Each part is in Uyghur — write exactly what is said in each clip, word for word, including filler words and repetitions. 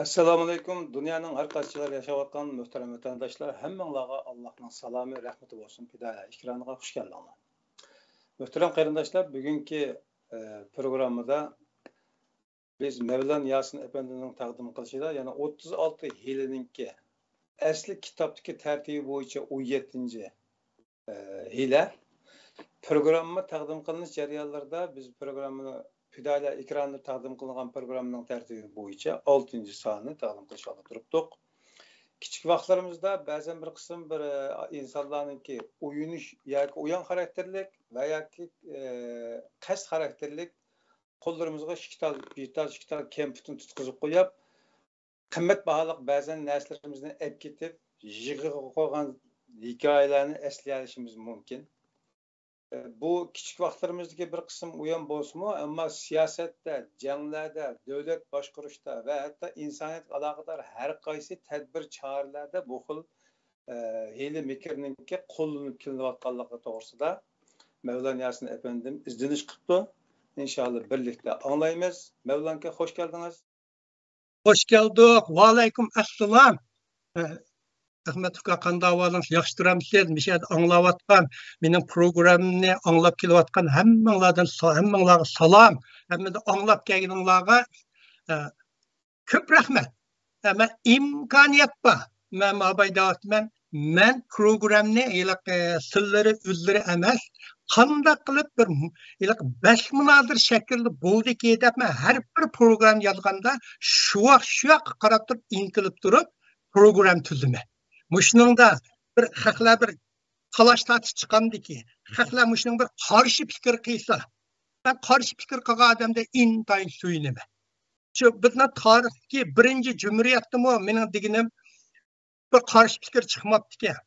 ئەسسالامۇئەلەيكۇم. دۇنيانىڭ ھەر قايسى جايلاردا ياشاۋاتقان مۆھتەرەم ۋەتەنداشلار، ھەممىڭلارغا ئاللاھنىڭ سالامى، رەھمىتى بولسۇن. پىدائىيلار ئېكرانىغا خۇش كەلدىڭلار. مۆھتەرەم قېرىنداشلار، بۈگۈنكى، ئە، پروگراممىدا بىز مەۋلان ياسىن ئەپەندىنىڭ تەقدىم قىلىشىدا، يەنى ئوتتۇز ئالتە ھىيلىنىڭكى ئەسلى كىتابتىكى تەرتىپى بويىچە ئون يەتتىنچى، ئە، ھىيلە. پروگرامما تەقدىم قىلىنىش جەريانلىرىدا بىز پروگراممىنى پىدائىيلار ئېكرانىدا تەقدىم قىلىنغان پروگراممىنىڭ تەرتىپى بويىچە ئالتىنچى ساننى تەقدىم قىلىشقا تۇرۇپتۇق. كىچىك ۋاقىتلىرىمىزدا بەزەن بىر قىسىم بىر، ئە، ئىنسانلارنىڭكى ئويۇنۇش ياكى ئويۇن خاراكتېرلىك ۋە ياكى، ئە، قەست خاراكتېرلىك قوللىرىمىزغا ئىككى تال بىر تال، ئىككى تال كەمپۈتنى تۇتقۇزۇپ قويۇپ، قىممەت باھالىق بەزەن نەرسىلىرىمىزنى ئەپ كېتىپ، يىغىغا قويغان ھېكايىلەرنى ئەسلىيەلىشىمىز مۇمكىن. بۇ كىچىك ۋاقىتلىرىمىزدىكى بىر قىسىم ئويۇن بولسىمۇ، ئەمما سىياسەتتە، جەڭلەردە، دۆلەت باشقۇرۇشتا ۋە ھەتتا ئىنسانىيەتكە ئالاقىدار ھەر قايسى تەدبىر، چارىلەردە بۇ خىل، ئە، ھىيلە مىكىرنىڭكى قوللىنىپ كېلىنىۋاتقانلىقى توغرىسىدا مەۋلان ياسىن ئەپەندىم ئىزدىنىش قىپتۇ. ئىنشاللا بىرلىكتە ئاڭلايمىز. مەۋلان ئاكا، خوش كەلدىڭىز. خوش كەلدۇق. ۋەئەلەيكۇم ئەسسالام. ئەخمەت ئۇكا، قانداق ئەھۋالىڭىز؟ ياخشى تۇرامسىز؟ مۇشۇ يەردە ئاڭلاۋاتقان، مېنىڭ پروگراممامنى ئاڭلاپ كېلىۋاتقان ھەممىڭلاردىن سا-، ھەممىڭلارغا سالام. ھەممىدىن ئاڭلاپ كەلگىنىڭلارغا، ئە، كۆپ رەھمەت. ئە، مەن ئىمكانىيەت بار. مەن ماباي دەۋاتىمەن. مەن پروگراممىنى ھېلىقى سىللىرى، ئۈنلىرى ئەمەس، قانداق قىلىپ بىر ھېلىقى بەس مۇنازىرە شەكلىدە بولدىكى دەپ، مەن ھەر بىر پروگرامما يازغاندا شۇ ۋاق-، شۇ ياققا قاراپ تۇرۇپ، ئىنتىلىپ تۇرۇپ پروگرامما تۈزىمەن. مۇشۇنىڭدا بىر خەقلەر بىر تالاش تارتىش چىقامدىكى، خەقلەر مۇشۇنىڭغا بىر قارشى پىكىر قىلسا، مەن قارشى پىكىر قىلغان ئادەمدە ئىنتايىن سۆيۈنىمەن. شۇ بىزنىڭ تارىختىكى بىرىنچى جۇمھۇرىيەتتىمۇ مېنىڭ دېگىنىم بىر قارشى پىكىر چىقماپتىكەن.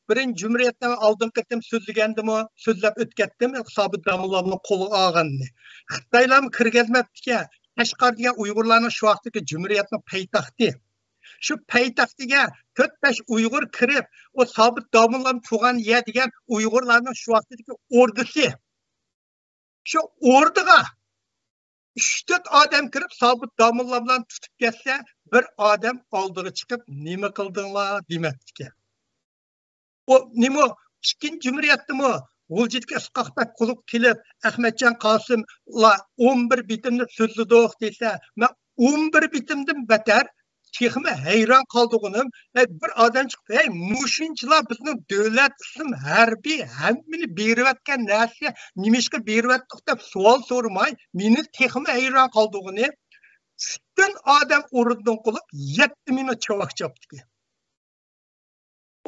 بىرىنچى جۇمھۇرىيەتتە ئالدىنقى قېتىم سۆزلىگەندىمۇ سۆزلەپ ئۆتكەتتىم، سابىت داموللامنىڭ قولىغا ئالغاننى. خىتايلارمۇ كىرگۈزمەپتىكەن. قەشقەر دېگەن ئۇيغۇرلارنىڭ شۇ ۋاقىتتىكى جۇمھۇرىيەتنىڭ پايتەختى. شۇ پايتەختىگە تۆت بەش ئۇيغۇر كىرىپ، ئۇ سابىت داموللام تۇغان يەر دېگەن ئۇيغۇرلارنىڭ شۇ ۋاقتىدىكى ئوردىسى. شۇ ئوردىغا ئۈچ تۆت ئادەم كىرىپ، سابىت داموللاملارنى تۇتۇپ كەتسە، بىر ئادەم ئالدىغا چىقىپ، «نېمە قىلدىڭلار؟» دېمەپتىكەن. ئۇ نېمە، ئىككىنچى جۇمھۇرىيەتتىمۇ غۇلجىدىكى ئىسقاق بەگ قۇلۇپ كېلىپ، ئەخمەتجان قاسىملار ئون بىر بېتىمنى سۆزلىدۇق دېسە، مەن ئون بىر بېتىمدىن بەتەر تېخىمۇ ھەيران قالىدىغىنىم، ھەي، بىر ئادەم چىقىپ، ھەي، مۇشۇنچىلا بىزنىڭ دۆلەت ئىسلام ھەربىي ھەممىنى بېرىۋەتكەن نەرسىگە نېمىشقا بېرىۋەتتۇق دەپ سوئال سورىماي، مېنى تېخىمۇ ھەيران قالىدىغىنى، پۈتۈن ئادەم ئورنىدىن قۇلۇپ، يەتتە مىنۇت چاۋاك چاپتىكەن.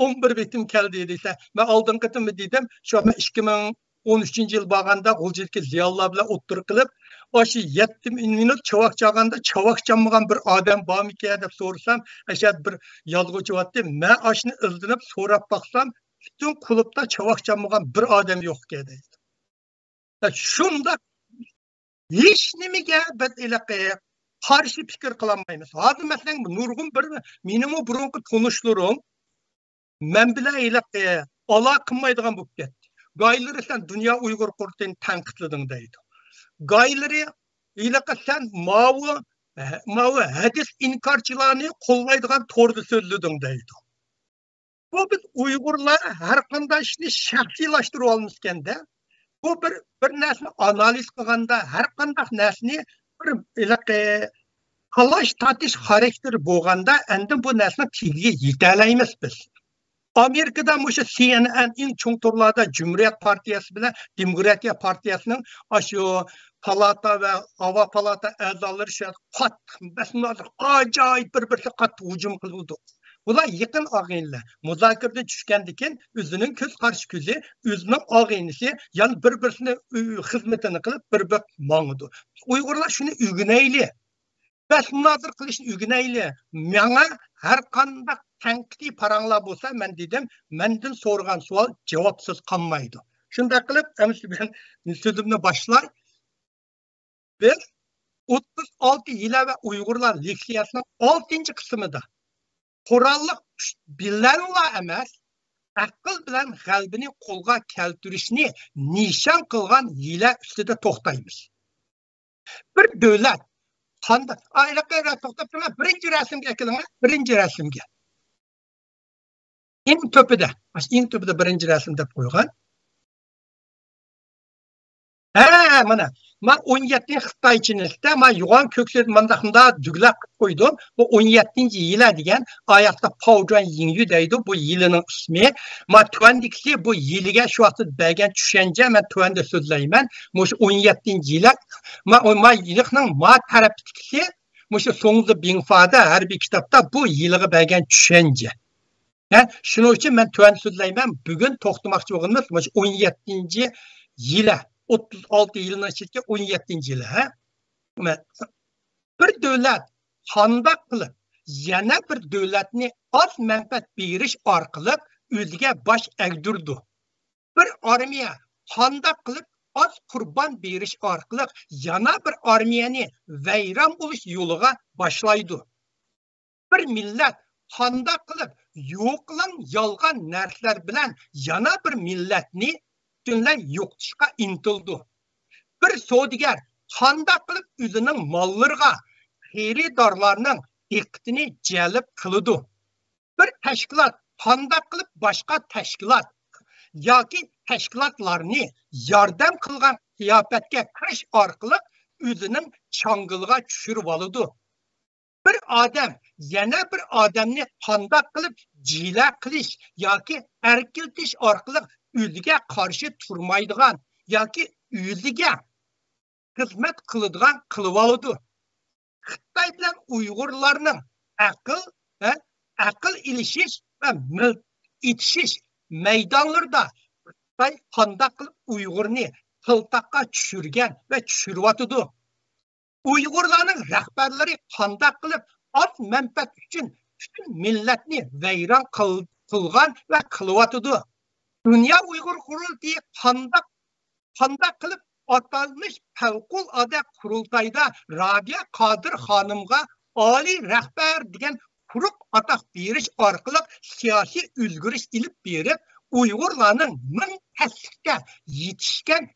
ئون بىر بېتىم كەلدى دېسە، مەن ئالدىنقى قېتىم دېدىم، شۇ مەن ئىككى مىڭ ئون ئۈچىنچى يىل بارغاندا غۇلجىدىكى زىيالىيلار بىلەن ئوتتۇرا قىلىپ، ئاشۇ يەتتە مىنۇت چاۋاك چالغاندا چاۋاك چالمىغان بىر ئادەم بارمىكەن دەپ سورىسام، ئەشەدە بىر يازغۇچى بارتتى. مەن ئاشۇنى ئىزدىنىپ سوراپ باقسام، پۈتۈن كۇلۇبتا چاۋاك چالمىغان بىر ئادەم يوقكەن دەيدۇ. شۇنداق ھېچ نېمىگە بىز ھېلىقى قارشى پىكىر قىلالمايمىز. ھازىر مەسىلەن، نۇرغۇن بىر مېنىڭمۇ بۇرۇنقى تونۇشلىرىم مەن بىلەن ھېلىقى ئالاقە قىلمايدىغان بولۇپ كەتتى. گايلىرى سەن دۇنيا ئۇيغۇر قۇرۇلتىيىنى تەنقىدلىدىڭ دەيدۇ. گايلىرى ھېلىقى سەن ماۋۇ، ماۋۇ ھەدىس ئىنكارچىلارنى قوللايدىغان توردا سۆزلىدىڭ دەيدۇ. بۇ بىز ئۇيغۇرلار ھەر قانداق ئىشنى شەخسىيلاشتۇرۇۋالمىسىكەندە، بۇ بىر، بىر نەرسىنى ئانالىز قىلغاندا، ھەر قانداق نەرسىنى بىر ھېلىقى تالاش تارتىش خاراكتېرى بولغاندا، ئەندىن بۇ نەرسىنىڭ تېگىگە يېتەلەيمىز بىز. ئامېرىكىدا مۇشۇ سى ئېن ئېن ئەڭ چوڭ تورلاردا جۇمھۇرىيەت پارتىيەسى بىلەن دېموكراتىيە پارتىيەسىنىڭ ئاشۇ پالاتا ۋە ئاۋا پالاتا ئەزالىرى شۇ قاتتىق، بەس مۇنازىرە، ئاجايىپ بىر-بىرسىگە قاتتىق ھۇجۇم قىلىدۇ. بۇلار يېقىن ئاغىنىلەر. مۇزاكىرىدىن چۈشكەندىن كېيىن ئۆزىنىڭ كۆز قارشى كۆزى، ئۆزىنىڭ ئاغىنىسى، يەنە بىر-بىرسىنى ئۆ-، خىزمىتىنى قىلىپ بىر-بىر ماڭىدۇ. ئۇيغۇرلار شۇنى ئۆگىنەيلى. بەس مۇنازىرە قىلىشنى ئۆگىنەيلى. ماڭا ھەر قانداق تەنقىدىي پاراڭلار بولسا، مەن دېدىم، مەندىن سورىغان سوئال جاۋابسىز قالمايدۇ. شۇنداق قىلىپ، ئەمدى مەن سۆزۈمنى باشلاي. بىز ئوتتۇز ئالتە ھىيلە ۋە ئۇيغۇرلار لېكسىيەسىنىڭ ئالتىنچى قىسمىدا قوراللىق كۈچ بىلەنلا ئەمەس، ئەقىل بىلەن غەلىبىنى قولغا كەلتۈرۈشنى نىشان قىلغان ھىيلە ئۈستىدە توختايمىز. بىر دۆلەت قانداق؟ ئا، ھېلىقى، توختاپ تۇرۇڭ، بىرىنچى رەسىمگە ئەكېلىڭ، بىرىنچى رەسىمگە. ئەڭ تۆپىدە، ماشۇ ئەڭ تۆپىدە بىرىنچى رەسىم دەپ قويغان. ھە، مانا، ما ئون يەتتىنچى خىتايچىنىڭكىدە، ما يوغان كۆكسىدە مانداق، مۇنداق دۈگلەپ قويدۇم. بۇ ئون يەتتىنچى يىلى دېگەن ئاياقتا پاۋجۇەن يىڭيۈ دەيدۇ، بۇ يىلىنىڭ ئىسمى. ما تۆۋەندىكىسى بۇ يىلىگە شۇ ۋاقىتتا بەرگەن چۈشەنچە، مەن تۆۋەندە سۆزلەيمەن. مۇشۇ ئون يەتتىنچى يىلى، ما، ما يىلىقنىڭ ما تەرەپتىكىسى، مۇشۇ سۇڭزى بىڭفادا ھەربىي كىتابتا بۇ يىلىغا بەرگەن چۈشەنچە. ھە، شۇنىڭ ئۈچۈن مەن تۆۋەندە سۆزلەيمەن. بۈگۈن توختىماقچى بولغىنىمىز مۇشۇ ئون يەتتىنچى يىلى، ئوتتۇز ئالتە يىلنىڭ ئىچىدىكى ئون يەتتىنچى يىلى، ھە؟ مە-، بىر دۆلەت قانداق قىلىپ يەنە بىر دۆلەتنى ئاز مەنپەئەت بېرىش ئارقىلىق ئۆزىگە باش ئەگدۈرىدۇ؟ بىر ئارمىيە قانداق قىلىپ ئاز قۇربان بېرىش ئارقىلىق يەنە بىر ئارمىيەنى ۋەيران بولۇش يولىغا باشلايدۇ؟ بىر مىللەت قانداق قىلىپ يوقىلاڭ يالغان نەرسىلەر بىلەن يەنە بىر مىللەتنى پۈتۈنلەي يوقىتىشقا ئىنتىلىدۇ؟ بىر سودىگەر قانداق قىلىپ ئۆزىنىڭ ماللىرىغا خېرىدارلارنىڭ دىققىتىنى جەلپ قىلىدۇ؟ بىر تەشكىلات قانداق قىلىپ باشقا تەشكىلات ياكى تەشكىلاتلارنى ياردەم قىلغان قىياپەتكە كىرىش ئارقىلىق ئۆزىنىڭ چاڭگىلىغا چۈشۈرۈۋالىدۇ؟ بىر ئادەم يەنە بىر ئادەمنى قانداق قىلىپ جىلە قىلىش ياكى ئەركىلىتىش ئارقىلىق ئۆزىگە قارشى تۇرمايدىغان ياكى ئۆزىگە خىزمەت قىلىدىغان قىلىۋالىدۇ؟ خىتاي بىلەن ئۇيغۇرلارنىڭ ئەقىل، ھە، ئەقىل ئېلىشىش ۋە مىلت ئېتىشىش مەيدانلىرىدا خىتاي قانداق قىلىپ ئۇيغۇرنى قىلتاققا چۈشۈرگەن ۋە چۈشۈرۈۋاتىدۇ؟ ئۇيغۇرلارنىڭ رەھبەرلىرى قانداق قىلىپ ئاز مەنپەئەت ئۈچۈن پۈتۈن مىللەتنى ۋەيران قىل-، قىلغان ۋە قىلىۋاتىدۇ؟ دۇنيا ئۇيغۇر قۇرۇلتىيى قانداق، قانداق قىلىپ ئاتالمىش پەۋقۇلئاددە قۇرۇلتايدا رابىيە قادىر خانىمغا ئالىي رەھبەر دېگەن قۇرۇق ئاتاق بېرىش ئارقىلىق سىياسىي ئۆزگىرىش ئېلىپ بېرىپ، ئۇيغۇرلارنىڭ مىڭ پەسلىككە يېتىشكەن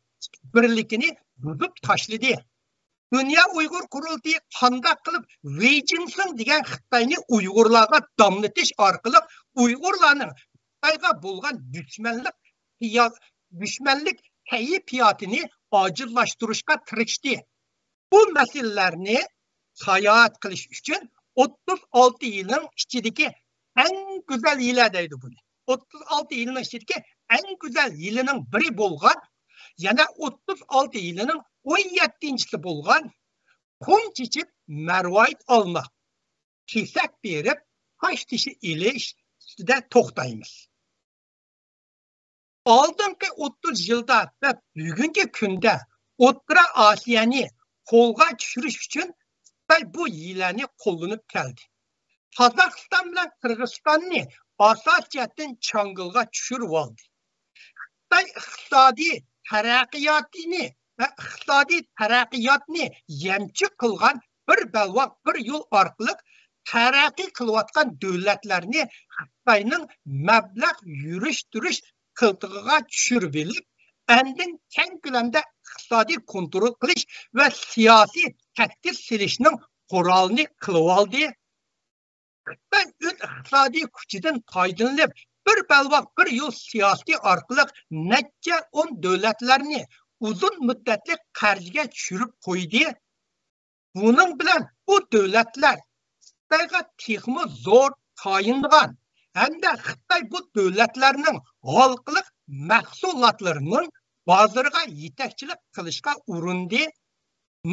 بىرلىكىنى بۇزۇپ تاشلىدى؟ دۇنيا ئۇيغۇر قۇرۇلتىيى قانداق قىلىپ ۋېي جىنسىڭ دېگەن خىتاينى ئۇيغۇرلارغا داملىتىش ئارقىلىق ئۇيغۇرلارنىڭ خىتايغا بولغان دۈشمەنلىك، دۈشمەنلىك كەيپىياتىنى ئاجىزلاشتۇرۇشقا تىرىشتى؟ بۇ مەسىلىلەرنى ساياھەت قىلىش ئۈچۈن ئوتتۇز ئالتە يىلنىڭ ئىچىدىكى ئەڭ گۈزەل يىلى دەيدۇ بۇنى. ئوتتۇز ئالتە يىلنىڭ ئىچىدىكى ئەڭ گۈزەل يىلىنىڭ بىرى بولغان، يەنە ئوتتۇز ئالتە يىلىنىڭ ئون يەتتىنچىسى بولغان قۇم چېچىپ مەرۋايىت ئالماق، كېسەك بېرىپ تاش تېشى ئېلىش ئۈستىدە توختايمىز. ئالدىنقى ئوتتۇز يىلدا ۋە بۈگۈنكى كۈندە ئوتتۇرا ئاسىيانى قولغا چۈشۈرۈش ئۈچۈن خىتاي بۇ ھىيلىنى قوللىنىپ كەلدى. قازاقىستان بىلەن قىرغىزىستاننى ئاساسىي جەھەتتىن چاڭگىلغا چۈشۈرۈۋالدى. خىتاي ئىقتىسادىي تەرەققىياتىنى ۋە ئىقتىسادىي تەرەققىياتنى يەمچۈك قىلغان بىر بەلباغ بىر يول ئارقىلىق تەرەققىي قىلىۋاتقان دۆلەتلەرنى خىتاينىڭ مەبلەغ يۈرۈشتۈرۈش قىلتىقىغا چۈشۈرۈۋېلىپ، ئاندىن كەڭ كۆلەمدە ئىقتىسادىي كونترول قىلىش ۋە سىياسىي تەھدىت سېلىشنىڭ قورالىنى قىلىۋالدى. خىتاي ئۆز ئىقتىسادىي كۈچىدىن پايدىلىنىپ، بىر بەلباغ بىر يول سىياسىتى ئارقىلىق نەچچە ئون دۆلەتلەرنى ئۇزۇن مۇددەتلىك قەرزگە چۈشۈرۈپ قويدى. بۇنىڭ بىلەن بۇ دۆلەتلەر خىتايغا تېخىمۇ زور تايىنىدىغان ھەمدە خىتاي بۇ دۆلەتلەرنىڭ ھالقىلىق مەھسۇلاتلىرىنىڭ بازىرىغا يېتەكچىلىك قىلىشقا ئۇرۇندى.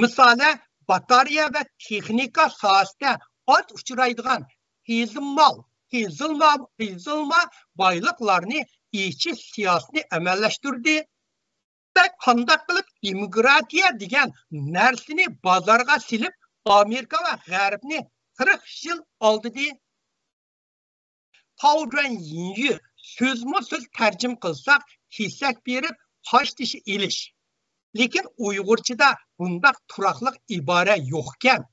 مىسالى، باتارېيە ۋە تېخنىكا ساھەسىدە ئاز ئۇچرايدىغان قېزىلمال، قېزىلما، قېزىلما بايلىقلارنى ئېچىش سىياسىتىنى ئەمەلىيلەشتۈردى. خىتاي قانداق قىلىپ دېموكراتىيە دېگەن نەرسىنى بازارغا سېلىپ، ئامېرىكا ۋە غەربنى قىرىق يىل ئالدىدى؟ پاۋ جۈەن يىنيۈ سۆزمۇ سۆز تەرجىمە قىلساق، كېسەك بېرىپ تاش تېشى ئېلىش. لېكىن ئۇيغۇرچىدا بۇنداق تۇراقلىق ئىبارە يوقكەن.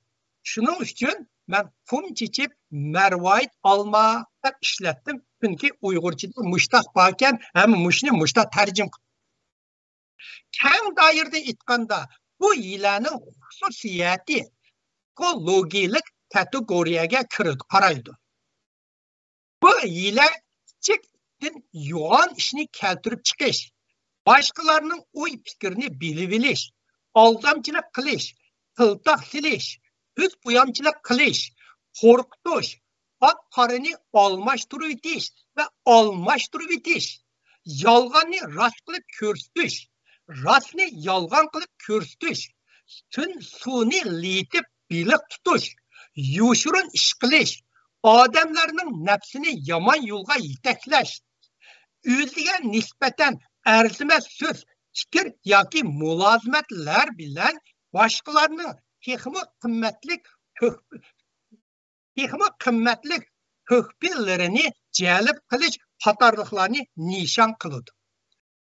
شۇنىڭ ئۈچۈن مەن قۇم چېچىپ مەرۋايىت ئالما دەپ ئىشلەتتىم. چۈنكى ئۇيغۇرچىدا مۇشتاق باركەن، ھەم مۇشۇنى مۇشتاق تەرجىمە قىلدىم. كەڭ دائىرىدە ئېيتقاندا، بۇ ھىيلەنىڭ خۇسۇسىيەتى پسىخولوگىيەلىك كاتېگورىيەگە كىرىدۇ، قارايدۇ. بۇ ھىيلە كىچىكتىن يوغان ئىشنى كەلتۈرۈپ چىقىش، باشقىلارنىڭ ئوي پىكرىنى بىلىۋېلىش، ئالدامچىلىق قىلىش، پىلتاق سېلىش، كۆز بويامچىلىق قىلىش، قورقۇتۇش، ئاق قارىنى ئالماشتۇرۇۋېتىش ۋە ئالماشتۇرۇۋېتىش، يالغاننى راست قىلىپ كۆرسىتىش، راستنى يالغان قىلىپ كۆرسىتىش، سۈن-، سۇنى لېيىتىپ بېلىق تۇتۇش، يوشۇرۇن ئىش قىلىش، ئادەملەرنىڭ نەپسىنى يامان يولغا يېتەكلەش، ئۆزىگە نىسبەتەن ئەرزىمەس سۆز، پىكىر ياكى مۇلازىمەتلەر بىلەن باشقىلارنىڭ تېخىمۇ قىممەتلىك تۆھ-، تېخىمۇ قىممەتلىك تۆھپىلىرىنى جەلپ قىلىش قاتارلىقلارنى نىشان قىلىدۇ.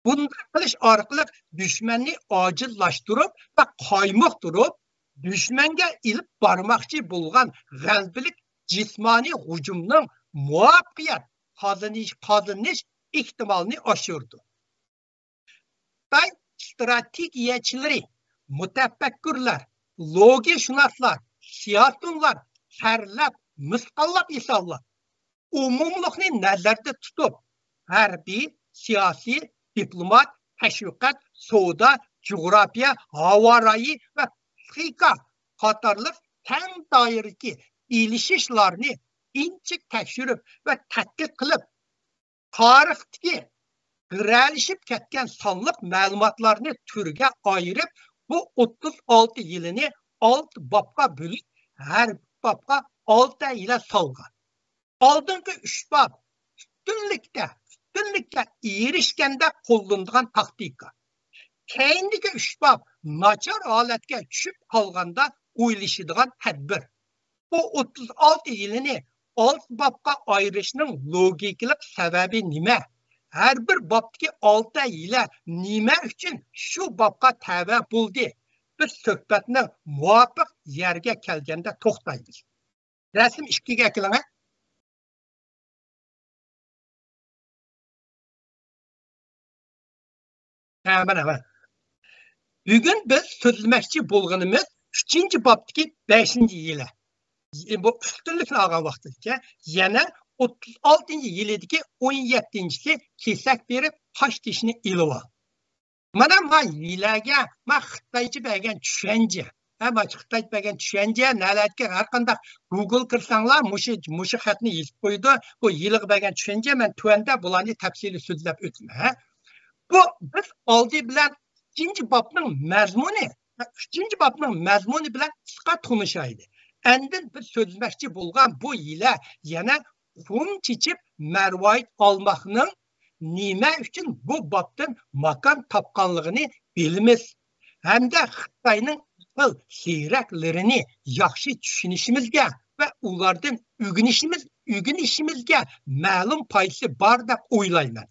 بۇنداق قىلىش ئارقىلىق دۈشمەننى ئاجىزلاشتۇرۇپ ۋە قايمۇقتۇرۇپ، دۈشمەنگە ئېلىپ بارماقچى بولغان غەلىبىلىك جىسمانىي ھۇجۇمنىڭ مۇۋەپپەقىيەت قازىنىش، قازىنىش ئېھتىمالىنى ئاشۇرىدۇ. خىتاي ئىستراتېگىيەچىلىرى، مۇتەپەككۇرلار، لوگىكىشۇناسلار، سىياسىيونلار سەرلەپ، مىسقاللاپ ھېسابلاپ، ئومۇملۇقنى نەزەردە تۇتۇپ، ھەربىي، سىياسىي، دىپلومات، تەشۋىقات، سودا، جۇغراپىيە، ھاۋا رايى ۋە پسىخىكا قاتارلىق كەڭ دائىرىدىكى ئېلىشىشلارنى ئىنچىكە تەكشۈرۈپ ۋە تەتقىق قىلىپ، تارىختىكى گىرەلىشىپ كەتكەن سانلىق مەلۇماتلارنى تۈرگە ئايرىپ، بۇ ئوتتۇز ئالتە يىلىنى ئالتە بابقا بۆلۈپ، ھەر بابقا ئالتە يىلە سالغان. ئالدىنقى ئۈچ باب ئۈستۈنلۈكتە، ئۈستۈنلۈككە ئېرىشكەندە قوللىنىدىغان تاكتىكا. كەينىدىكى ئۈچ باب ناچار ھالەتكە چۈشۈپ قالغاندا ئويلىشىدىغان تەدبىر. بۇ ئوتتۇز ئالتە يىلىنى ئالتە بابقا ئايرىشنىڭ لوگىكىلىق سەۋەبى نېمە؟ ھەر بىر بابتىكى ئالتە يىلە نېمە ئۈچۈن شۇ بابقا تەۋە بولدى؟ بىز سۆھبەتنىڭ مۇۋاپىق يەرگە كەلگەندە توختايمىز. رەسىم ئىككىگە ئەكېلىڭە. ھە، مانا، مانا. بۈگۈن بىز سۆزلىمەكچى بولغىنىمىز ئۈچىنچى بابتىكى بەشىنچى يىلى. بۇ ئۈستۈنلۈكنى ئالغان ۋاقتىدىكى، يەنە ئوتتۇز ئالتىنچى يىلىدىكى ئون يەتتىنچىسى كېسەك بېرىپ قاش تېشىنى ئېلىۋال. مانا ما يىلەگە، ما خىتايچە بەرگەن چۈشەنچە. ھە، ما خىتايچە بەرگەن چۈشەنچە، نەلەتكە ھەر قانداق گوگل كىرسەڭلار، مۇشۇ، مۇشۇ خەتنى يېزىپ قويىدۇ. بۇ يىلىغا بەرگەن چۈشەنچە، مەن تۆۋەندە بۇلارنى تەپسىلىي سۆزلەپ ئۆتىمەن. ھە. بۇ بىز ئالدى بىلەن ئۈچىنچى بابنىڭ مەزمۇنى، ھە، ئۈچىنچى بابنىڭ مەزمۇنى بىلەن قىسقا تونۇشايلى. ئاندىن بىز سۆزلىمەكچى بولغان بۇ يىلە يەنە قۇم چېچىپ مەرۋايىت ئالماقنىڭ نېمە ئۈچۈن بۇ بابتىن ماكان تاپقانلىقىنى بىلىمىز ھەمدە خىتاينىڭ ئەقىل زېرەكلىرىنى ياخشى چۈشىنىشىمىزگە ۋە ئۇلاردىن ئۆگىنىشىمىز، ئۆگىنىشىمىزگە مەلۇم پايدىسى بار دەپ ئويلايمەن.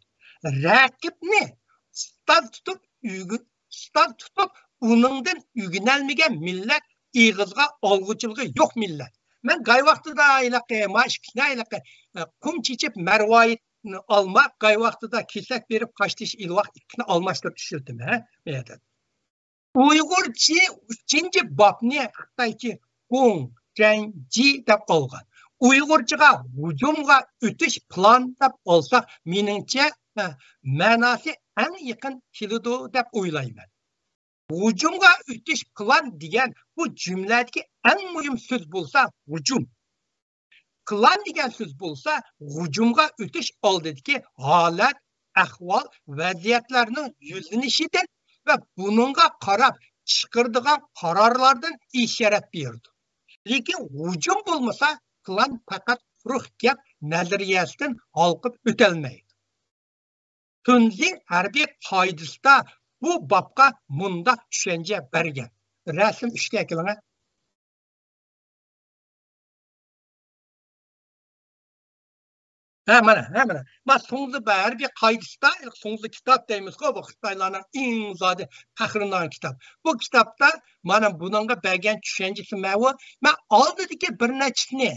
رەقىبنى ئۇستاز تۇتۇپ ئۆگە-، ئۇستاز تۇتۇپ، ئۇنىڭدىن ئۆگىنەلمىگەن مىللەت ئېغىزغا ئالغۇچىلىقى يوق مىللەت. مەن گاي ۋاقتىدا ھېلىقى، ما ئىككىسىنى ھېلىقى، ئە، قۇم چېچىپ مەرۋايىتنى ئالماق، گاي ۋاقتىدا كېسەك بېرىپ قاش تېشى ئېلىۋاق ئىككىسىنى ئالماشتۇرۇپ ئىشلىتىمەن، ھە، بۇ يەردە. ئۇيغۇرچە ئۈچىنچى بابنى خىتايچە گۇڭ جەنجى دەپ ئالغان. ئۇيغۇرچىغا ھۇجۇمغا ئۆتۈش پىلان دەپ ئالساق، مېنىڭچە، ھە، مەناسى ئەڭ يېقىن كېلىدۇ دەپ ئويلايمەن. ھۇجۇمغا ئۆتۈش پىلان دېگەن بۇ جۈملەدىكى ئەڭ مۇھىم سۆز بولسا ھۇجۇم. پىلان دېگەن سۆز بولسا ھۇجۇمغا ئۆتۈش ئالدىدىكى ھالەت، ئەھۋال، ۋەزىيەتلەرنىڭ يۈزلىنىشىدىن ۋە بۇنىڭغا قاراپ چىقىرىدىغان قارارلاردىن ئىشارەت بېرىدۇ. لېكىن ھۇجۇم بولمىسا، پىلان پەقەت قۇرۇق گەپ نەزەرىيەسىدىن ھالقىپ ئۆتەلمەيدۇ. تۇنزى ھەربىي قائىدىسىدا بۇ بابقا مۇنداق چۈشەنچە بەرگەن. رەسىم ئۈچكە ئەكېلىڭە. ھە، مانا، ھە، مانا. ما سۇڭزى ھەربىي قائىدىسىدا، سۇڭزى كىتاب دەيمىزغۇ، بۇ خىتايلارنىڭ ئەڭ زادى پەخىرلىنىدىغان كىتاب. بۇ كىتابتا مانا بۇنىڭغا بەرگەن چۈشەنچىسى مەۋۇ. مەن ئالدىدىكى بىر نەچچىسىنى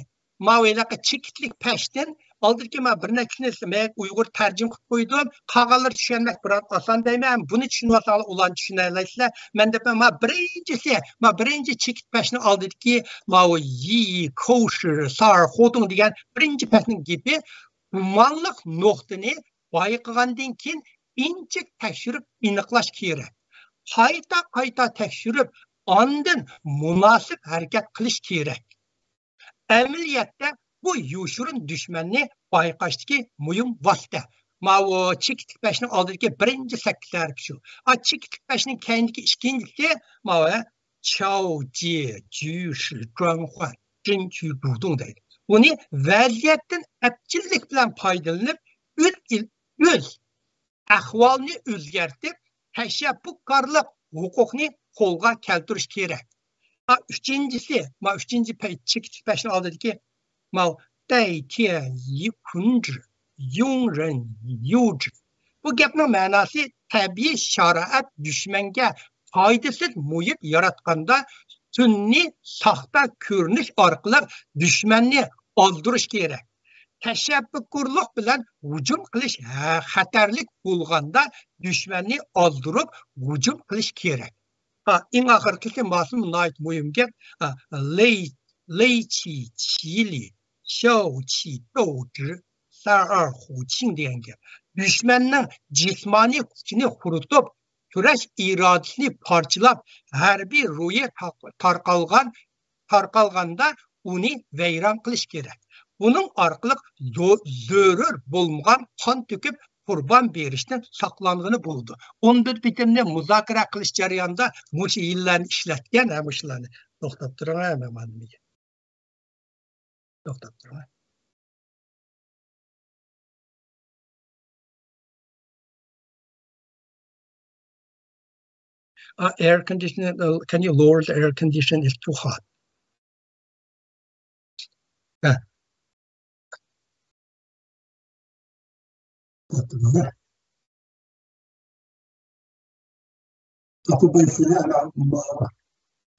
ماۋۇ ھېلىقى چېكىتلىك پەشتىن ئالدىدىكى مانا بىر نەچچىسىنى مەن ئۇيغۇر تەرجىمە قىلىپ قويدۇم. قالغانلىرى چۈشەنمەك بىراز ئاسان دەيمەن. بۇنى چۈشىنىۋالساڭلار ئۇلارنى چۈشىنەلەيسىلەر. مەن دەپمەن، مانا بىرىنچىسى، مانا بىرىنچى چېكىت پەشنىڭ ئالدىدىكى ماۋۇ يى، كوشى، سار، خودۇڭ دېگەن بىرىنچى پەشنىڭ گېپى گۇمانلىق نۇقتىنى بايقىغاندىن كېيىن ئىنچىكە تەكشۈرۈپ ئېنىقلاش كېرەك. قايتا-قايتا تەكشۈرۈپ، ئاندىن مۇناسىپ ھەرىكەت قىلىش كېرەك. ئەمەلىيەتتە بۇ يوشۇرۇن دۈشمەننى بايقاشتىكى مۇھىم ۋاسىتە. ماۋۇ چېكىتلىك پەشنىڭ ئالدىدىكى بىرىنچى سەككىز ھەرپى شۇ. ئا، چېكىتلىك پەشنىڭ كەينىدىكى ئىككىنچىسى ماۋۇ چاۋ جيې جۈشى جۇەنخۇەن جىن چۈ دۇدۇڭ دەيدۇ. بۇنى ۋەزىيەتتىن ئەپچىللىك بىلەن پايدىلىنىپ، ئۆز ئىل-، ئۆز ئەھۋالنى ئۆزگەرتىپ، تەشەببۇكارلىق ھوقۇقنى قولغا كەلتۈرۈش كېرەك. ھا، ئۈچىنچىسى، ما ئۈچىنچى پەي-، چېكىتلىك پەشنىڭ ئالدىدىكى ماۋ دەي تيە يى كۇن جى، يۇڭ رېن يۇ جى. بۇ گەپنىڭ مەناسى، تەبىئىي شارائەت دۈشمەنگە پايدىسىز مۇھىت ياراتقاندا، سۈنئىي ساختا كۆرۈنۈش ئارقىلىق دۈشمەننى ئازدۇرۇش كېرەك. تەشەببۇكارلىق بىلەن ھۇجۇم قىلىش ھە-، خەتەرلىك بولغاندا، دۈشمەننى ئازدۇرۇپ ھۇجۇم قىلىش كېرەك. ھا، ئەڭ ئاخىرقىسى ماسىمۇ ناھايىتى مۇھىم گەپ. ھا، لېي، لېي چى چى لى، شياۋ چى داۋ جى، سەر ئەر خۇ چىڭ دېگەن گەپ. دۈشمەننىڭ جىسمانىي كۈچىنى قۇرۇتۇپ، كۈرەش ئىرادىسىنى پارچىلاپ، ھەربىي روھى تاق-، تارقالغان، تارقالغاندا ئۇنى ۋەيران قىلىش كېرەك. بۇنىڭ ئارقىلىق زو-، زۆرۈر بولمىغان قان تۆكۈپ قۇربان بېرىشتىن ساقلانغىلى بولىدۇ. ئون بىر بېتىمنى مۇزاكىرە قىلىش جەريانىدا مۇشۇ ھىيلىلەرنى ئىشلەتكەن، ھە، مۇشۇلارنى. توختاپ تۇرۇڭ، ھە، مانا نېمىگە. توختاپ تۇرۇڭ. Uh, air condition, uh, can you lower the air condition? It's too hot. ھە.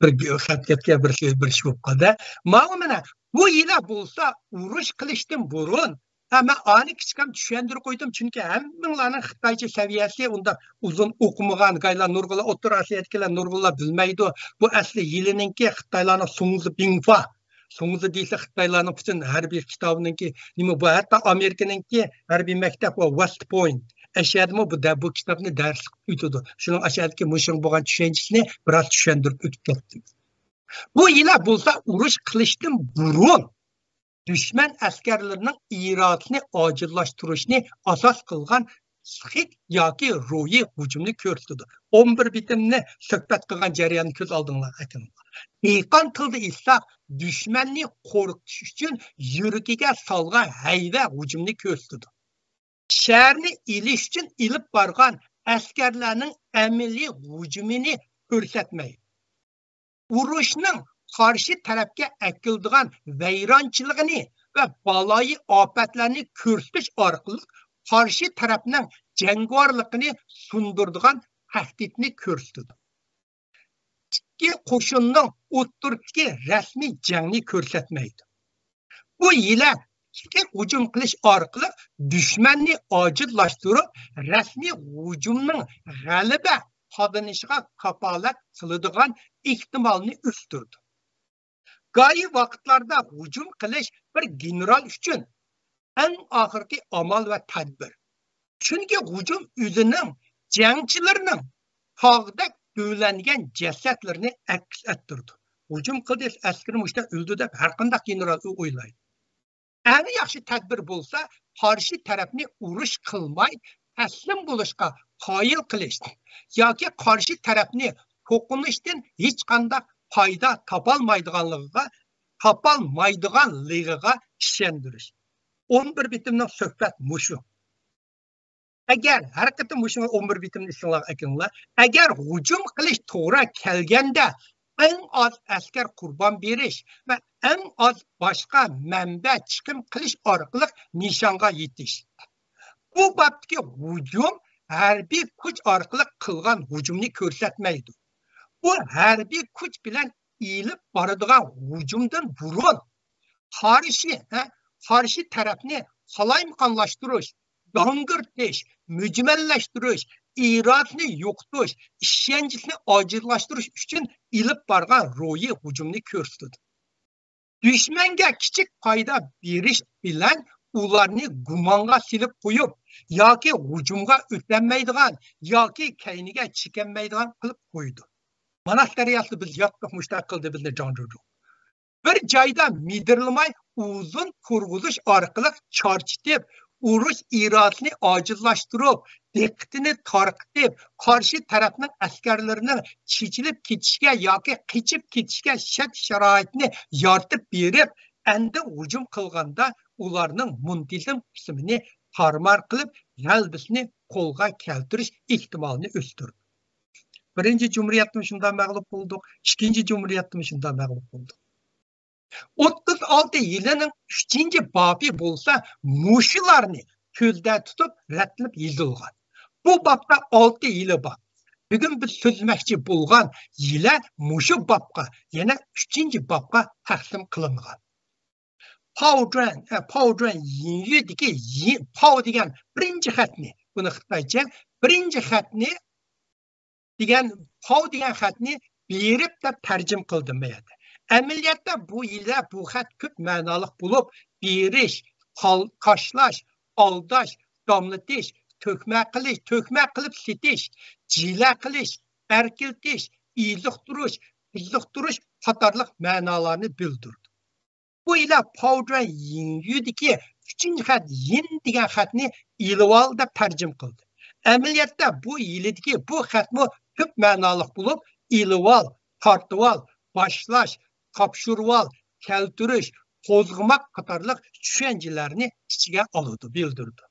بىر گۆ-، خەت كەتكەن، بىر شۇ، بىر شۇ بولۇپ قالدى. ماۋۇ مانا، بۇ يىلى بولسا ئۇرۇش قىلىشتىن بۇرۇن، ھە، مەن ئانى كىچىككىنە چۈشەندۈرۈپ قويدۇم، چۈنكى ھەممىڭلارنىڭ خىتايچە سەۋىيەسى ئۇنداق ئۇزۇن ئوقۇمىغان، گايلار نۇرغۇنلار ئوتتۇرا ئاسىيادىكىلەر نۇرغۇنلار بىلمەيدۇ. بۇ ئەسلى يىلىنىڭكى خىتايلارنىڭ سۇڭزى بىڭفا، سۇڭزى دېسە خىتايلارنىڭ پۈتۈن ھەربىي كىتابىنىڭكى نېمە، بۇ ھەتتا ئامېرىكىنىڭكى ھەربىي مەكتەپ ۋە ۋەست پوينت ئەشەدىمۇ بۇ دە-، بۇ كىتابنى دەرس قىلىپ ئۆتىدۇ. شۇنىڭ ئەشەدىكى مۇشۇنىڭ بولغان چۈشەنچىسىنى بىراز چۈشەندۈرۈپ ئۆتۈپ كەتتىم. بۇ يىلى بولسا ئۇرۇش قىلىشتىن بۇرۇن دۈشمەن ئەسكەرلىرىنىڭ ئىرادىسىنى ئاجىزلاشتۇرۇشنى ئاساس قىلغان پسىخىك ياكى روھىي ھۇجۇمنى كۆرسىتىدۇ. ئون بىر بېتىمنى سۆھبەت قىلغان جەرياننى كۆز ئالدىڭلارغا ئەكىلىڭلار. دېھقان تىلىدا ئېيتساق، دۈشمەننى قورقۇتۇش ئۈچۈن يۈرىكىگە سالغان ھەيۋە ھۇجۇمنى كۆرسىتىدۇ. شەھەرنى ئېلىش ئۈچۈن ئېلىپ بارغان ئەسكەرلەرنىڭ ئەمەلىي ھۇجۇمىنى كۆرسەتمەيدۇ. ئۇرۇشنىڭ قارشى تەرەپكە ئەكېلىدىغان ۋەيرانچىلىقىنى ۋە بالايىئى ئاپەتلەرنى كۆرسىتىش ئارقىلىق قارشى تەرەپنىڭ جەڭگىۋارلىقىنى سۇندۇرىدىغان تەھدىتنى كۆرسىتىدۇ. ئىككى قوشۇننىڭ ئوتتۇرىسىدىكى رەسمىي جەڭنى كۆرسەتمەيدۇ. بۇ ھىيلە پسىخىك ھۇجۇم قىلىش ئارقىلىق دۈشمەننى ئاجىزلاشتۇرۇپ، رەسمىي ھۇجۇمنىڭ غەلىبە قازىنىشىغا كاپالەت قىلىدىغان ئېھتىمالنى ئۆستۈرىدۇ. گاھى ۋاقىتلاردا ھۇجۇم قىلىش بىر گېنېرال ئۈچۈن ئەڭ ئاخىرقى ئامال ۋە تەدبىر. چۈنكى ھۇجۇم ئۆزىنىڭ جەڭچىلىرىنىڭ تاغدەك دۆۋىلەنگەن جەسەتلىرىنى ئەكس ئەتتۈرىدۇ. ھۇجۇم قىلدى، ئەسكىرىم مۇشۇنداق ئۆلدى دەپ ھەرقانداق گېنېرال ئويلايدۇ. ئەڭ ياخشى تەدبىر بولسا، قارشى تەرەپنى ئۇرۇش قىلماي، تەسلىم بولۇشقا قايىل قىلىش ياكى قارشى تەرەپنى توقۇنۇشتىن ھېچقانداق پايدا تاپالمايدىغانلىقىغا، تاپالمايدىغانلىقىغا ئىشەندۈرۈش. ئون بىر بېتىمنىڭ سۆھبەت مۇشۇ. ئەگەر ھەر قېتىم مۇشۇ ئون بىر بېتىمنى ئېسىڭلارغا ئەكىلىڭلار. ئەگەر ھۇجۇم قىلىش توغرا كەلگەندە، ئەڭ ئاز ئەسكەر قۇربان بېرىش ۋە ئەڭ ئاز باشقا مەنبە چىقىم قىلىش ئارقىلىق نىشانغا يېتىش. بۇ بابتىكى ھۇجۇم ھەربىي كۈچ ئارقىلىق قىلغان ھۇجۇمنى كۆرسەتمەيدۇ. بۇ ھەربىي كۈچ بىلەن ئېلىپ بارىدىغان ھۇجۇمدىن بۇرۇن قارشى، ھە، قارشى تەرەپنى قالايمىقانلاشتۇرۇش، گاڭگىرىتىش، مۈجمەللەشتۈرۈش، ئىرادىنى يوقىتىش، ئىشەنچنى ئاجىزلاشتۇرۇش ئۈچۈن ئېلىپ بارغان روھىي ھۇجۇمنى كۆرسىتىدۇ. دۈشمەنگە كىچىك پايدا بېرىش بىلەن ئۇلارنى گۇمانغا سېلىپ قويۇپ، ياكى ھۇجۇمغا ئۆتەلمەيدىغان، ياكى كەينىگە چېكىنمەيدىغان قىلىپ قويىدۇ. ماناس دەرياسىدا بىز ياتتۇق، مۇشۇنداق قىلدى بىزنى جاڭ جۇجۇ. بىر جايدا مىدىرلىماي ئۇزۇن تۇرغۇزۇش ئارقىلىق چارچىتىپ، ئۇرۇش ئىرادىسىنى ئاجىزلاشتۇرۇپ، دىققىتىنى تارقىتىپ، قارشى تەرەپنىڭ ئەسكەرلىرىنىڭ چېچىلىپ كېتىشىگە ياكى قېچىپ كېتىشىگە شەرت-شارائىتنى يارىتىپ بېرىپ، ئەندىن ھۇجۇم قىلغاندا ئۇلارنىڭ مۇنتىزىم قىسمىنى تارمار قىلىپ، غەلىبىسىنى قولغا كەلتۈرۈش ئېھتىمالىنى ئۆستۈرىدۇ. بىرىنچى جۇمھۇرىيەتتىمۇ شۇنداق مەغلۇپ بولدۇق، ئىككىنچى جۇمھۇرىيەتتىمۇ شۇنداق مەغلۇپ بولدۇق. ئوتتۇز ئالتە يىلىنىڭ ئۈچىنچى بابى بولسا مۇشۇلارنى كۆزدە تۇتۇپ رەتلىنىپ يېزىلغان. بۇ بابتا ئالتە يىلى بار. بۈگۈن بىز سۆزلىمەكچى بولغان يىلە مۇشۇ بابقا، يەنە ئۈچىنچى بابقا تەقسىم قىلىنغان. پاۋجۈەن، ئە، پاۋجۈەن يىڭيۈدىكى يىن، پاۋ دېگەن بىرىنچى خەتنى، بۇنى خىتايچە بىرىنچى خەتنى دېگەن، پاۋ دېگەن خەتنى بېرىپ دەپ تەرجىمە قىلدىم بۇ يەردە. ئەمەلىيەتتە بۇ يىلە بۇ خەت كۆپ مەنالىق بولۇپ، بېرىش، قال-، قاشلاش، ئالداش، داملىتىش، تۆكمە قىلىش، تۆكمە قىلىپ سېتىش، جىلە قىلىش، ئەركىلىتىش، ئېزىقتۇرۇش، قىزىقتۇرۇش قاتارلىق مەنالارنى بىلدۈرىدۇ. بۇ يىلە پاۋجۈەن يىڭيۈدىكى ئۈچىنچى خەت يىن دېگەن خەتنى ئېلىۋال دەپ تەرجىمە قىلدى. ئەمەلىيەتتە بۇ يىلىدىكى بۇ خەتمۇ كۆپ مەنالىق بولۇپ، ئېلىۋال، تارتىۋال، باشلاش، تاپشۇرۇۋال، كەلتۈرۈش، قوزغىماق قاتارلىق چۈشەنچىلەرنى ئىچىگە ئالىدۇ، بىلدۈرىدۇ.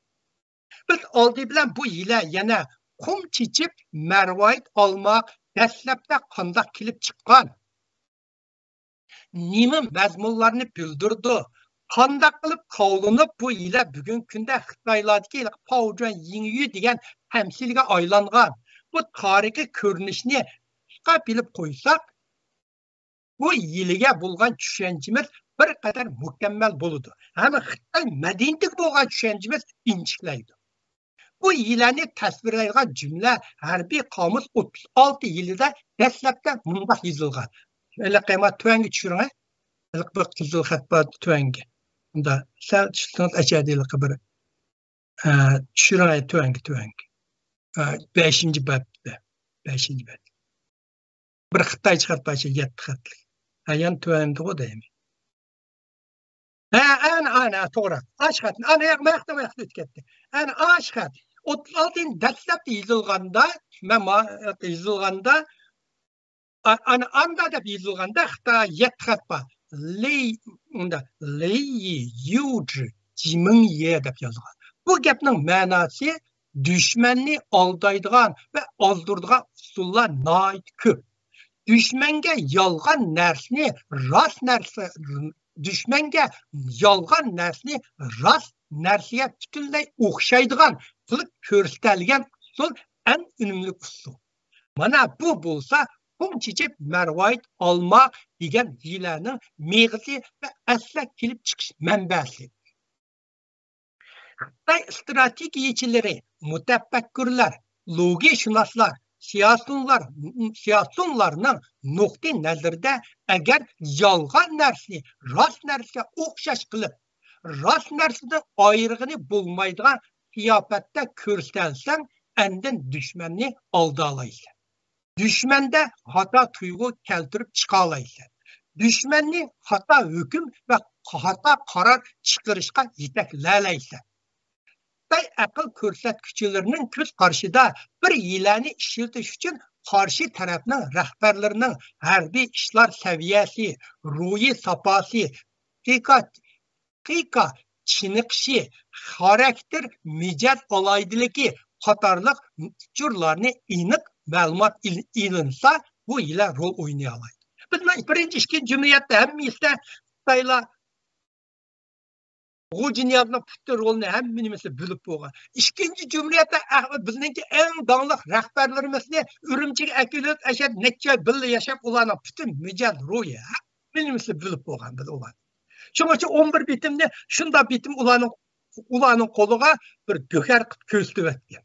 بىز ئالدى بىلەن بۇ يىلە يەنە قۇم چېچىپ، مەرۋايىت ئالماق دەسلەپتە قانداق كېلىپ چىققان؟ نېمە مەزمۇنلارنى بىلدۈرىدۇ؟ قانداق قىلىپ قاۋلىنىپ بۇ يىلە بۈگۈنكى كۈندە خىتايلاردىكى پاۋجۈەن يىڭيۈ دېگەن تەمسىلگە ئايلانغان؟ بۇ تارىخىي كۆرۈنۈشنى قىسقا بىلىپ قويساق، بۇ يىلىگە بولغان چۈشەنچىمىز بىر قەدەر مۇكەممەل بولىدۇ. ھەم خىتاي مەدەنىيىتىگە بولغان چۈشەنچىمىز ئىنچىكىلەيدۇ. بۇ يىلەرنى تەسۋىرلەيدىغان جۈملە ھەربىي قامۇس ئوتتۇز ئالتە يىلىدا دەسلەپتە مۇنداق يېزىلغان. ھېلىقى ما تۆۋەنگە چۈشۈرۈڭ. ھېلىقى بىر قىزىل خەت بار تۆۋەنگە. ئۇندا سەل چۈشسىڭىز ئەچەدە ھېلىقى بىر، ئە، چۈشۈرۈڭ تۆۋەنگە، تۆۋەنگە. ئە، بەشىنچى بەتتە. بەشىنچى بەت. بىر خىتايچە خەت بار، يەتتە خەتلىك. ھە، يەنە تۆۋەندىغۇ دەيمەن. ھە، ئەنە، ئەنە، توغرا. ئاش خەتنى، ئەنە ياق، ماياقتا، ماياقتا ئۆتۈپ كەتتى. ئەنە ئاش خەت. ئوتتۇز ئالتىنچى دەسلەپتە يېزىلغاندا، مەن ما-، يېزىلغاندا، ئا-، ئەنە ئاندا دەپ يېزىلغاندا، خىتاي يەتتە خەت بار. لېي، ئۇندا، لېي يۇجى جىمىڭ يې دەپ يازغان. بۇ گەپنىڭ مەناسى دۈشمەننى ئالدايدىغان ۋە ئازدۇرىدىغان ئۇسۇللار ناھايىتى كۆپ. دۈشمەنگە يالغان نەرسىنى راست نەرسە، دۈشمەنگە يالغان نەرسىنى راست نەرسىگە پۈتۈنلەي ئوخشايدىغان قىلىپ كۆرسىتەلىگەن ئۇسۇل ئەڭ ئۈنۈملۈك ئۇسۇل. مانا بۇ بولسا قۇم چېچىپ مەرۋايىت ئالما دېگەن ھىيلەنىڭ مېغىزى ۋە ئەسلى كېلىپ چىقىش مەنبەسى. خىتاي ئىستراتېگىيەچىلىرى، مۇتەپەككۇرلار، لوگىكىشۇناسلار، سىياسىيونلار، سىياسىيونلارنىڭ نۇقتىئى نەزىرىدە، ئەگەر يالغان نەرسىنى راست نەرسىگە ئوخشاش قىلىپ، راست نەرسىدىن ئايرىغىنى بولمايدىغان قىياپەتتە كۆرسەتسەڭ، ئاندىن دۈشمەننى ئالدالايسەن. دۈشمەندە خاتا تۇيغۇ كەلتۈرۈپ چىقالايسەن. دۈشمەننى خاتا ھۆكۈم ۋە خاتا قارار چىقىرىشقا يېتەكلەلەيسەن. خىتاي ئەقىل كۆرسەتكۈچىلىرىنىڭ كۆز قارىشىدا بىر ھىيلەنى ئىشلىتىش ئۈچۈن قارشى تەرەپنىڭ رەھبەرلىرىنىڭ ھەربىي ئىشلار سەۋىيەسى، روھىي ساپاسى، قىيكا، قىيكا چېنىقىشى، خاراكتېر، مىجەز ئالاھىدىلىكى قاتارلىق ئۇچۇرلارنى ئېنىق مەلۇمات ئېل-، ئېلىنسا، بۇ ھىيلە رول ئوينىيالايدۇ. بىز بىرىنچى، ئىككىنچى جۇمھۇرىيەتتە ھەممىسىدە خىتايلار غۇ جىنيازنىڭ پۈتۈن رولىنى ھەممە نېمىسى بىلىپ بولغان. ئىككىنچى جۇمھۇرىيەتتە ئەھ-، بىزنىڭكى ئەڭ داڭلىق رەھبەرلىرىمىزنى ئۈرۈمچىگە ئەكېلىپ، ئەشەدە نەچچە ئاي بىللە ياشاپ، ئۇلارنىڭ پۈتۈن مىجەز روھى، ھەممە نېمىسى بىلىپ بولغان بىز ئۇلارنى. شۇنىڭ ئۈچۈن ئون بىر بېتىمنى شۇنداق بېتىم ئۇلارنىڭ ئۇلارنىڭ قولىغا بىر گۆھەر قىلىپ كۆرسىتىۋەتكەن.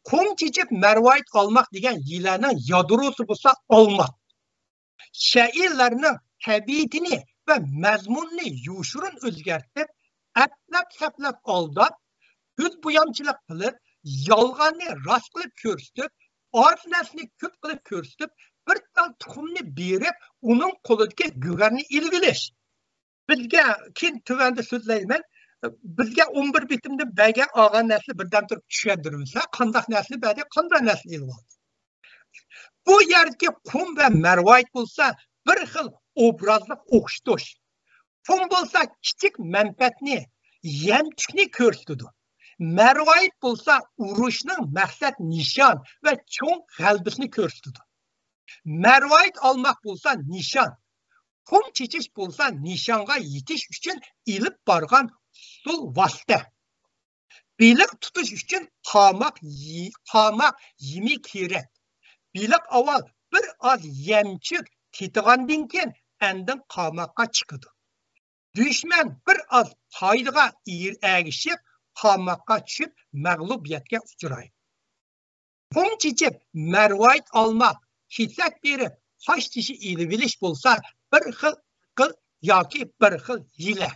قۇم چېچىپ مەرۋايىت ئالماق دېگەن يىلەننىڭ يادروسى بولسا ئالماق. شەئىرلەرنىڭ تەبىئىتىنى ۋە مەزمۇنىنى يوشۇرۇن ئۆزگەرتىپ، ئەپلەپ-سەپلەپ ئالداپ، كۆز بويامچىلىق قىلىپ، يالغاننى راست قىلىپ كۆرسىتىپ، ئاز نەرسىنى كۆپ قىلىپ كۆرسىتىپ، بىر تال تۇخۇمنى بېرىپ، ئۇنىڭ قولىدىكى گۆھەرنى ئېلىۋېلىش. بىزگە، كېيىن تۆۋەندە سۆزلەيمەن، بىزگە ئون بىر بېتىمدىن بەرگەن ئالغان نەرسىنى بىردەم تۇرۇپ چۈشەندۈرمىسە، قانداق نەرسىنى بەردى، قانداق نەرسىنى ئېلىۋالدى. بۇ يەردىكى قۇم ۋە مەرۋايىت بولسا بىر خىل ئوبرازلىق ئوخشىتىش. قۇم بولسا كىچىك مەنپەئەتنى، يەمچۈكنى كۆرسىتىدۇ. مەرۋايىت بولسا ئۇرۇشنىڭ مەقسەت نىشان ۋە چوڭ غەلىبىسىنى كۆرسىتىدۇ. مەرۋايىت ئالماق بولسا نىشان، قۇم چېچىش بولسا نىشانغا يېتىش ئۈچۈن ئېلىپ بارغان ئۇسۇل ۋاسىتە. بېلىق تۇتۇش ئۈچۈن قاماق يېمى كېرەك. بېلىق ئاۋۋال بىر ئاز يەمچۈك تېتىغاندىن كېيىن ئاندىن قاماققا چىقىدۇ. دۈشمەن بىر ئاز پايدىغا ئېرىشىپ، قاماققا چۈشۈپ مەغلۇبىيەتكە ئۇچرايدۇ. قۇم چېچىپ مەرۋايىت ئالماق، كېسەك بېرىپ قاشتېشى ئېلىۋېلىش بولسا بىر خىل ئەقىل ياكى بىر خىل ھىيلە.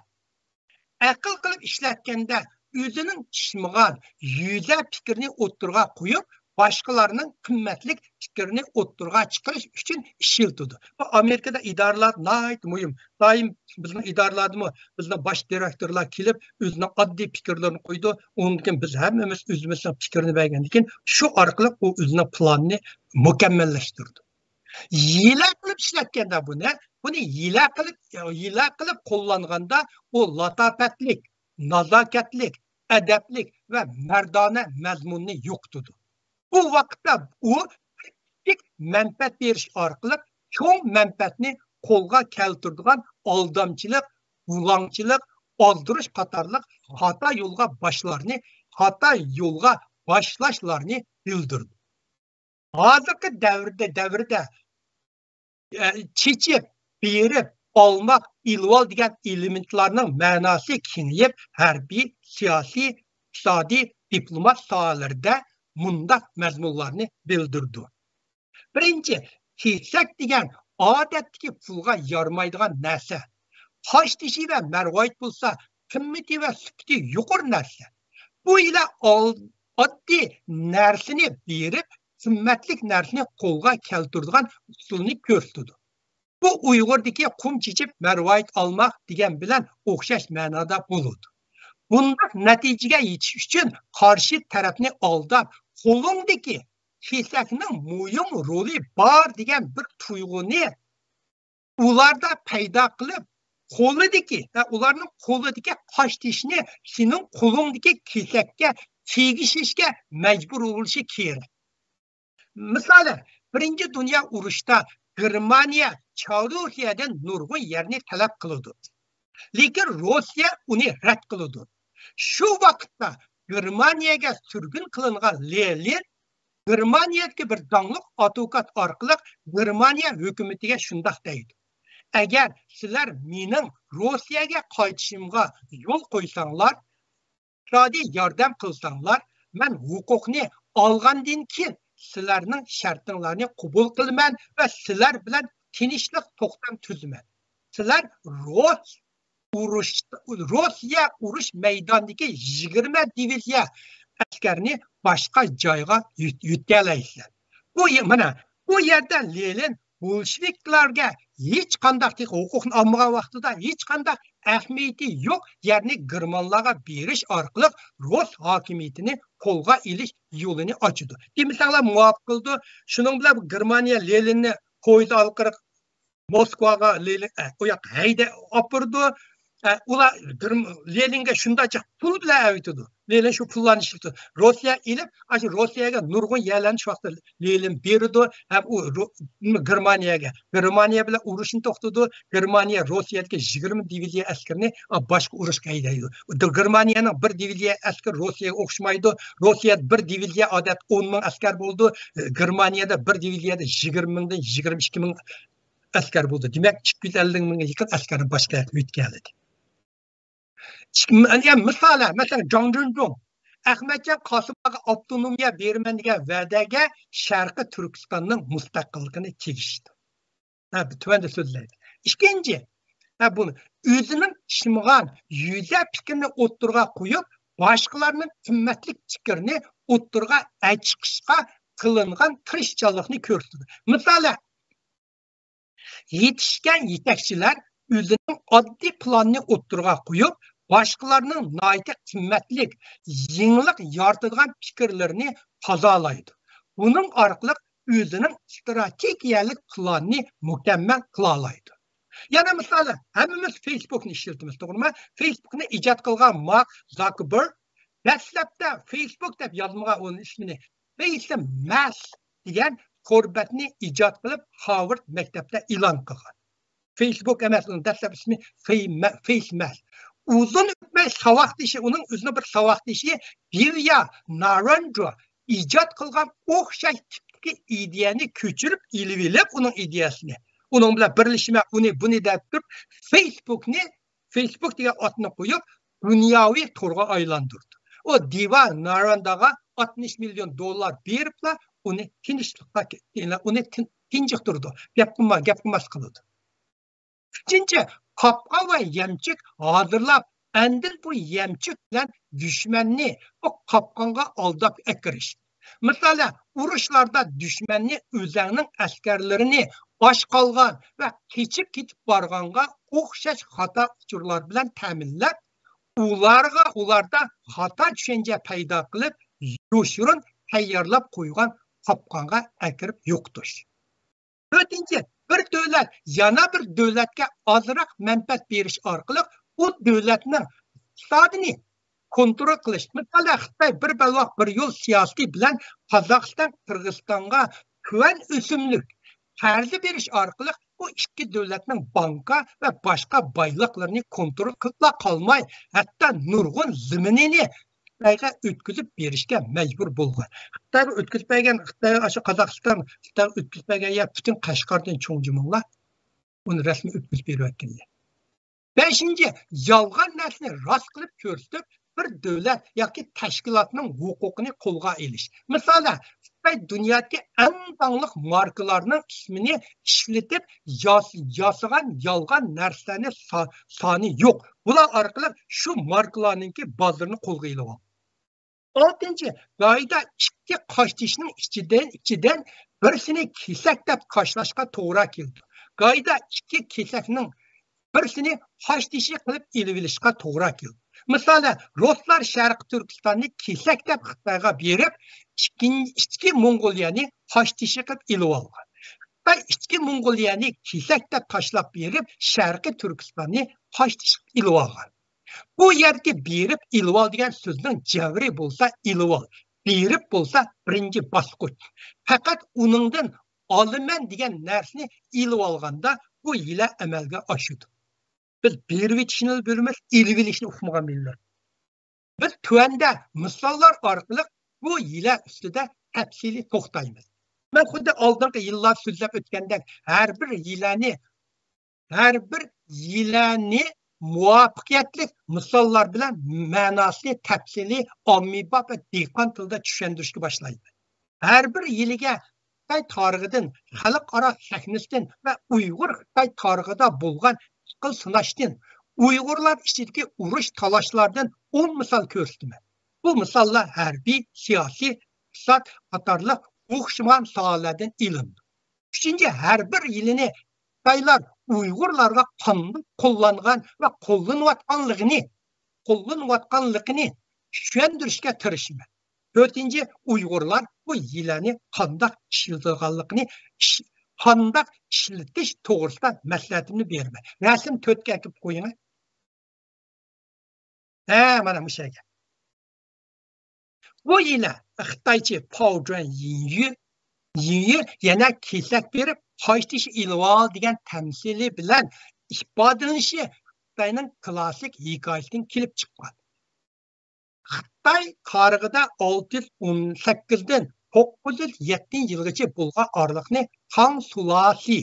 ئەقىل قىلىپ ئىشلەتكەندە ئۆزىنىڭ پىشمىغان يۈزە پىكرىنى ئوتتۇرىغا قويۇپ، باشقىلارنىڭ قىممەتلىك پىكرىنى ئوتتۇرىغا چىقىرىش ئۈچۈن ئىشلىتىدۇ. بۇ ئامېرىكىدا ئىدارىلەر ناھايىتى مۇھىم. دائىم بىزنىڭ ئىدارىلەردىمۇ بىزنىڭ باش دىرېكتورلار كېلىپ، ئۆزىنىڭ ئاددىي پىكىرلىرىنى قويىدۇ. ئۇنىڭدىن كېيىن بىز ھەممىمىز ئۆزىمىزنىڭ پىكرىنى بەرگەندىن كېيىن، شۇ ئارقىلىق ئۇ ئۆزىنىڭ پىلانىنى مۇكەممەللەشتۈرىدۇ. ھىيلە قىلىپ ئىشلەتكەندە بۇنى، بۇنى ھىيلە قىلىپ، ھىيلە قىلىپ قوللانغاندا ئۇ لاتاپەتلىك، نازاكەتلىك، ئەدەپلىك ۋە مەردانە مەزمۇننى يوقىتىدۇ. بۇ ۋاقىتتا ئۇ كىچىك مەنپەئەت بېرىش ئارقىلىق چوڭ مەنپەئەتنى قولغا كەلتۈرىدىغان ئالدامچىلىق، بۇلاڭچىلىق، ئازدۇرۇش قاتارلىق خاتا يولغا باشلارنى، خاتا يولغا باشلاشلارنى بىلدۈرىدۇ. ھازىرقى دەۋردە، دەۋردە، ئە، چېچىپ، بېرىپ، ئالماق، ئېلىۋال دېگەن ئېلېمېنتلارنىڭ مەناسى كېڭىيىپ، ھەربىي، سىياسىي، ئىقتىسادىي، دىپلومات ساھەلىرىدە مۇنداق مەزمۇنلارنى بىلدۈرىدۇ. بىرىنچى، كېسەك دېگەن ئادەتتىكى پۇلغا يارىمايدىغان نەرسە. قاشتېشى ۋە مەرۋايىت بولسا قىممىتى ۋە سۈپىتى يۇقىرى نەرسە. بۇ يىلە ئال-، ئاددىي نەرسىنى بېرىپ، قىممەتلىك نەرسىنى قولغا كەلتۈرىدىغان ئۇسۇلنى كۆرسىتىدۇ. بۇ ئۇيغۇردىكى قۇم چېچىپ مەرۋايىت ئالماق دېگەن بىلەن ئوخشاش مەنادا بولىدۇ. بۇنداق نەتىجىگە يېتىش ئۈچۈن قارشى تەرەپنى ئالداپ، قولۇڭدىكى كېسەكنىڭ مۇھىم رولى بار دېگەن بىر تۇيغۇنى ئۇلاردا پەيدا قىلىپ، قولىدىكى، ھە، ئۇلارنىڭ قولىدىكى قاشتېشىنى سېنىڭ قولۇڭدىكى كېسەككە تېگىشىشكە مەجبۇر بولۇشى كېرەك. مىسالەن، بىرىنچى دۇنيا ئۇرۇشىدا گېرمانىيە چاۋدۇرسىيەدىن نۇرغۇن يەرنى تەلەپ قىلىدۇ. لېكىن روسىيە ئۇنى رەت قىلىدۇ. شۇ ۋاقىتتا گېرمانىيەگە سۈرگۈن قىلىنغان لېنىن گېرمانىيەدىكى بىر داڭلىق ئادۋوكات ئارقىلىق گېرمانىيە ھۆكۈمىتىگە شۇنداق دەيدۇ: «ئەگەر سىلەر مېنىڭ روسىيەگە قايتىشىمغا يول قويساڭلار، ئىقتىسادىي ياردەم قىلساڭلار، مەن ھوقۇقنى ئالغاندىن كېيىن سىلەرنىڭ شەرتىڭلارنى قوبۇل قىلىمەن ۋە سىلەر بىلەن تىنچلىق توختام تۈزىمەن. سىلەر روس ئۇرۇش، روسىيە ئۇرۇش مەيدانىدىكى يىگىرمە دىۋىزىيە ئەسكەرنى باشقا جايغا يۆت-، يۆتكەلەيسىلەر.» بۇ يە-، مانا بۇ يەردە لېنىن بولشېۋىكلارغا ھېچقانداق تېخى ھوقۇقنى ئالمىغان ۋاقتىدا ھېچقانداق ئەھمىيىتى يوق يەرنى گېرمانلارغا بېرىش ئارقىلىق رۇس ھاكىمىيىتىنى قولغا ئېلىش يولىنى ئاچىدۇ. دېمىسەڭلار مۇۋاپىق قىلىدۇ. شۇنىڭ بىلەن گېرمانىيە لېنىننى پويىز ئارقىلىق موسكۋاغا لېنىن، ئە، ئۇ ياققا ھەيدەپ ئاپىرىدۇ. ئە، ئۇلار گېرم-، لېنىنگە شۇنداق جىق پۇل بىلەن ئەۋېتىدۇ. لېنىن شۇ پۇللارنى ئىشلىتىدۇ. روسىيە ئېلىپ، ئاشۇ روسىيەگە نۇرغۇن يەرلەرنى شۇ ۋاقىتتا لېنىن بېرىدۇ. ھەم ئۇ رو-، گېرمانىيەگە، گېرمانىيە بىلەن ئۇرۇشنى توختىتىدۇ. گېرمانىيە روسىيەدىكى يىگىرمە دىۋىزىيە ئەسكىرىنى، ئا، باشقا ئۇرۇشقا ھەيدەيدۇ. گېرمانىيەنىڭ بىر دىۋىزىيە ئەسكىرى روسىيەگە ئوخشىمايدۇ. روسىيەدە بىر دىۋىزىيە ئادەتتە ئون مىڭ ئەسكەر بولىدۇ. گېرمانىيەدە بىر دىۋىزىيەدە يىگىرمە مىڭدىن يىگىرمە ئىككى مىڭ ئەسكەر بولىدۇ. دېمەك، ئىككى يۈز ئەللىك مىڭغا يېقىن ئەسكەرنى باشقا يەرگە يۆتكەلىدى. ئىككى-، يەنى مىسالى، مەسىلەن، جاڭ جۇنجۇڭ ئەخمەتجان قاسىملارغا ئاپتونومىيە بېرىمەن دېگەن ۋەدەگە شەرقىي تۈركىستاننىڭ مۇستەقىللىقىنى تېگىشتى. ھە، بۇ تۆۋەندە سۆزلەيدۇ. ئىككىنچى، ھە، بۇنى ئۆزىنىڭ ئىشلىمىغان يۈزە پىكرىنى ئوتتۇرىغا قويۇپ، باشقىلارنىڭ قىممەتلىك پىكرىنى ئوتتۇرىغا ئەچىقىشقا قىلىنغان تىرىشچانلىقنى كۆرسىتىدۇ. مىسالى، يېتىشكەن يېتەكچىلەر ئۆزىنىڭ ئاددىي پىلانىنى ئوتتۇرىغا قويۇپ، باشقىلارنىڭ ناھايىتى قىممەتلىك، يېڭىلىق يارىتىدىغان پىكىرلىرىنى قازالايدۇ. بۇنىڭ ئارقىلىق ئۆزىنىڭ ئىستراتېگىيەلىك پىلانىنى مۇكەممەل قىلالايدۇ. يەنە مىسالى، ھەممىمىز فېيسبۇكنى ئىشلىتىمىز، توغرىمۇ؟ فېيسبۇكنى ئىجاد قىلغان مارك زاكبېرگ دەسلەپتە فېيسبۇك دەپ يازمىغان ئۇنىڭ ئىسمىنى. فېيسمەس دېگەن تور بەتنى ئىجاد قىلىپ، خارۋارد مەكتەپتە ئېلان قىلغان. فېيسبۇك ئەمەس، ئۇنىڭ دەسلەپ ئىسمى فېيمە-، فېيسمەس. ئۇزۇن ئۆتمەي ساۋاقدىشى، ئۇنىڭ ئۆزىنىڭ بىر ساۋاقدىشى دىۋيا نارېندرا ئىجاد قىلغان ئوخشاش تىپتىكى ئىدىيەنى كۆچۈرۈپ ئېلىۋېلىپ، ئۇنىڭ ئىدىيەسىنى، ئۇنىڭ بىلەن بىرلىشىمەن، ئۇنى، بۇنى دەپ تۇرۇپ، فېيسبۇكنى، فېيسبۇك دېگەن ئاتنى قويۇپ، دۇنياۋى تورغا ئايلاندۇردى. ئۇ دىۋيا نارېندراغا ئاتمىش مىليون دوللار بېرىپلا، ئۇنى تىنچلىققا، ئۇنى تىن-، تىنچىقتۇرىدۇ. گەپ قىلما، گەپ قىلماس قىلىدۇ. ئۈچىنچى، قاپقان ۋە يەمچۈك ھازىرلاپ، ئاندىن بۇ يەمچۈك بىلەن دۈشمەننى بۇ قاپقانغا ئالداپ ئەكىرىش. مىسالەن، ئۇرۇشلاردا دۈشمەننى ئۆزەڭنىڭ ئەسكەرلىرىنى ئاچ قالغان ۋە قېچىپ كېتىپ بارغانغا ئوخشاش خاتا ئۇچۇرلار بىلەن تەمىنلەپ، ئۇلارغا، ئۇلاردا خاتا چۈشەنچە پەيدا قىلىپ، يوشۇرۇن تەييارلاپ قويغان قاپقانغا ئەكىرىپ يوقىتىش. تۆتىنچى، بىر دۆلەت يەنە بىر دۆلەتكە ئازراق مەنپەئەت بېرىش ئارقىلىق ئۇ دۆلەتنىڭ ئىقتىسادىنى كونترول قىلىش. مىسالدا، خىتاي بىر بەلباغ بىر يول سىياسىتى بىلەن قازاقىستان، قىرغىزىستانغا تۆۋەن ئۆسۈملۈك قەرز بېرىش ئارقىلىق بۇ ئىككى دۆلەتنىڭ بانكا ۋە باشقا بايلىقلىرىنى كونترول قىلىپلا قالماي، ھەتتا نۇرغۇن زېمىنىنى خىتايغا ئۆتكۈزۈپ بېرىشكە مەجبۇر بولغان. خىتايغا ئۆتكۈزۈپ بەرگەن، خىتاي ئاشۇ قازاقىستان خىتايغا ئۆتكۈزۈپ بەرگەن يەر پۈتۈن قەشقەردىن چوڭ جۇمۇڭلار. ئۇنى رەسمىي ئۆتكۈزۈپ بېرىۋەتكەن يەر. بەشىنچى، يالغان نەرسىنى راست قىلىپ كۆرسىتىپ، بىر دۆلەت ياكى تەشكىلاتنىڭ ھوقۇقىنى قولغا ئېلىش. مىسالەن، خىتاي دۇنيادىكى ئەڭ داڭلىق ماركىلارنىڭ ئىسمىنى ئىشلىتىپ ياس-، ياسىغان يالغان نەرسىلەرنى سا-، سانى يوق. بۇلار ئارقىلىق شۇ ماركىلارنىڭكى بازىرىنى قولغا ئېلىۋالغان. ئالتىنچى، گاھىدا ئىككى قاشتېشىنىڭ ئىچىدىن، ئىچىدىن بىرسىنى كېسەك دەپ قاشلاشقا توغرا كېلىدۇ. گاھىدا ئىككى كېسەكنىڭ بىرسىنى قاشتېشى قىلىپ ئېلىۋېلىشقا توغرا كېلىدۇ. مىسالەن، رۇسلار شەرقىي تۈركىستاننى كېسەك دەپ خىتايغا بېرىپ، ئىككىنچى، ئىچكى موڭغۇلىيەنى قاشتېشى قىلىپ ئېلىۋالغان. خىتاي ئىچكى موڭغۇلىيەنى كېسەك دەپ تاشلاپ بېرىپ، شەرقىي تۈركىستاننى قاشتېشى قىلىپ ئېلىۋالغان. بۇ يەردىكى بېرىپ ئېلىۋال دېگەن سۆزنىڭ جەۋرى بولسا ئېلىۋال، بېرىپ بولسا بىرىنچى باسقۇچ. پەقەت ئۇنىڭدىن ئالىمەن دېگەن نەرسىنى ئېلىۋالغاندا بۇ ھىيلە ئەمەلگە ئاشىدۇ. بىز بېرىۋېتىشنى بىلىمىز، ئېلىۋېلىشنى ئۇقمىغان مىللەت. بىز تۆۋەندە مىساللار ئارقىلىق بۇ ھىيلە ئۈستىدە تەپسىلىي توختايمىز. مەن خۇددى ئالدىنقى يىللار سۆزلەپ ئۆتكەندەك، ھەر بىر ھىيلەنى، ھەر بىر ھىيلەنى مۇۋەپپەقىيەتلىك مىساللار بىلەن مەناسىنى تەپسىلىي، ئاممىباب ۋە دېھقان تىلىدا چۈشەندۈرۈشكە باشلايمەن. ھەر بىر ھىيلىگە خىتاي تارىخىدىن، خەلقئارا سەھنىسىدىن ۋە ئۇيغۇر خىتاي تارىخىدا بولغان ئەقىل سىناشتىن، ئۇيغۇرلار ئىچىدىكى ئۇرۇش تالاشلاردىن ئون مىسال كۆرسىتىمەن. بۇ مىساللار ھەربىي، سىياسىي، ئىقتىساد قاتارلىق ئوخشىمىغان ساھەلەردىن ئېلىندى. ئۈچىنچى، ھەر بىر ھىيلىنى خىتايلار ئۇيغۇرلارغا قانداق قوللانغان ۋە قوللىنىۋاتقانلىقىنى، قوللىنىۋاتقانلىقىنى چۈشەندۈرۈشكە تىرىشىمەن. تۆتىنچى، ئۇيغۇرلار بۇ ھىيلەنى قانداق ئىشلىتىدىغانلىقىنى، ئىش-، قانداق ئىشلىتىش توغرىسىدا مەسلىھەتىمنى بېرىمەن. رەسىم تۆتكە ئەكىپ قويۇڭ. ھە، مانا مۇشۇ يەرگە. بۇ ھىيلە خىتايچە پاۋجۈەن يىنيۈ، يىنيۈ يەنە كېسەك بېرىپ، قاشتېشى ئېلىۋال دېگەن تەمسىلى بىلەن ئىپادىلىنىشى خىتاينىڭ كلاسسىك ھېكايىسىدىن كېلىپ چىققان. خىتاي تارىخىدا ئالتە يۈز ئون سەككىزدىن توققۇز يۈز يەتتىنچى يىلغىچە بولغان ئارىلىقنى تاڭ سۇلالىسى،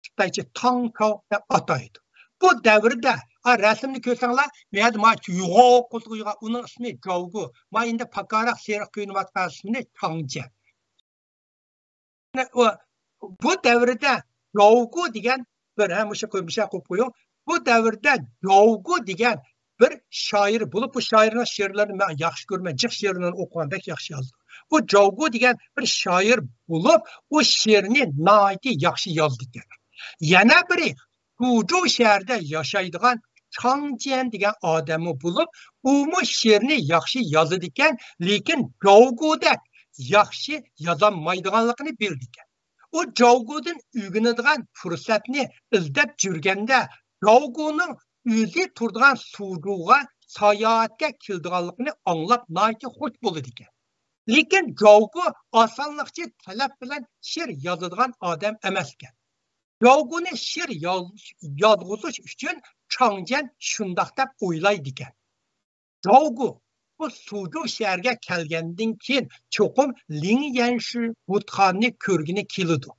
خىتايچە تاڭ تاۋ دەپ ئاتايدۇ. بۇ دەۋردە ئا، رەسىمنى كۆرسەڭلار، بۇ يەردە ما يوغان قولتۇقى يوغان، ئۇنىڭ ئىسمى جاۋگۇ. ما ئەمدى پاكارراق سېرىق كۆرۈنۈۋاتقان ئىسمىنى چاڭجيەن. ئۇ، بۇ دەۋردە جاۋگۇ دېگەن بىر، ھە، مۇشۇ قوي-، مۇشۇ قويۇپ قويۇڭ. بۇ دەۋردە جاۋگۇ دېگەن بىر شائىر بولۇپ، بۇ شائىرنىڭ شېئىرلىرىنى مەن ياخشى كۆرىمەن، جىق شېئىرلىرىنى ئوقۇغان، بەك ياخشى يازىدۇ. بۇ جاۋگۇ دېگەن بىر شائىر بولۇپ، ئۇ شېئىرنى ناھايىتى ياخشى يازىدىكەن. يەنە بىرى سۇجۇ شەھەردە ياشايدىغان چاڭجيەن دېگەن ئادەممۇ بولۇپ، ئۇمۇ شېئىرنى ياخشى يازىدىكەن، لېكىن جاۋگۇدەك ياخشى يازالمايدىغانلىقىنى بىلىدىكەن. ئۇ جاۋگۇدىن ئۆگىنىدىغان پۇرسەتنى ئىزدەپ يۈرگەندە، جاۋگۇنىڭ ئۆزى تۇرىدىغان سۇجۇغا ساياھەتكە كېلىدىغانلىقىنى ئاڭلاپ ناھايىتى خوش بولىدىكەن. لېكىن جاۋگۇ ئاسانلىقچە تەلەپ بىلەن شېئىر يازىدىغان ئادەم ئەمەسكەن. جاۋگۇنى شېئىر ياز-، يازغۇزۇش ئۈچۈن چاڭجيەن شۇنداق دەپ ئويلايدىكەن. جاۋگۇ بۇ سۇجۇ شەھەرگە كەلگەندىن كېيىن چوقۇم لىڭ يەنشۈ بۇتخانىنى كۆرگىنى كېلىدۇ.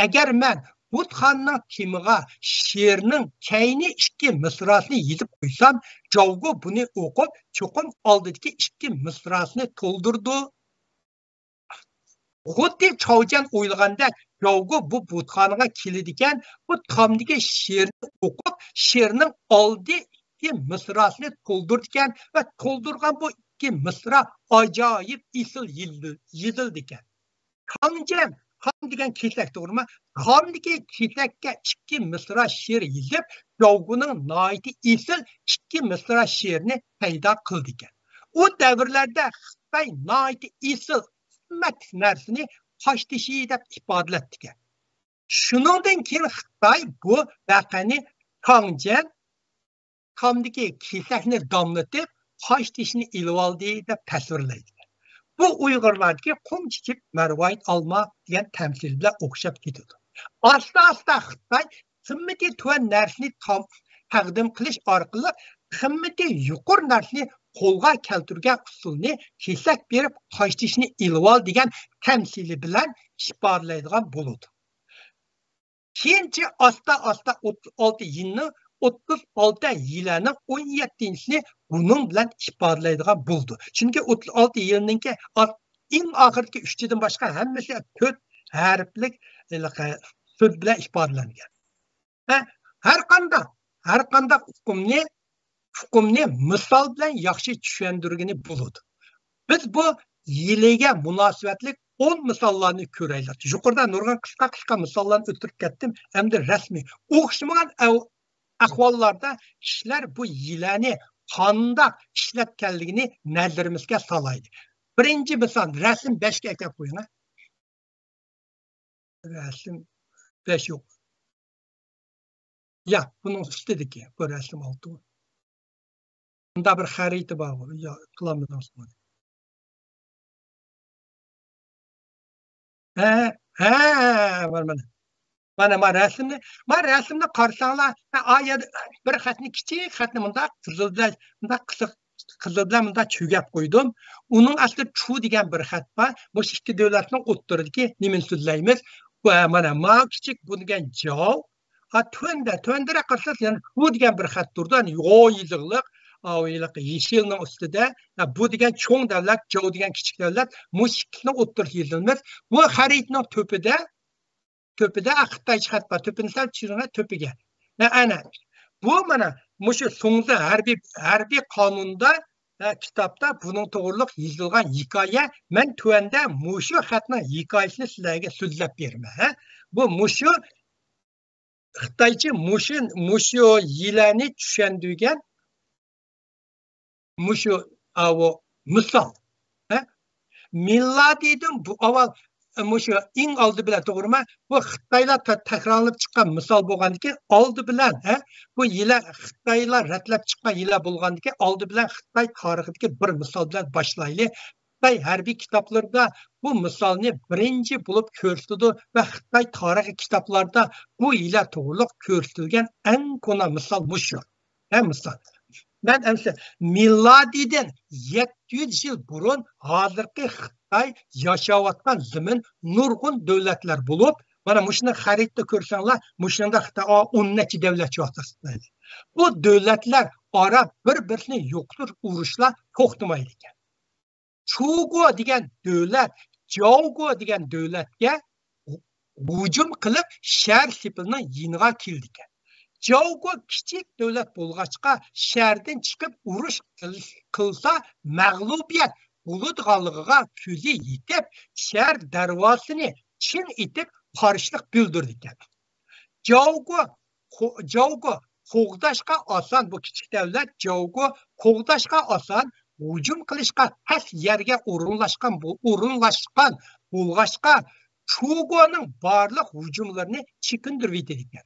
ئەگەر مەن بۇتخانىنىڭ تېمىغا شېئىرنىڭ كەينى ئىككى مىسراسىنى يېزىپ قويسام، جاۋگۇ بۇنى ئوقۇپ، چوقۇم ئالدىدىكى ئىككى مىسراسىنى تولدۇرىدۇ. خۇددى چاۋجيەن ئويلىغاندەك، جاۋگۇ بۇ بۇتخانىغا كېلىدىكەن، بۇ تامدىكى شېئىرنى ئوقۇپ، شېئىرنىڭ ئالدى ئىككى مىسراسىنى تولدۇرىدىكەن ۋە تولدۇرغان بۇ ئىككى مىسرا ئاجايىپ ئېسىل يېزىل-، يېزىلىدىكەن. تامجيەن، تام دېگەن كېسەك، توغرىمۇ؟ تامدىكى كېسەككە ئىككى مىسرا شېئىر يېزىپ، جاۋگۇنىڭ ناھايىتى ئېسىل ئىككى مىسرا شېئىرىنى پەيدا قىلىدىكەن. ئۇ دەۋرلەردە خىتاي ناھايىتى ئېسىل، قىممەتلىك نەرسىنى تاش تېشى دەپ ئىپادىلەپتىكەن. شۇنىڭدىن كېيىن خىتاي بۇ ۋەقەنى تاڭجيەن تامدىكى كېسەكنى داملىتىپ، تاش تېشىنى ئېلىۋالدى دەپ تەسۋىرلەيدىكەن. بۇ ئۇيغۇرلاردىكى قۇم چېچىپ مەرۋايىت ئالما دېگەن تەمسىل بىلەن ئوخشاپ كېتىدۇ. ئاستا-ئاستا خىتاي قىممىتى تۆۋەن نەرسىنى تام-، تەقدىم قىلىش ئارقىلىق قىممىتى يۇقىرى نەرسىنى قولغا كەلتۈرگەن ئۇسۇلنى كېسەك بېرىپ تاش تېشىنى ئېلىۋال دېگەن تەمسىلى بىلەن ئىپادىلەيدىغان بولىدۇ. كېيىنچە ئاستا-ئاستا ئوتتۇز ئالتە يىلنىڭ، ئوتتۇز ئالتە يىلەنىڭ ئون يەتتىنچىسىنى بۇنىڭ بىلەن ئىپادىلەيدىغان بولىدۇ. چۈنكى ئوتتۇز ئالتە يىلنىڭكى ئا-، ئەڭ ئاخىرىدىكى ئۈچىدىن باشقا ھەممىسى تۆت ھەرپلىك، ھېلىقى، سۆز بىلەن ئىپادىلەنگەن. ھە، ھەر قانداق، ھەر قانداق ئۇقۇمنى، ئۇقۇمنى مىسال بىلەن ياخشى چۈشەندۈرگىلى بولىدۇ. بىز بۇ يىلىگە مۇناسىۋەتلىك ئون مىساللارنى كۆرەيلى. يۇقىرىدا نۇرغۇن قىسقا-قىسقا مىساللارنى ئۆتتۈرۈپ كەتتىم، ئەمدى رەسمىي ئوخشىمىغان ئەۋ-، ئەھۋاللاردا كىشىلەر بۇ يىلەنى قانداق ئىشلەتكەنلىكىنى نەزىرىمىزگە سالايلى. بىرىنچى مىسال، رەسىم بەشكە ئەكەپ قويۇڭ، ھە. رەسىم بەش يوق. يا، بۇنىڭ ئۈستىدىكى بۇ رەسىم ئالتە. بۇندا بىر خەرىتە بار، يا، قىلالمىدىڭىز بۇنى. ھە، ھە، مانا، مانا. مانا، مانا رەسىمنى، مانا رەسىمنى قارىساڭلار، ھە، ئا يەردە بىر خەتنى، كىچىك خەتنى مۇنداق قىزىل بىلەن، مۇنداق قىسىق، قىزىل بىلەن مۇنداق چۆگەپ قويدۇم. ئۇنىڭ ئاستىدا چۇ دېگەن بىر خەت بار. مۇشۇ ئىككى دۆلەتنىڭ ئوتتۇرىدىكى نېمىنى سۆزلەيمىز؟ بۇ، ھە، مانا، ما كىچىك، بۇ دېگەن جاۋ. ھا، تۆۋەندە، تۆۋەندىرەك قارىسىڭىز، يەنە شۇ دېگەن بىر خەت تۇرىدۇ. يەنى يو يېزىقلىق، ئا، ھېلىقى يېشىلنىڭ ئۈستىدە، ھە، بۇ دېگەن چوڭ دەۋلەت، جاۋ دېگەن كىچىك دەۋلەت. مۇشۇ ئىككىسىنىڭ ئوتتۇرىسىدا يېزىلىمىز. بۇ خەرىتىنىڭ تۆپىدە، تۆپىدە، ھە، خىتايچە خەت بار. تۆپىنى سەل چۈشۈرۈڭ، تۆپىگە. ھە، ئەنە. بۇ مانا مۇشۇ سۇڭزى ھەربىي، ھەربىي قانۇندا، ھە، كىتابتا بۇنىڭ توغرىلىق يېزىلغان ھېكايە. مەن تۆۋەندە مۇشۇ خەتنىڭ ھېكايىسىنى سىلەرگە سۆزلەپ بېرىمەن، ھە. بۇ مۇشۇ خىتايچە مۇشۇ، مۇشۇ يىلەنى چۈشەندۈرگەن مۇشۇ، ئاۋۇ مىسال. ھە؟ مىلادىدىن بۇ ئاۋۋال، مۇشۇ ئەڭ ئالدى بىلەن، توغرىمۇ؟ بۇ خىتايلار تا-، تەكرارلىنىپ چىققان مىسال بولغاندىكىن ئالدى بىلەن، ھە؟ بۇ يىلە-، خىتايلار رەتلەپ چىققان يىلە بولغاندىكىن ئالدى بىلەن خىتاي تارىخىدىكى بىر مىسال بىلەن باشلايلى. خىتاي ھەربىي كىتابلىرىدا بۇ مىسالنى بىرىنچى بولۇپ كۆرسىتىدۇ ۋە خىتاي تارىخىي كىتابلاردا بۇ يىلە توغرىلىق كۆرسىتىلگەن ئەڭ كونا مىسال مۇشۇ. ھە، مىسال. مەن ئەمسە مىلادىدىن يەتتە يۈز يىل بۇرۇن ھازىرقى خىتاي ياشاۋاتقان زېمىن نۇرغۇن دۆلەتلەر بولۇپ، مانا مۇشۇنى خەرىتىدە كۆرسەڭلار، مۇشۇنىڭدا خىتاي، ئا، ئون نەچچە دۆلەت شۇ ۋاقىتتا خىتاي. بۇ دۆلەتلەر ئارا بىر-بىرسىنى يوقىتىش ئۇرۇشلار توختىمايدىكەن. چۇگو دېگەن دۆلەت جاۋگو دېگەن دۆلەتكە ھۇجۇم قىلىپ، شەھەر سېپىلىنىڭ يېنىغا كېلىدىكەن. جاۋگو كىچىك دۆلەت بولغاچقا، شەھەردىن چىقىپ ئۇرۇش قىل-، قىلسا، مەغلۇبىيەت بولىدىغانلىقىغا كۆزى يېتىپ، شەھەر دەرۋازىسىنى چىڭ ئېتىپ قارشىلىق بىلدۈرىدىكەن. جاۋگو، خو-، جاۋگو قوغداشقا ئاسان، بۇ كىچىك دۆلەت جاۋگو قوغداشقا ئاسان، ھۇجۇم قىلىشقا تەس يەرگە ئورۇنلاشقان بو-، ئورۇنلاشقان بولغاچقا، چۇگونىڭ بارلىق ھۇجۇملىرىنى چېكىندۈرۈۋېتىدىكەن.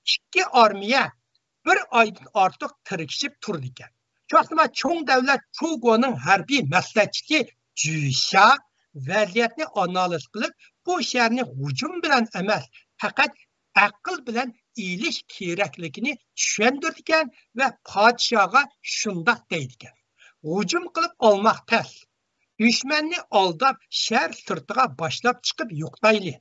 ئىككى ئارمىيە بىر ئايدىن ئارتۇق تىركىشىپ تۇرىدىكەن. شۇ ۋاقىتتا چوڭ دۆلەت چۇگونىڭ ھەربىي مەسلىھەتچىسى جۈشا ۋەزىيەتنى ئانالىز قىلىپ، بۇ شەھەرنى ھۇجۇم بىلەن ئەمەس، پەقەت ئەقىل بىلەن ئېلىش كېرەكلىكىنى چۈشەندۈرىدىكەن ۋە پادىشاھقا شۇنداق دەيدىكەن: «ھۇجۇم قىلىپ ئالماق تەس. دۈشمەننى ئالداپ، شەھەر سىرتىغا باشلاپ چىقىپ يوقىتايلى.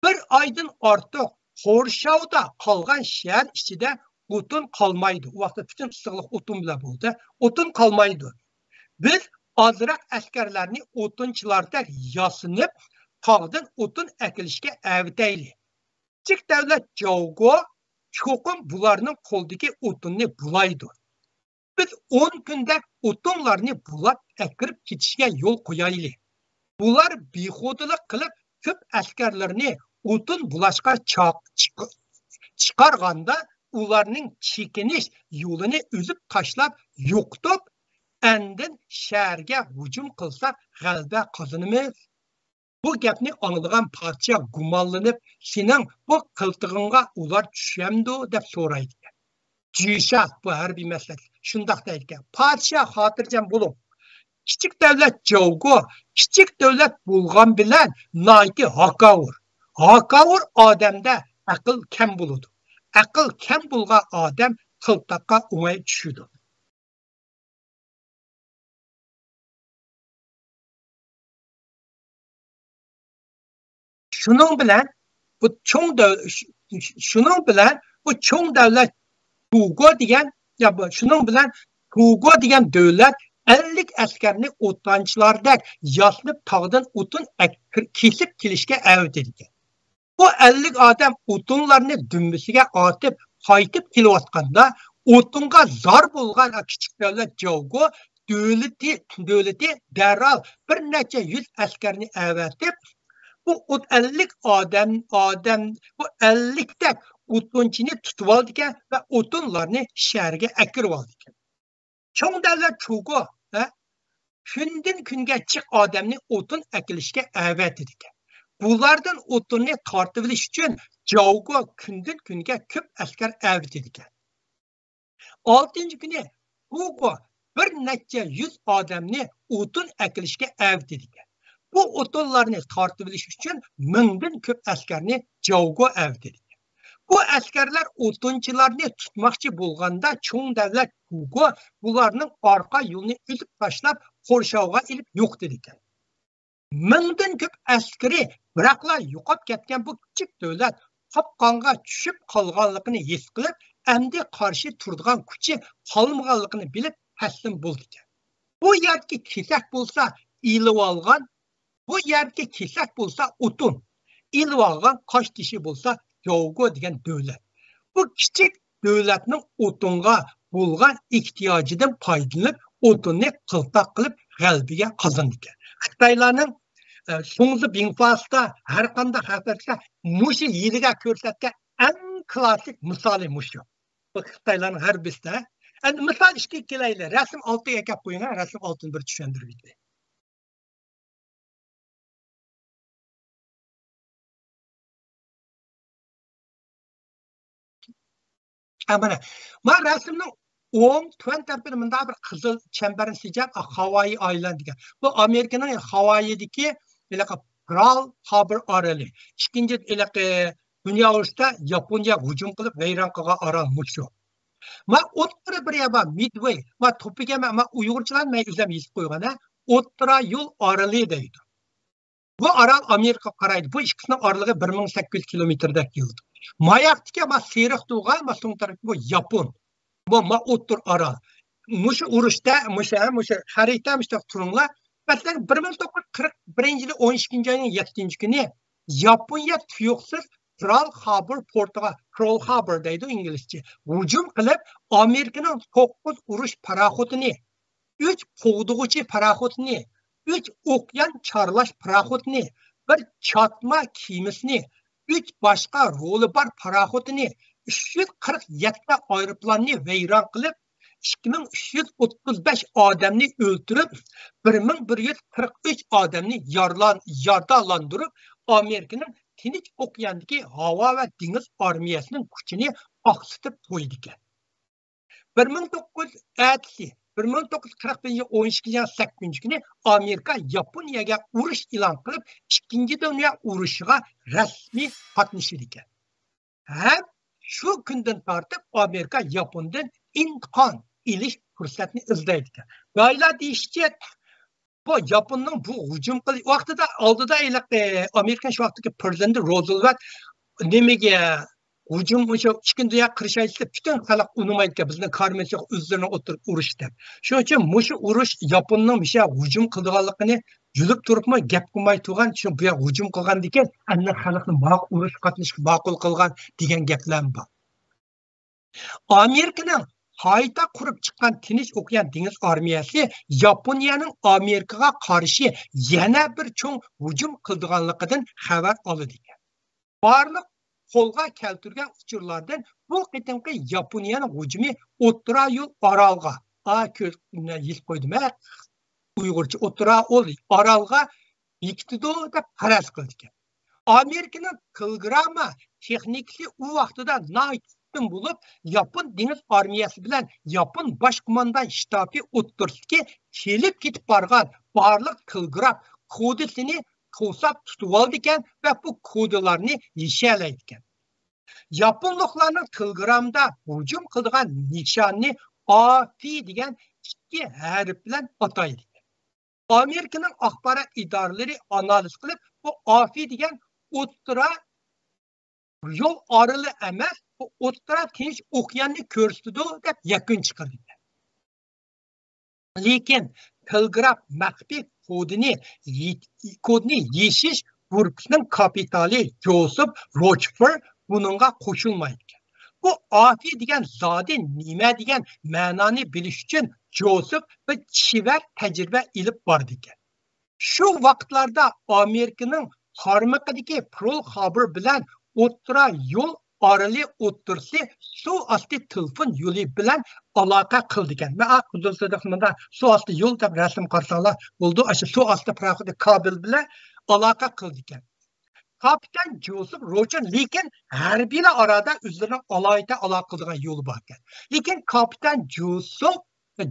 بىر ئايدىن ئارتۇق قورشاۋدا قالغان شەھەر ئىچىدە ئوتۇن قالمايدۇ.» ئۇ ۋاقىتتا پۈتۈن ئىسسىقلىق ئوتۇن بىلەن بولدى. «ئوتۇن قالمايدۇ. بىز ئازراق ئەسكەرلەرنى ئوتۇنچىلاردەك ياسىنىپ، تاغدىن ئوتۇن ئەكېلىشكە ئەۋېتەيلى. كىچىك دۆلەت جاۋگو چوقۇم بۇلارنىڭ قولىدىكى ئوتۇننى بۇلايدۇ. بىز ئون كۈندە ئوتۇنلارنى بۇلاپ ئەكىرىپ كېتىشىگە يول قويايلى. بۇلار بىخۇدىلىق قىلىپ، كۆپ ئەسكەرلىرىنى ئوتۇن بۇلاشقا چاق-، چىق-، چىقارغاندا، ئۇلارنىڭ چېكىنىش يولىنى ئۈزۈپ تاشلاپ يوقىتىپ، ئاندىن شەھەرگە ھۇجۇم قىلساق، غەلىبە قازىنىمىز.» بۇ گەپنى ئاڭلىغان پادىشاھ گۇمانلىنىپ، «سېنىڭ بۇ قىلتىقىڭغا ئۇلار چۈشەمدۇ؟» دەپ سورايدىكەن. جۈشا، بۇ ھەربىي مەسلىھەتچى، شۇنداق دەيدىكەن: «پادىشاھ، خاتىرجەم بولۇڭ. كىچىك دۆلەت جاۋگو كىچىك دۆلەت بولغان بىلەن ناھايىتى ھاكاۋۇر. ھاكاۋۇر ئادەمدە ئەقىل كەم بولىدۇ. ئەقىل كەم بولغان ئادەم قىلتاققا ئوڭاي چۈشىدۇ.» شۇنىڭ بىلەن بۇ چوڭ دەۋ-، ش-، ش-، شۇنىڭ بىلەن بۇ چوڭ دۆلەت چۇگو دېگەن، يا بۇ، شۇنىڭ بىلەن چۇگو دېگەن دۆلەت ئەللىك ئەسكەرنى ئوتۇنچىلاردەك ياسىنىپ، تاغدىن ئوتۇن ئەك-، كېسىپ كېلىشكە ئەۋېتىدىكەن. بۇ ئەللىك ئادەم ئوتۇنلارنى دۈمبىسىگە ئارتىپ قايتىپ كېلىۋاتقاندا، ئوتۇنغا زار بولغان كىچىك دۆلەت جاۋگو دۆلىتى، دۆلىتى دەرھال بىر نەچچە يۈز ئەسكەرنى ئەۋەتىپ، بۇ ئوت-، ئەللىك ئادەم، ئادەم، بۇ ئەللىكتەك ئوتۇنچىنى تۇتۇۋالىدىكەن ۋە ئوتۇنلارنى شەھەرگە ئەكىرىۋالىدىكەن. چوڭ دۆلەت چۇگو، ھە، كۈندىن كۈنگە جىق ئادەمنى ئوتۇن ئەكېلىشكە ئەۋەتىدىكەن. بۇلاردىن ئوتۇننى تارتىۋېلىش ئۈچۈن جاۋگو كۈندىن كۈنگە كۆپ ئەسكەر ئەۋەتىدىكەن. ئالتىنچى كۈنى چۇگو بىر نەچچە يۈز ئادەمنى ئوتۇن ئەكېلىشكە ئەۋەتىدىكەن. بۇ ئوتۇنلارنى تارتىۋېلىش ئۈچۈن مىڭدىن كۆپ ئەسكەرنى جاۋگو ئەۋەتىدىكەن. بۇ ئەسكەرلەر ئوتۇنچىلارنى تۇتماقچى بولغاندا، چوڭ دۆلەت چۇگو بۇلارنىڭ ئارقا يولىنى ئۈزۈپ تاشلاپ، قورشاۋغا ئېلىپ يوقىتىدىكەن. مىڭدىن كۆپ ئەسكىرى بىراقلا يوقاپ كەتكەن بۇ كىچىك دۆلەت قاپقانغا چۈشۈپ قالغانلىقىنى ھېس قىلىپ، ئەمدى قارشى تۇرىدىغان كۈچى قالمىغانلىقىنى بىلىپ تەسلىم بولىدىكەن. بۇ يەردىكى كېسەك بولسا ئېلىۋالغان، بۇ يەردىكى كېسەك بولسا ئوتۇن، ئېلىۋالغان قاش تېشى بولسا جاۋگو دېگەن دۆلەت. بۇ كىچىك دۆلەتنىڭ ئوتۇنغا بولغان ئېھتىياجىدىن پايدىلىنىپ، ئوتۇننى قىلتاق قىلىپ غەلىبىگە قازىنىدىكەن. خىتايلارنىڭ، ئە، سۇڭزى بىڭفاسىدا ھەر قانداق ھەرىكەتتە مۇشۇ ھىيلىگەر كۆرسەتكەن ئەڭ كلاسسىك مىسالى مۇشۇ. بۇ خىتايلارنىڭ ھەربىسىدە. ئەمدى مىسال ئىككىگە كېلەيلى. رەسىم ئالتىگە ئەكەپ قويۇڭ، ھە، رەسىم ئالتىنى بىر چۈشەندۈرۈۋېتەي. ھە، مانا. مانا رەسىمنىڭ ئوڭ تۆۋەن تەرىپىدە مۇنداق بىر قىزىل چەمبەرنى سىزىپ، ھاۋايى ئايلاند دېگەن. بۇ ئامېرىكىنىڭ ھاۋايىدىكى ھېلىقى پېرل ھاربور ئارىلى. ئىككىنچى ھېلىقى دۇنيا ئۇرۇشتا ياپونىيە ھۇجۇم قىلىپ ۋەيران قىلغان ئارال مۇشۇ. ما ئوتتۇرا بىر يەر بار، مىدۋېي. ما توپىگە ما، ما ئۇيغۇرچىلار مەن ئۆزۈم يېزىپ قويغان، ھە. ئوتتۇرا يول ئارىلى دەيدۇ. بۇ ئارال ئامېرىكىغا قارايدۇ. بۇ ئىككىسىنىڭ ئارىلىقى بىر مىڭ سەككىز يۈز كىلومېتىردەك كېلىدۇ. ماياقتىكى ما سېرىق تۇغا، ما سوڭ تەرەپتىكى بۇ ياپون. بۇ ما ئوتتۇرا ئارال. مۇشۇ ئۇرۇشتا، مۇشۇ، مۇشۇ خەرىتە، مۇشۇ تۇرۇڭلار. مەسىلەن، بىر مىڭ توققۇز يۈز قىرىق بىرىنچى يىلى ئون ئىككىنچى ئاينىڭ يەتتىنچى كۈنى ياپونىيە تۇيۇقسىز پېرل خاربور پورتىغا، پېرل خاربور دەيدۇ ئىنگلىزچە، ھۇجۇم قىلىپ، ئامېرىكىنىڭ توققۇز ئۇرۇش پاراخوتىنى، ئۈچ قوغدىغۇچى پاراخوتىنى، ئۈچ ئوكيان چارلاش پاراخوتىنى، بىر چاتما كېمىسىنى، ئۈچ باشقا رولى بار پاراخوتىنى، ئۈچ يۈز قىرىق يەتتە ئايروپىلاننى ۋەيران قىلىپ، ئىككى مىڭ ئۈچ يۈز ئوتتۇز بەش ئادەمنى ئۆلتۈرۈپ، بىر مىڭ بىر يۈز قىرىق ئۈچ ئادەمنى يارىلان-، يارىدارلاندۇرۇپ، ئامېرىكىنىڭ تىنچ ئوكياندىكى ھاۋا ۋە دېڭىز ئارمىيەسىنىڭ كۈچىنى ئاقسىتىپ قويىدىكەن. بىر مىڭ توققۇز يۈز، ئەتىسى، بىر مىڭ توققۇز يۈز قىرىق بىرىنچى يىل ئون ئىككىنچى ئاينىڭ سەككىزىنچى كۈنى ئامېرىكا ياپونىيەگە ئۇرۇش ئېلان قىلىپ، ئىككىنچى دۇنيا ئۇرۇشىغا رەسمىي قاتنىشىدىكەن. ھەم شۇ كۈندىن تارتىپ ئامېرىكا ياپوندىن ئىنتىقام ئېلىش پۇرسەتنى ئىزدەيدىكەن. بايلار دېيىشىچە، بۇ ياپوننىڭ بۇ ھۇجۇم قىلىش ۋاقتىدا، ئالدىدا ھېلىقى ئامېرىكا شۇ ۋاقىتتىكى پىرېزىدېنتى روزۋېلت نېمىگە ھۇجۇم، مۇشۇ ئىككىنچى دۇنيا قۇرۇشىدا پۈتۈن خەلق ئۇنىمايدىكەن، بىزنىڭ كارىمىز يوق، ئۆزلىرىنىڭ ئوتتۇرىغا ئۇرۇش دەپ. شۇنىڭ ئۈچۈن مۇشۇ ئۇرۇش ياپوننىڭ مۇشۇ ھۇجۇم قىلىدىغانلىقىنى بىلىپ تۇرۇپمۇ گەپ قىلماي تۇرغان، شۇ بۇ يەر ھۇجۇم قىلغاندىكىن ئەمدى خەلقنى ماقۇل، ئۇرۇشقا قاتنىشىشقا ماقۇل قىلغان دېگەن گەپلەرمۇ بار. ئامېرىكىنىڭ قايتا قۇرۇپ چىققان تىنچ ئوكيان دېڭىز ئارمىيەسى ياپونىيەنىڭ ئامېرىكىغا قارشى يەنە بىر چوڭ ھۇجۇم قىلىدىغانلىقىدىن خەۋەر ئالىدىكەن. بارلىق قولغا كەلتۈرگەن ئۇچۇرلاردىن بۇ قېتىمقى ياپونىيەنىڭ ھۇجۇمى ئوتتۇرا يول ئارالغا، ئا، كۆز-، يېزىپ قويدۇم، ھە، ئۇيغۇرچە ئوتتۇرا ئول ئارالغا بېكىتىدۇ دەپ پەرەز قىلىدىكەن. ئامېرىكىنىڭ تېلېگرامما تېخنىكىسى ئۇ ۋاقتىدا ناھايىتى ئۈستۈن بولۇپ، ياپون دېڭىز ئارمىيەسى بىلەن ياپون باش قوماندان شتابى ئوتتۇرىسىدىكى چېلىپ كېتىپ بارغان بارلىق تېلېگراف كودىسىنى قورساپ تۇتۇۋالىدىكەن ۋە بۇ كودىلارنى يېشەلەيدىكەن. ياپونلۇقلارنىڭ تېلېگرامدا ھۇجۇم قىلىدىغان نىشاننى ئا پ دېگەن ئىككى ھەرپ بىلەن ئاتايدىكەن. ئامېرىكىنىڭ ئاخبارات ئىدارىلىرى ئانالىز قىلىپ، بۇ ئا پ دېگەن ئوتتۇرا يول ئارىلى ئەمەس، بۇ ئوتتۇرا تىنچ ئوكياننى كۆرسىتىدۇ دەپ يەكۈن چىقىرىدىكەن. لېكىن تېلېگراف مەخپىي كودىنى يې-، كودنى يېشىش گۇرۇپپىسىنىڭ كاپىتانى جوزېف روچفور بۇنىڭغا قوشۇلمايدىكەن. بۇ ئا پ دېگەن زادى نېمە دېگەن مەنانى بىلىش ئۈچۈن جوزېف بىر چېۋەر تەجرىبە ئېلىپ بارىدىكەن. شۇ ۋاقىتلاردا ئامېرىكىنىڭ قارمىقىدىكى پېرل خاربور بىلەن ئوتتۇرا يول ئارىلى ئوتتۇرىسى سۇ ئاستى تېلېفون يولى بىلەن ئالاقە قىلىدىكەن. مەن ئا قىزىل سىزىق مۇندا سۇ ئاستى يول دەپ رەسىم قارىساڭلار بولىدۇ. ئاشۇ سۇ ئاستى پاراخوتى كابېل بىلەن ئالاقە قىلىدىكەن. كاپىتان جوزېف روچفور، لېكىن ھەربىيلەر ئارىدا ئۆزلىرىنىڭ ئالاھىدە ئالاقە قىلىدىغان يولى بار ئىكەن. لېكىن كاپىتان جوزېف،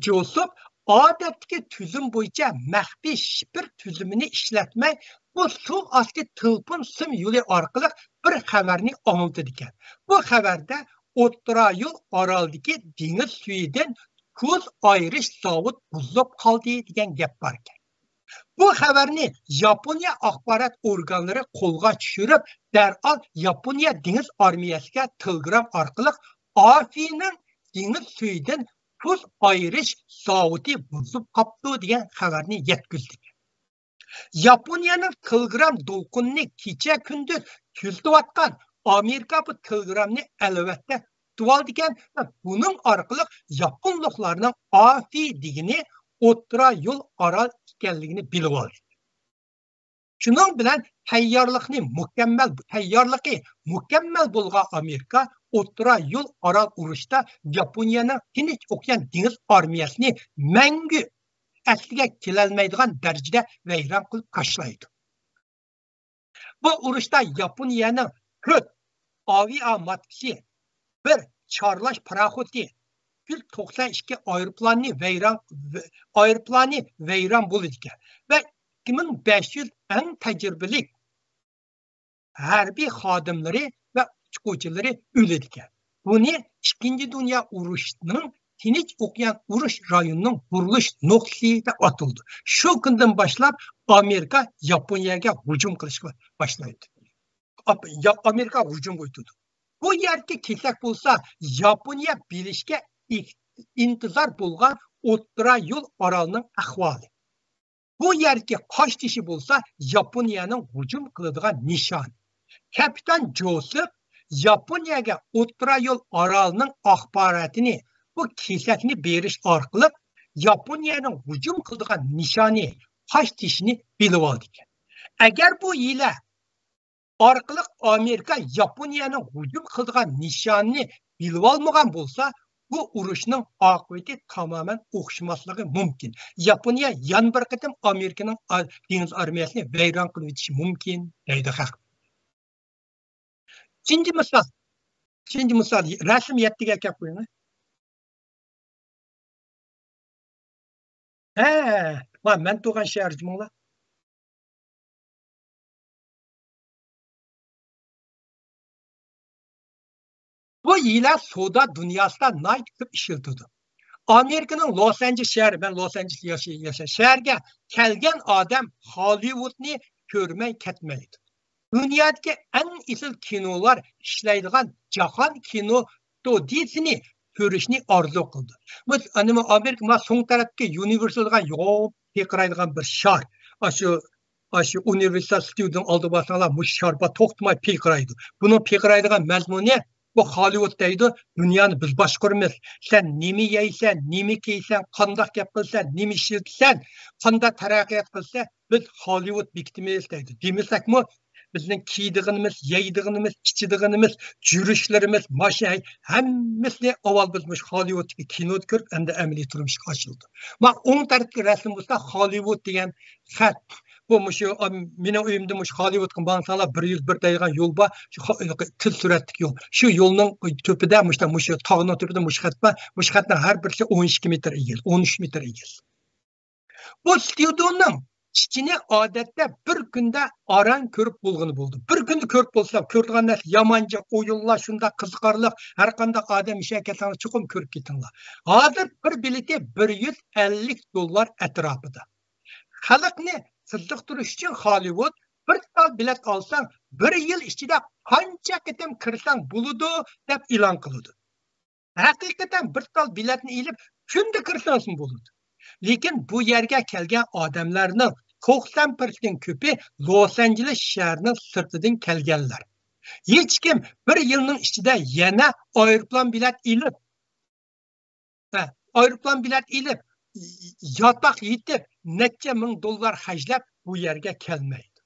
جوزېف ئادەتتىكى تۈزۈم بويىچە مەخپىي شىفىر تۈزۈمىنى ئىشلەتمەي، بۇ سۇ ئاستى تېلېفون سىم يولى ئارقىلىق بىر خەۋەرنى ئاڭلىتىدىكەن. بۇ خەۋەردە ئوتتۇرا يول ئارالدىكى دېڭىز سۈيىدىن تۇز ئايرىش زاۋۇت بۇزۇلۇپ قالدى دېگەن گەپ بار ئىكەن. بۇ خەۋەرنى ياپونىيە ئاخبارات ئورگانلىرى قولغا چۈشۈرۈپ، دەرھال ياپونىيە دېڭىز ئارمىيەسىگە تېلېگرام ئارقىلىق ئا پنىڭ دېڭىز سۈيىدىن تۇز ئايرىش زاۋۇتى بۇزۇلۇپ قاپتۇ دېگەن خەۋەرنى يەتكۈزدى. ياپونىيەنىڭ تېلېگرام دولقۇنىنى كېچە-كۈندۈز تۈزىتىۋاتقان ئامېرىكا بۇ تېلېگرامنى ئەلۋەتتە تۇتۇۋالىدىكەن ۋە بۇنىڭ ئارقىلىق ياپونلۇقلارنىڭ ئا پ دېگىنى ئوتتۇرا يول ئارال ئىكەنلىكىنى بىلىۋالدى. شۇنىڭ بىلەن تەييارلىقنى مۇكەممەل، تەييارلىقى مۇكەممەل بولغان ئامېرىكا ئوتتۇرا يول ئارال ئۇرۇشتا ياپونىيەنىڭ تىنچ ئوكيان دېڭىز ئارمىيەسىنى مەڭگۈ ئەسلىگە كېلەلمەيدىغان دەرىجىدە ۋەيران قىلىپ تاشلايدۇ. بۇ ئۇرۇشتا ياپونىيەنىڭ تۆت ئاۋىئاماتكىسى، بىر چارلاش پاراخوتى، يۈز توقسان ئىككى ئايروپىلاننى ۋەيران، ئايروپىلانى ۋەيران بولىدىكەن ۋە ئىككى مىڭ بەش يۈز ئەڭ تەجرىبىلىك ھەربىي خادىملىرى ۋە ئۇچقۇچىلىرى ئۆلىدىكەن. بۇنى ئىككىنچى دۇنيا ئۇرۇشىنىڭ تىنچ ئوكيان ئۇرۇش رايونىنىڭ بۇرۇلۇش نۇقتىسى دەپ ئاتىلىدۇ. شۇ كۈندىن باشلاپ ئامېرىكا ياپونىيەگە ھۇجۇم قىلىشقا باشلايدۇ. ئاپ-، يا-، ئامېرىكا ھۇجۇمغا ئۆتىدۇ. بۇ يەردىكى كېسەك بولسا ياپونىيە بىلىشكە ئىنتىزار بولغان ئوتتۇرا يول ئارالىنىڭ ئەھۋالى. بۇ يەردىكى قاش تېشى بولسا ياپونىيەنىڭ ھۇجۇم قىلىدىغان نىشانى. كاپىتان جوسېف ياپونىيەگە ئوتتۇرا يول ئارالىنىڭ ئاخباراتىنى، بۇ كېسەكنى بېرىش ئارقىلىق ياپونىيەنىڭ ھۇجۇم قىلىدىغان نىشانى، قاش تېشىنى بىلىۋالىدىكەن. ئەگەر بۇ ھىيلە ئارقىلىق ئامېرىكا ياپونىيەنىڭ ھۇجۇم قىلىدىغان نىشانىنى بىلىۋالمىغان بولسا، بۇ ئۇرۇشنىڭ ئاقىۋىتى تامامەن ئوخشىماسلىقى مۇمكىن. ياپونىيە يەنە بىر قېتىم ئامېرىكىنىڭ ئا-، دېڭىز ئارمىيەسىنى ۋەيران قىلىۋېتىشى مۇمكىن، دەيدۇ خەق. ئۈچىنچى مىسال. ئۈچىنچى مىسال. رەسىم يەتتىگە ئەكەپ قويۇڭ. ھە، ۋا، مەن تۇرغان شەھەر جۇمۇڭلار. بۇ ھىيلە سودا دۇنياسىدا ناھايىتى كۆپ ئىشلىتىدۇ. ئامېرىكىنىڭ لوس ئانژېلېس شەھىرى، مەن لوس ئانژېلېستا ياشاي-، ياشاي-، شەھەرگە كەلگەن ئادەم خوللىۋۇدنى كۆرمەي كەتمەيدۇ. دۇنيادىكى ئەڭ ئېسىل كىنولار ئىشلەيدىغان جاھان كىنو ستۇدىيىسىنى كۆرۈشنى ئارزۇ قىلىدۇ. بۇ، ئانىمۇ ئامېرىكا، ما سوڭ تەرەپتىكى يۇنىۋېرسال دېگەن يوغان پىرقىرايدىغان بىر شار. ئاشۇ، ئاشۇ ئۇنىۋېرسال ستۇدىيىنىڭ ئالدىغا بارساڭلار، مۇشۇ شار بار توختىماي پىرقىرايدۇ. بۇنىڭ پىرقىرايدىغان مەزمۇنى، بۇ خوللىۋۇد دەيدۇ، دۇنيانى بىز باشقۇرىمىز. سەن نېمە يەيسەن، نېمە كىيسەن، قانداق گەپ قىلىسەن، نېمە ئىشلىتىسەن، قانداق تەرەققىيات قىلسا، بىز خوللىۋۇد بېكىتىمىز دەيدۇ. دېمىسەكمۇ، بىزنىڭ كىيىدىغىنىمىز، يەيدىغىنىمىز، ئىچىدىغىنىمىز، يۈرۈشلىرىمىز، ماشىنا، ھەممىسىنى ئاۋۋال بىز مۇشۇ خوللىۋۇدتىكى كىنودا كۆرۈپ، ئەمدى ئەمەلىي تۇرمۇشقا ئاشۇرىدۇ. ما ئوڭ تەرەپتىكى رەسىم بولسا خوللىۋۇد دېگەن خەت. بۇ مۇشۇ، ئا، مېنىڭ ئۆيۈمدە مۇشۇ خوللىۋۇدقا ماڭساڭلار، بىر يۈز بىر دەيدىغان يول بار. شۇ خو-، تىل سۈرەتلىك يول. شۇ يولنىڭ تۈپىدە، مۇشۇ، مۇشۇ تاغنىڭ تۈپىدە مۇشۇ خەت بار. مۇشۇ خەتنىڭ ھەر بىرسى ئون ئىككى مېتىر ئېگىز، ئون ئۈچ مېتىر ئېگىز. بۇ ستۇدىيونىڭ ئىچىنى ئادەتتە بىر كۈندە ئاران كۆرۈپ بولغىلى بولىدۇ. بىر كۈندە كۆرۈپ بولسىلا، كۆرىدىغان نەرسە يامان جىق، ئويۇنلار شۇنداق قىزىقارلىق، ھەر قانداق ئادەم ئىشەر كەلسەڭلار چوقۇم كۆرۈپ كېتىڭلار. ھازىر بىر بېلىتى بىر يۈز ئەللىك دوللار ئەتراپىدا. خەلقنى قىزىقتۇرۇش ئۈچۈن خوللىۋۇد بىر تال بېلەت ئالساڭ، بىر يىل ئىچىدە قانچە قېتىم كىرسەڭ بولىدۇ دەپ ئېلان قىلىدۇ. ھەقىقەتەن بىر تال بېلەتنى ئېلىپ، كۈندە كىرسىڭىزمۇ بولىدۇ. لېكىن بۇ يەرگە كەلگەن ئادەملەرنىڭ توقسان پىرسەنتتىن كۆپى لوس ئانژېلېس شەھىرىنىڭ سىرتىدىن كەلگەنلەر. ھېچكىم بىر يىلنىڭ ئىچىدە يەنە ئايروپىلان بېلەت ئېلىپ، ھە، ئايروپىلان بېلەت ئېلىپ، ياتاق يېتىپ، نەچچە مىڭ دوللار خەجلەپ بۇ يەرگە كەلمەيدۇ.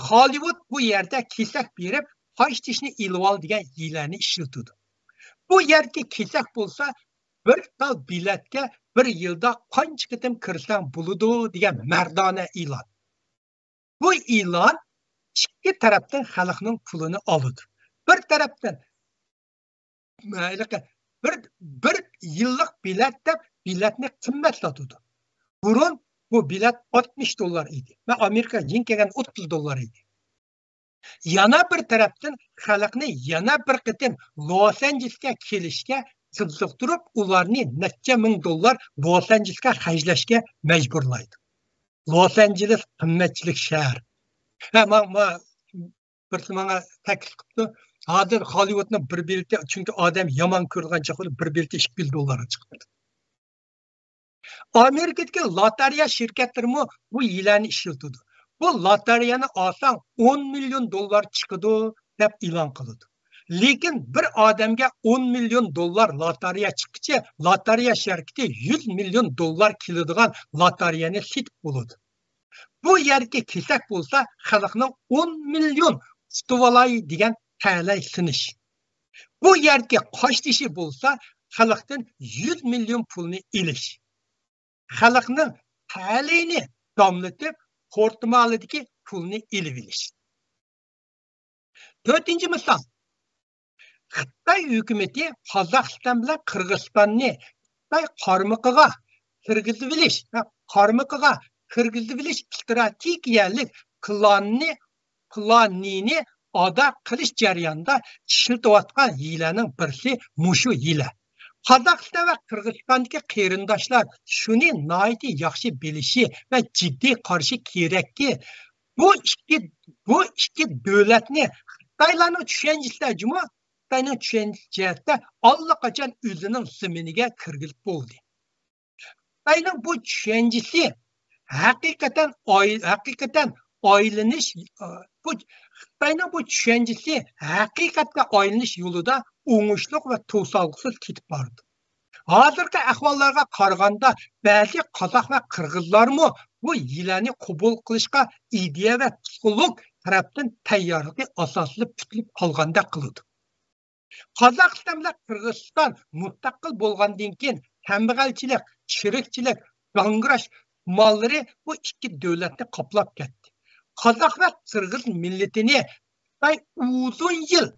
خوللىۋۇد بۇ يەردە كېسەك بېرىپ، قاش تېشىنى ئېلىۋال دېگەن ھىيلەنى ئىشلىتىدۇ. بۇ يەردىكى كېسەك بولسا بىر تال بېلەتكە بىر يىلدا قانچە قېتىم كىرسەڭ بولىدۇ دېگەن مەردانە ئېلان. بۇ ئېلان ئىككى تەرەپتىن خەلقنىڭ پۇلىنى ئالىدۇ. بىر تەرەپتىن، ھېلىقى بىر، بىر يىللىق بېلەت دەپ بېلەتنى قىممەتلىتىدۇ. بۇرۇن بۇ بېلەت ئاتمىش دوللار ئىدى. مەن ئامېرىكا يېڭى كەلگەن ئوتتۇز دوللار ئىدى. يەنە بىر تەرەپتىن خەلقنى يەنە بىر قېتىم لوس ئانژېلېسكە كېلىشكە قىزىقتۇرۇپ، ئۇلارنى نەچچە مىڭ دوللار لوس ئانژېلېسكە خەجلەشكە مەجبۇرلايدۇ. لوس ئانژېلېس قىممەتچىلىك شەھەر. ھە، ما-، ما-، بىرسى ماڭا تەكلىپ قىپتۇ. ھازىر خوللىۋۇدنىڭ بىر بېلىتى، چۈنكى ئادەم يامان كۆرىدىغان چاغدا بىر بېلىتى ئىككى يۈز دوللارغا چىقىدۇ. ئامېرىكىدىكى لوتارىيە شىركەتلىرىمۇ بۇ ھىيلەنى ئىشلىتىدۇ. بۇ لوتارىيەنى ئالساڭ ئون مىليون دوللار چىقىدۇ دەپ ئېلان قىلىدۇ. لېكىن بىر ئادەمگە ئون مىليون دوللار لوتارىيە چىققىچە لوتارىيە شىركىتى يۈز مىليون دوللار كېلىدىغان لوتارىيەنى سېتىپ بولىدۇ. بۇ يەردىكى كېسەك بولسا خەلقنىڭ ئون مىليون ئۇتۇۋالاي دېگەن تەلەي سىنىش. بۇ يەردىكى قاشتېشى بولسا خەلقتىن يۈز مىليون پۇلنى ئېلىش. خەلقنىڭ تەلىيىنى داملىتىپ، خورتۇمالىدىكى پۇلنى ئېلىۋېلىش. تۆتىنچى مىسال. خىتاي ھۆكۈمىتى قازاقىستان بىلەن قىرغىزىستاننى خىتاي قارمىقىغا كىرگۈزۈۋېلىش، قارمىقىغا كىرگۈزۈۋېلىش ئىستراتېگىيەلىك پىلانىنى، پىلانىنى ئادا قىلىش جەريانىدا ئىشلىتىۋاتقان ھىيلەنىڭ بىرسى مۇشۇ ھىيلە. قازاقىستان ۋە قىرغىزىستاندىكى قېرىنداشلار شۇنى ناھايىتى ياخشى بىلىشى ۋە جىددىي قارىشى كېرەككى، بۇ ئىككى، بۇ ئىككى دۆلەتنى خىتايلارنىڭ چۈشەنچىسىدە جۇمۇ خىتاينىڭ چۈشەنچە جەھەتتە ئاللىقاچان ئۆزىنىڭ زېمىنىگە كىرگۈزۈپ بولدى. خىتاينىڭ بۇ چۈشەنچىسى ھەقىقەتەن ئاي-، ھەقىقەتەن ئايلىنىش، بۇ خىتاينىڭ بۇ چۈشەنچىسى ھەقىقەتكە ئايلىنىش يولىدا ئوڭۇشلۇق ۋە توسالغۇسىز كېتىپ بارىدۇ. ھازىرقى ئەھۋاللارغا قارىغاندا، بەزى قازاق ۋە قىرغىزلارمۇ بۇ يىلەننى قوبۇل قىلىشقا ئىدىيە ۋە پسىخولوگ تەرەپتىن تەييارلىقى ئاساسىدا پۈتۈلۈپ قالغاندەك قىلىدۇ. قازاقىستان بىلەن قىرغىزىستان مۇستەقىل بولغاندىن كېيىن، كەمبەغەلچىلىك، چىرىكچىلىك، گاڭگىراش ماللىرى بۇ ئىككى دۆلەتنى قاپلاپ كەتتى. قازاق ۋە قىرغىز مىللىتىنى خىتاي ئۇزۇن يىل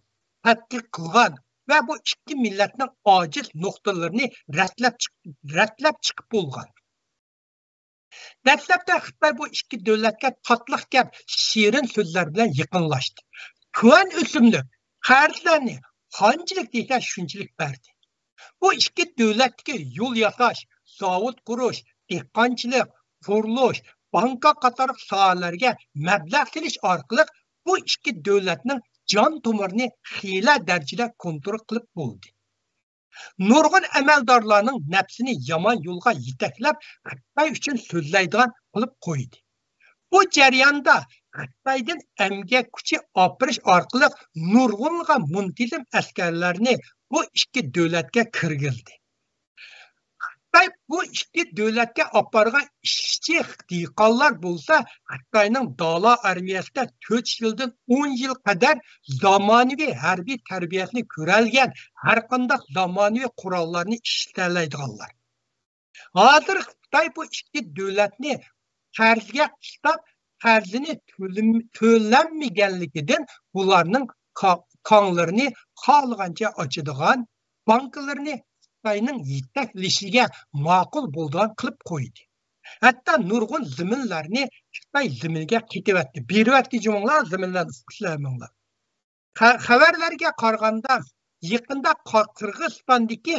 تەتقىق قىلغان ۋە بۇ ئىككى مىللەتنىڭ ئاجىز نۇقتىلىرىنى رەتلەپ چىق-، رەتلەپ چىقىپ بولغان. دەسلەپتە خىتاي بۇ ئىككى دۆلەتكە تاتلىق گەپ، شېرىن سۆزلەر بىلەن يېقىنلاشتى. تۆۋەن ئۆسۈملۈك قەرزلەرنى قانچىلىك دېسە شۇنچىلىك بەردى. بۇ ئىككى دۆلەتتىكى يول ياساش، زاۋۇت قۇرۇش، دېھقانچىلىق، قۇرۇلۇش، بانكا قاتارلىق ساھەلەرگە مەبلەغ سېلىش ئارقىلىق بۇ ئىككى دۆلەتنىڭ جان تومۇرىنى خېلى دەرىجىدە كونترول قىلىپ بولدى. نۇرغۇن ئەمەلدارلارنىڭ نەپسىنى يامان يولغا يېتەكلەپ، خىتاي ئۈچۈن سۆزلەيدىغان قىلىپ قويدى. بۇ جەرياندا خىتايدىن ئەمگەك كۈچى ئاپىرىش ئارقىلىق نۇرغۇنلىغان مۇنتىزىم ئەسكەرلەرنى بۇ ئىككى دۆلەتكە كىرگۈزدى. خىتاي بۇ ئىككى دۆلەتكە ئاپارغان ئىشچى دېھقانلار بولسا خىتاينىڭ دالا ئارمىيەسىدە تۆت يىلدىن ئون يىل قەدەر زامانىۋى ھەربىي تەربىيەسىنى كۆرەلىگەن، ھەرقانداق زامانىۋى قوراللارنى ئىشلىتەلەيدىغانلار. ھازىر خىتاي بۇ ئىككى دۆلەتنى قەرزگە قىستاپ، قەرزىنى تۆلىم-، تۆلەنمىگەنلىكىدىن بۇلارنىڭ كا-، كاڭلىرىنى خالىغانچە ئاچىدىغان، بانكىلىرىنى خىتاينىڭ يېتەكلىشىگە ماقۇل بولىدىغان قىلىپ قويدى. ھەتتا نۇرغۇن زېمىنلەرنى خىتاي زېمىنىگە قېتىۋەتتى. بېرىۋەتكەن جۇمۇڭلار زېمىنلەرنى ئۇقۇشلار مىڭلار. خە-، خەۋەرلەرگە قارىغاندا، يېقىندا قا-، قىرغىزىستاندىكى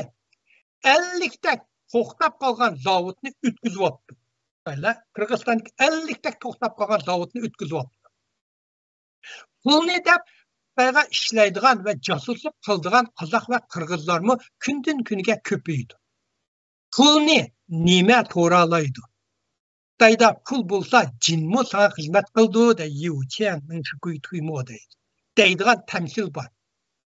ئەللىكتەك توختاپ قالغان زاۋۇتنى ئۆتكۈزۈۋاپتۇ. قىرغىزىستاندىكى ئەللىكتەك توختاپ قالغان زاۋۇتنى ئۆتكۈزۈۋاپتۇ. پۇلنى دەپ خىتايغا ئىشلەيدىغان ۋە جاسۇسلۇق قىلىدىغان قازاق ۋە قىرغىزلارمۇ كۈندىن كۈنگە كۆپىيىدۇ. پۇلنى نېمە تورالايدۇ؟ خىتايدا پۇل بولسا جىنمۇ ساڭا خىزمەت قىلىدۇ دەي، يىۋچيەن مىڭشىگۇي تۇيمۇ دەيدۇ. دەيدىغان تەمسىل بار.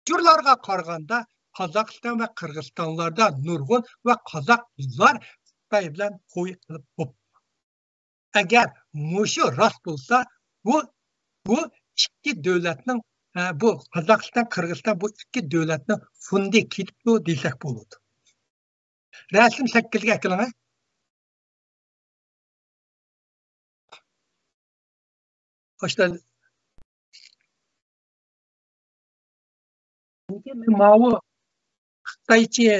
ئۇچۇرلارغا قارىغاندا، قازاقىستان ۋە قىرغىزىستانلاردا نۇرغۇن ۋە قازاق قىزلار خىتاي بىلەن توي قىلىپ بوپتۇ. ئەگەر مۇشۇ راست بولسا، بۇ، بۇ ئىككى دۆلەتنىڭ، ھە، بۇ قازاقىستان، قىرغىزىستان بۇ ئىككى دۆلەتنىڭ فوندى كېتىپتۇ دېسەك بولىدۇ. رەسىم سەككىزگە ئەكېلىڭە. ئاشۇنداق. ماۋۇ خىتايچە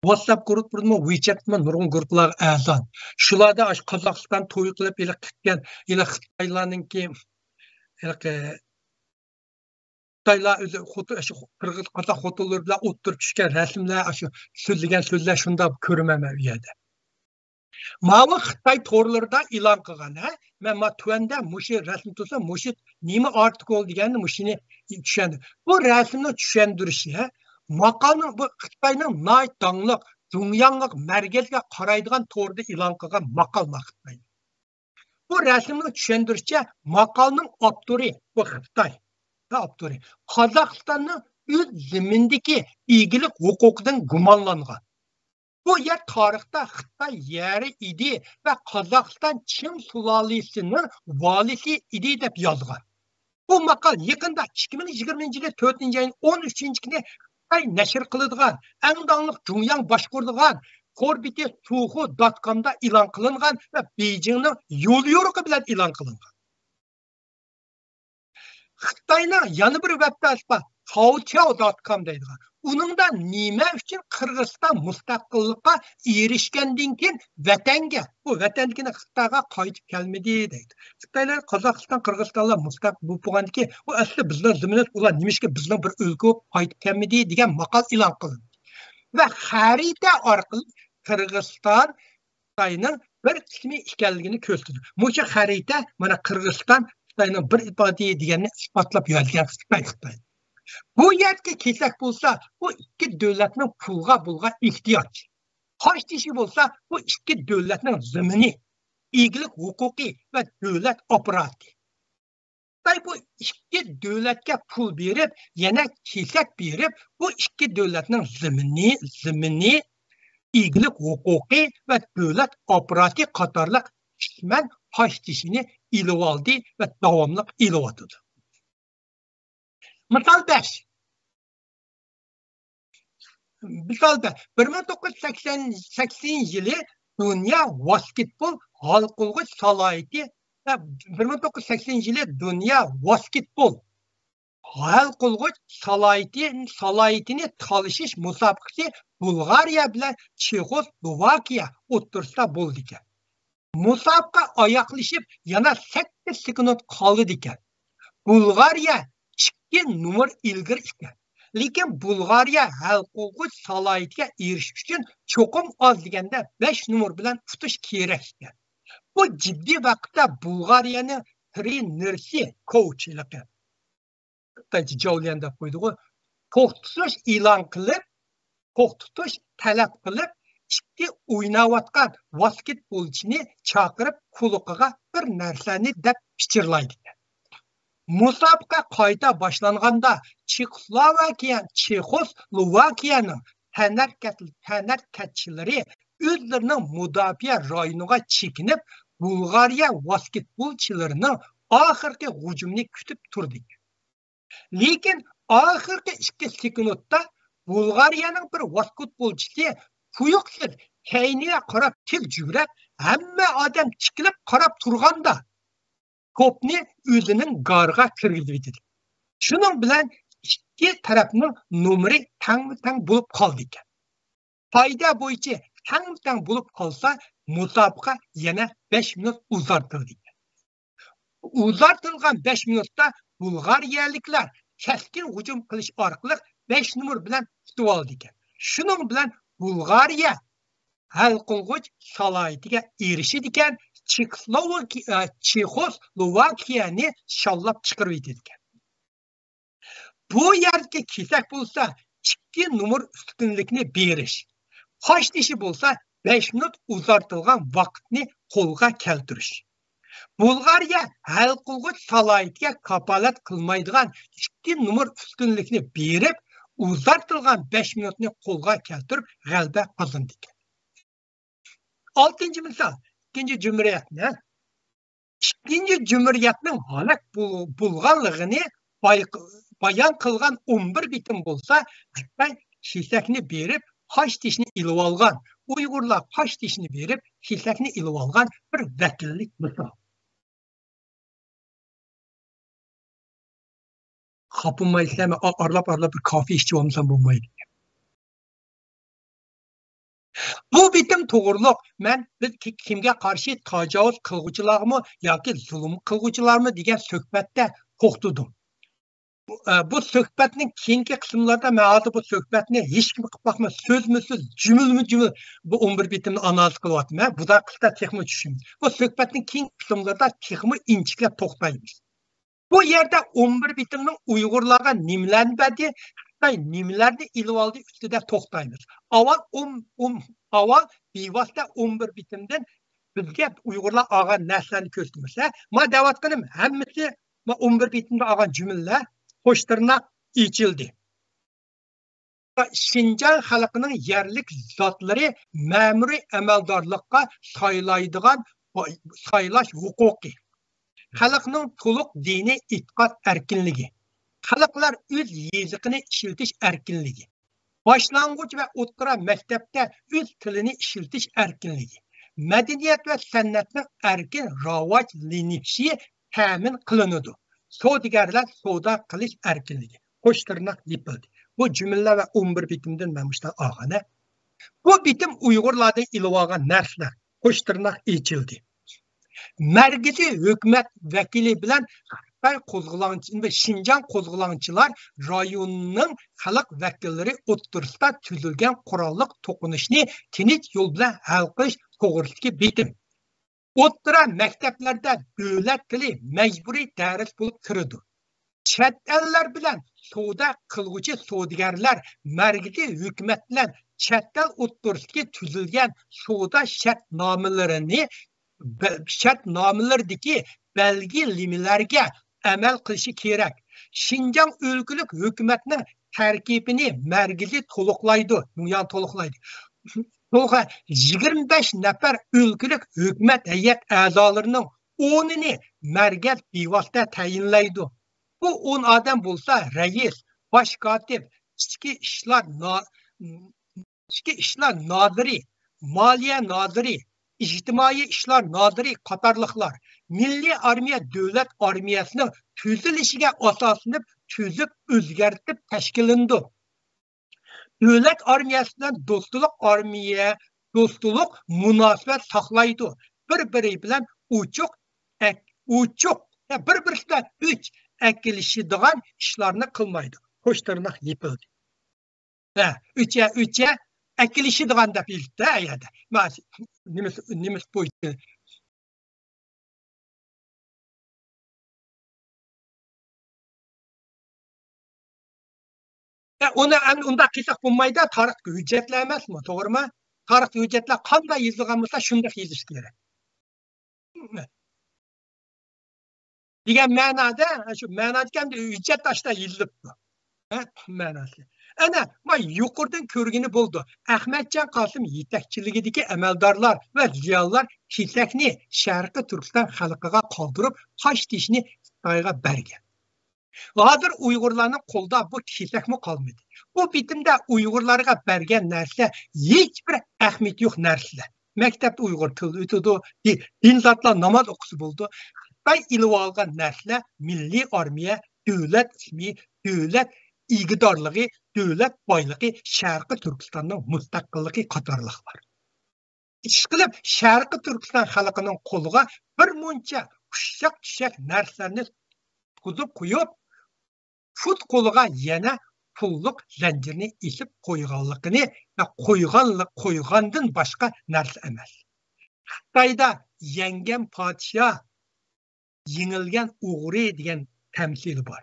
ۋاتساپ گۇرۇپپىدىمۇ، ۋېچەتتىمۇ نۇرغۇن گۇرۇپپىلارغا ئەزا. شۇلاردا ئاشۇ قازاقىستان توي قىلىپ، ھېلىقى كەتكەن، ھېلىقى خىتايلارنىڭكى، ھېلىقى خىتايلار ئۆزى خوتۇن، ئاشۇ قىرغىز، قازاق خوتۇنلىرى بىلەن ئوتتۇرا چۈشكەن رەسىملەر، ئاشۇ سۆزلىگەن سۆزلەر شۇنداق كۆرىمەن مەن ئۇ يەردە. ماۋۇ خىتاي تورلىرىدا ئېلان قىلغان، ھە؟ مەن ما تۆۋەندە مۇشۇ رەسىم تۇرسا، مۇشۇ نېمە ئارتىكول دېگەننى مۇشۇنى چۈشەندۈر. بۇ رەسىمنىڭ چۈشەندۈرۈشى، ھە؟ ماقالنىڭ بۇ خىتاينىڭ ناھايىتى داڭلىق جۇڭياڭلىق مەركەزگە قارايدىغان توردا ئېلان قىلغان ماقال ما خىتاي. بۇ رەسىمنىڭ چۈشەندۈرۈشىچە، ماقالنىڭ ئاپتورى، بۇ خىتاي ئاپتورى، قازاقىستاننىڭ ئۆز زېمىنىدىكى ئىگىلىك ھوقۇقىدىن گۇمانلانغان. بۇ يەر تارىختا خىتاي يەرى ئىدى ۋە قازاقىستان چىڭ سۇلالىسىنىڭ ۋالىسى ئىدى دەپ يازغان. بۇ ماقال يېقىندا ئىككى مىڭ يىگىرمىنچى يىلى تۆتىنچى ئاينىڭ ئون ئۈچىنچى كۈنى خىتاي نەشر قىلىدىغان، ئەڭ داڭلىق جۇڭياڭ باشقۇرىدىغان تور بېتى سۇخۇ دات كومدا ئېلان قىلىنغان ۋە بېيجىڭنىڭ يوليورۇقى بىلەن ئېلان قىلىنغان. خىتاينىڭ يەنە بىر ۋەب سايتى بار، تاۋتياۋ دات كوم دەيدىغان. ئۇنىڭدا نېمە ئۈچۈن قىرغىزىستان مۇستەقىللىققا ئېرىشكەندىن كېيىن ۋەتەنگە، بۇ ۋەتەندىكىنى خىتايغا قايتىپ كەلمىدى دەيدۇ. خىتايلار، قازاقىستان، قىرغىزىستانلار مۇستەقىل بولۇپ بولغاندىن كېيىن، ئۇ ئەسلى بىزنىڭ زېمىنىمىز، ئۇلار نېمىشقا بىزنىڭ بىر ئۆلكە بولۇپ قايتىپ كەلمىدى دېگەن ماقال ئېلان قىلىندى. ۋە خەرىتە ئارقىلىق قىرغىزىستان خىتاينىڭ بىر قىسمى ئىكەنلىكىنى كۆرسىتىدۇ. مۇشۇ خەرىتە مانا قىرغىزىستان خىتاينىڭ بىر پارچىسى دېگەننى ئىسپاتلاپ بەرگەن خىتاي، خىتاي. بۇ يەردىكى كېسەك بولسا، بۇ ئىككى دۆلەتنىڭ پۇلغا بولغان ئېھتىياجى. قاشتېشى بولسا، بۇ ئىككى دۆلەتنىڭ زېمىنى، ئىگىلىك ھوقۇقى ۋە دۆلەت ئاپپاراتى. خىتاي بۇ ئىككى دۆلەتكە پۇل بېرىپ، يەنە كېسەك بېرىپ، بۇ ئىككى دۆلەتنىڭ زېمىنى، زېمىنى، ئىگىلىك ھوقۇقى ۋە دۆلەت ئاپپاراتى قاتارلىق قىسمەن قاشتېشىنى ئېلىۋالدى ۋە داۋاملىق ئېلىۋاتىدۇ. مىسال بەش. مىسال بەش. بىر مىڭ توققۇز يۈز سەكسەن، سەكسىنىنچى يىلى دۇنيا ۋاسكېتبول ھەل قىلغۇچ سالاھىيىتى، بىر مىڭ توققۇز يۈز سەكسىنىنچى يىلى دۇنيا ۋاسكېتبول ھەل قىلغۇچ سالاھىيىتى، سالاھىيىتىنى تالىشىش مۇسابىقىسى بۇلغارىيە بىلەن چېخوسلوۋاكىيە ئوتتۇرىسىدا بولىدىكەن. مۇسابىقە ئاياغلىشىپ يەنە سەككىز سېكۇنت قالىدىكەن. بۇلغارىيە ئىككى نومۇر ئىلگىرى ئىكەن. لېكىن بۇلغارىيە ھەل قىلغۇچ سالاھىيىتىگە ئېرىشىش ئۈچۈن چوقۇم ئاز دېگەندە بەش نومۇر بىلەن ئۇتۇش كېرەك ئىكەن. بۇ جىددىي ۋاقىتتا بۇلغارىيەنىڭ پرېميېرسى كوچ ھېلىقى، خىتايچە جاۋليەن دەپ قويدىغۇ، توختىتىش ئېلان قىلىپ، توختىتىش تەلەپ قىلىپ، ئىككى ئويناۋاتقان ۋاسكېتبولچىنى چاقىرىپ، قۇلىقىغا بىر نەرسىنى دەپ پىچىرلايدىكەن. مۇسابىقە قايتا باشلانغاندا، چېخوسلوۋاكىيە، چېخوسلوۋاكىيەنىڭ تەنھەرىكەت-، تەنھەرىكەتچىلىرى ئۆزلىرىنىڭ مۇداپىئە رايونىغا چېكىنىپ، بۇلغارىيە ۋاسكېتبولچىلىرىنىڭ ئاخىرقى ھۇجۇمىنى كۈتۈپ تۇردى. لېكىن ئاخىرقى ئىككى سېكۇنتتا بۇلغارىيەنىڭ بىر ۋاسكېتبولچىسى تۇيۇقسىز كەينىگە قاراپ تېز يۈگۈرۈپ، ھەممە ئادەم تىكىلىپ قاراپ تۇرغاندا، توپنى ئۆزىنىڭ گارىغا كىرگۈزۈۋېتىدۇ. شۇنىڭ بىلەن ئىككى تەرەپنىڭ نومۇرى تەڭمۇ تەڭ بولۇپ قالدىكەن. قائىدە بويىچە تەڭمۇ تەڭ بولۇپ قالسا، مۇسابىقە يەنە بەش مىنۇت ئۇزارتىلىدىكەن. ئۇزارتىلغان بەش مىنۇتتا بۇلغارىيەلىكلەر كەسكىن ھۇجۇم قىلىش ئارقىلىق بەش نومۇر بىلەن ئۇتۇۋالىدىكەن. شۇنىڭ بىلەن بۇلغارىيە ھەل قىلغۇچ سالاھىيىتىگە ئېرىشىدىكەن، چېخوسلوۋاكىيە، چېخوسلوۋاكىيەنى شاللاپ چىقىرىۋېتىدىكەن. بۇ يەردىكى كېسەك بولسا ئىككى نومۇر ئۈستۈنلۈكنى بېرىش، قاشتېشى بولسا بەش مىنۇت ئۇزارتىلغان ۋاقىتنى قولغا كەلتۈرۈش. بۇلغارىيە ھەل قىلغۇچ سالاھىيىتىگە كاپالەت قىلمايدىغان ئىككى نومۇر ئۈستۈنلۈكنى بېرىپ، ئۇزارتىلغان بەش مىنۇتنى قولغا كەلتۈرۈپ غەلىبە قازاندىكەن. ئالتىنچى مىسال، ئىككىنچى جۇمھۇرىيەتنى، ئىككىنچى جۇمھۇرىيەتنىڭ ھالاك بول-، بولغانلىقىنى باي-، بايان قىلغان ئون بىر بېتىم بولسا، خىتاي كېسەكنى بېرىپ، قاشتېشىنى ئېلىۋالغان، ئۇيغۇرلار قاشتېشىنى بېرىپ، كېسەكنى ئېلىۋالغان بىر ۋەكىللىك مىسال. خاپىمايسىلەرمۇ، ئا-، ئارىلاپ-ئارىلاپ بىر كافى ئىچىۋالمىسام بولمايدۇ. بۇ بېتىم توغرۇلۇق مەن بىز كى-، كىمگە قارشى تاجاۋۇز قىلغۇچىلارمۇ ياكى زۇلۇم قىلغۇچىلارمۇ دېگەن سۆھبەتتە توختىدىم. بۇ، ئە، بۇ سۆھبەتنىڭ كېيىنكى قىسىملىرىدا مەن ھازىر بۇ سۆھبەتنى ھېچكىمگە قىلىپ باقماي، سۆزمۇ سۆز، جۈملىمۇ جۈملە بۇ ئون بىر بېتىمنى ئانالىز قىلىۋاتىمەن. بۇدا قىستا تېخىمۇ چۈشىمىز. بۇ سۆھبەتنىڭ كېيىنكى قىسىملىرىدا تېخىمۇ ئىنچىكىلەپ توختايمىز. بۇ يەردە ئون بىر بېتىمنىڭ ئۇيغۇرلارغا نېمىلەرنى بەردى، خىتاي نېمىلەرنى ئېلىۋالدى ئۈستىدە توختايمىز. ئاۋۋال ئون، ئون، ئاۋۋال بىۋاسىتە ئون بىر بېتىمدىن بىزگە ئۇيغۇرلار ئالغان نەرسىلەرنى كۆرسىتىمىز. ھە، ما دەۋاتقىنىم ھەممىسى، ما ئون بىر بېتىمدە ئالغان جۈملىلەر، قوش تىرناق ئېچىلدى. شىنجاڭ خەلقىنىڭ يەرلىك زاتلىرى مەمۇرىي ئەمەلدارلىققا سايلايدىغان، سايلاش ھوقۇقى، خەلقنىڭ تولۇق دىنىي ئېتىقاد ئەركىنلىكى، خەلقلەر ئۆز يېزىقىنى ئىشلىتىش ئەركىنلىكى، باشلانغۇچ ۋە ئوتتۇرا مەكتەپتە ئۆز تىلىنى ئىشلىتىش ئەركىنلىكى، مەدەنىيەت ۋە سەنئەتنىڭ ئەركىن راۋاجلىنىشى تەمىن قىلىنىدۇ. سودىگەرلەر سودا قىلىش ئەركىنلىكى، قوش تىرناق يېپىلدى. بۇ جۈملە ۋە ئون بىر بېتىمدىن مەن مۇشۇنداق ئالغان. بۇ بېتىم ئۇيغۇرلاردىن ئېلىۋالغان نەرسىلەر، قوش تىرناق ئېچىلدى. مەركىزىي ھۆكۈمەت ۋەكىلى بىلەن خىتاي قوزغىلاڭچى، شىنجاڭ قوزغىلاڭچىلار رايونىنىڭ خەلق ۋەكىللىرى ئوتتۇرىسىدا تۈزۈلگەن قوراللىق توقۇنۇشنى تىنچ يول بىلەن ھەل قىلىش توغرىسىدىكى بېتىم. ئوتتۇرا مەكتەپلەردە دۆلەت تىلى مەجبۇرىي دەرس بولۇپ كىرىدۇ. چەت ئەللەر بىلەن سودا قىلغۇچى سودىگەرلەر مەركىزىي ھۆكۈمەت بىلەن چەت ئەل ئوتتۇرىسىدىكى تۈزۈلگەن سودا شەرتنامىلىرىنى، بە-، شەرتنامىلىرىدىكى بەلگىلىمىلەرگە ئەمەل قىلىشى كېرەك. شىنجاڭ ئۆلكىلىك ھۆكۈمەتنىڭ تەركىبىنى مەركىزى تولۇقلايدۇ، مۇيان تولۇقلايدۇ. تولۇقلا-، يىگىرمە بەش نەپەر ئۆلكىلىك ھۆكۈمەت ھەيئەت ئەزالىرىنىڭ ئونىنى مەركەز بىۋاسىتە تەيىنلەيدۇ. بۇ ئون ئادەم بولسا رەئىس، باش كاتىپ، ئىچكى ئىشلار نا-، ئىچكى ئىشلار نازىرى، مالىيە نازىرى، ئىجتىمائىي ئىشلار نازىرى قاتارلىقلار مىللىي ئارمىيە دۆلەت ئارمىيەسىنىڭ تۈزۈلۈشىگە ئاساسلىنىپ تۈزۈپ، ئۆزگەرتىپ تەشكىللىنىدۇ. دۆلەت ئارمىيەسى بىلەن دوستلۇق ئارمىيە، دوستلۇق مۇناسىۋەت ساقلايدۇ. بىر-بىرى بىلەن ئوچۇق، ئەك-، ئوچۇق، يا بىر-بىرسى بىلەن ئۆچ ئەكېلىشىدىغان ئىشلارنى قىلمايدۇ. قوش تىرناق يېپىلدى. ھە، ئۆچە، ئۆچە ئەكېلىشىدىغان دەپ يېزىپتۇ ھە يەردە. ما-، نېمىس، نېمىس بويىچە. ھە، ئۇنى ئەمدى ئۇنداق قىلساق بولمايدۇ، تارىخ ھۆججەتلەر ئەمەسمۇ، توغرىمۇ؟ تارىخ ھۆججەتلەر قانداق يېزىلغان بولسا، شۇنداق يېزىش كېرەك. دېگەن مەنادا، شۇ مەنادىكى ئەمدى ھۆججەت ئاشتا يېزىلىپتۇ. ھە، مەناسى. ئەنە، ما يۇقىرىدىن كۆرگىنى بولىدۇ. ئەخمەتجان قاسىم يېتەكچىلىكىدىكى ئەمەلدارلار ۋە زىيالىيلار كېسەكنى شەرقىي تۈركىستان خەلقىگە قالدۇرۇپ، تاش تېشىنى خىتايغا بەرگەن. ھازىر ئۇيغۇرلارنىڭ قولىدا بۇ كېسەكمۇ قالمىدى. بۇ بېتىمدە ئۇيغۇرلارغا بەرگەن نەرسە ھېچبىر ئەھمىيىتى يوق نەرسىلەر. مەكتەپتە ئۇيغۇر تىلى ئۆتىدۇ، دى-، دىن زاتلار ناماز ئوقۇسا بولىدۇ. خىتاي ئېلىۋالغان نەرسىلەر مىللىي ئارمىيە، دۆلەت ئىسمى، دۆلەت ئىگىدارلىقى، دۆلەت بايلىقى، شەرقىي تۈركىستاننىڭ مۇستەقىللىقى قاتارلىقلار. ئىشقىلىپ، شەرقىي تۈركىستان خەلقىنىڭ قولىغا بىر مۇنچە ئۇششاق چۈشەك نەرسىلەرنى تۇتقۇزۇپ قويۇپ، پۇت قولىغا يەنە پۇللۇق زەنجىرنى ئېسىپ قويغانلىقىنى ۋە قويغانلىق، قويغاندىن باشقا نەرسە ئەمەس. خىتايدا يەڭگەن پادىشاھ، يېڭىلگەن ئوغرى دېگەن تەمسىلى بار.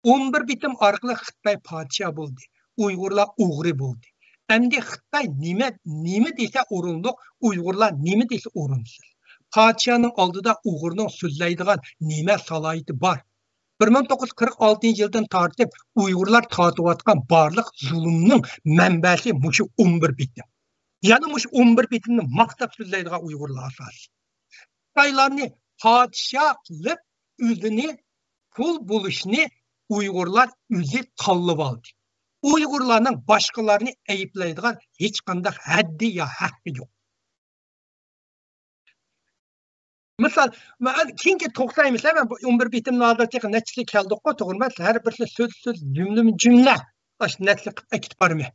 ئون بىر بېتىم ئارقىلىق خىتاي پادىشاھ بولدى، ئۇيغۇرلار ئوغرى بولدى. ئەمدى خىتاي نېمە، نېمە دېسە ئورۇنلۇق، ئۇيغۇرلار نېمە دېسە ئورۇنسىز. پادىشاھنىڭ ئالدىدا ئۇيغۇرنىڭ سۆزلەيدىغان نېمە سالاھىيىتى بار؟ بىر مىڭ توققۇز يۈز قىرىق ئالتىنچى يىلدىن تارتىپ ئۇيغۇرلار تارتىۋاتقان بارلىق زۇلۇمنىڭ مەنبەسى مۇشۇ ئون بىر بېتىم. يەنە مۇشۇ ئون بىر بېتىمنى ماختاپ سۆزلەيدىغان ئۇيغۇرلار ئاساسىي. خىتايلارنى پادىشاھ قىلىپ، ئۆزىنى قۇل بولۇشنى ئۇيغۇرلار ئۆزى تاللىۋالدى. ئۇيغۇرلارنىڭ باشقىلارنى ئەيىبلەيدىغان ھېچقانداق ھەددى يا ھەققى يوق. مىسال، مەن كېيىنكى توختايمىز، مەن بۇ ئون بىر بېتىمنى ھازىر تېخى نەچچىسى كەلدۇققۇ، توغرىمۇ؟ ھەر بىرسى سۆز، سۆز، جۈملىمۇ جۈملە، ئاشۇ نەرسىلەر قىلىپ ئەكېتىپ بارىمەن.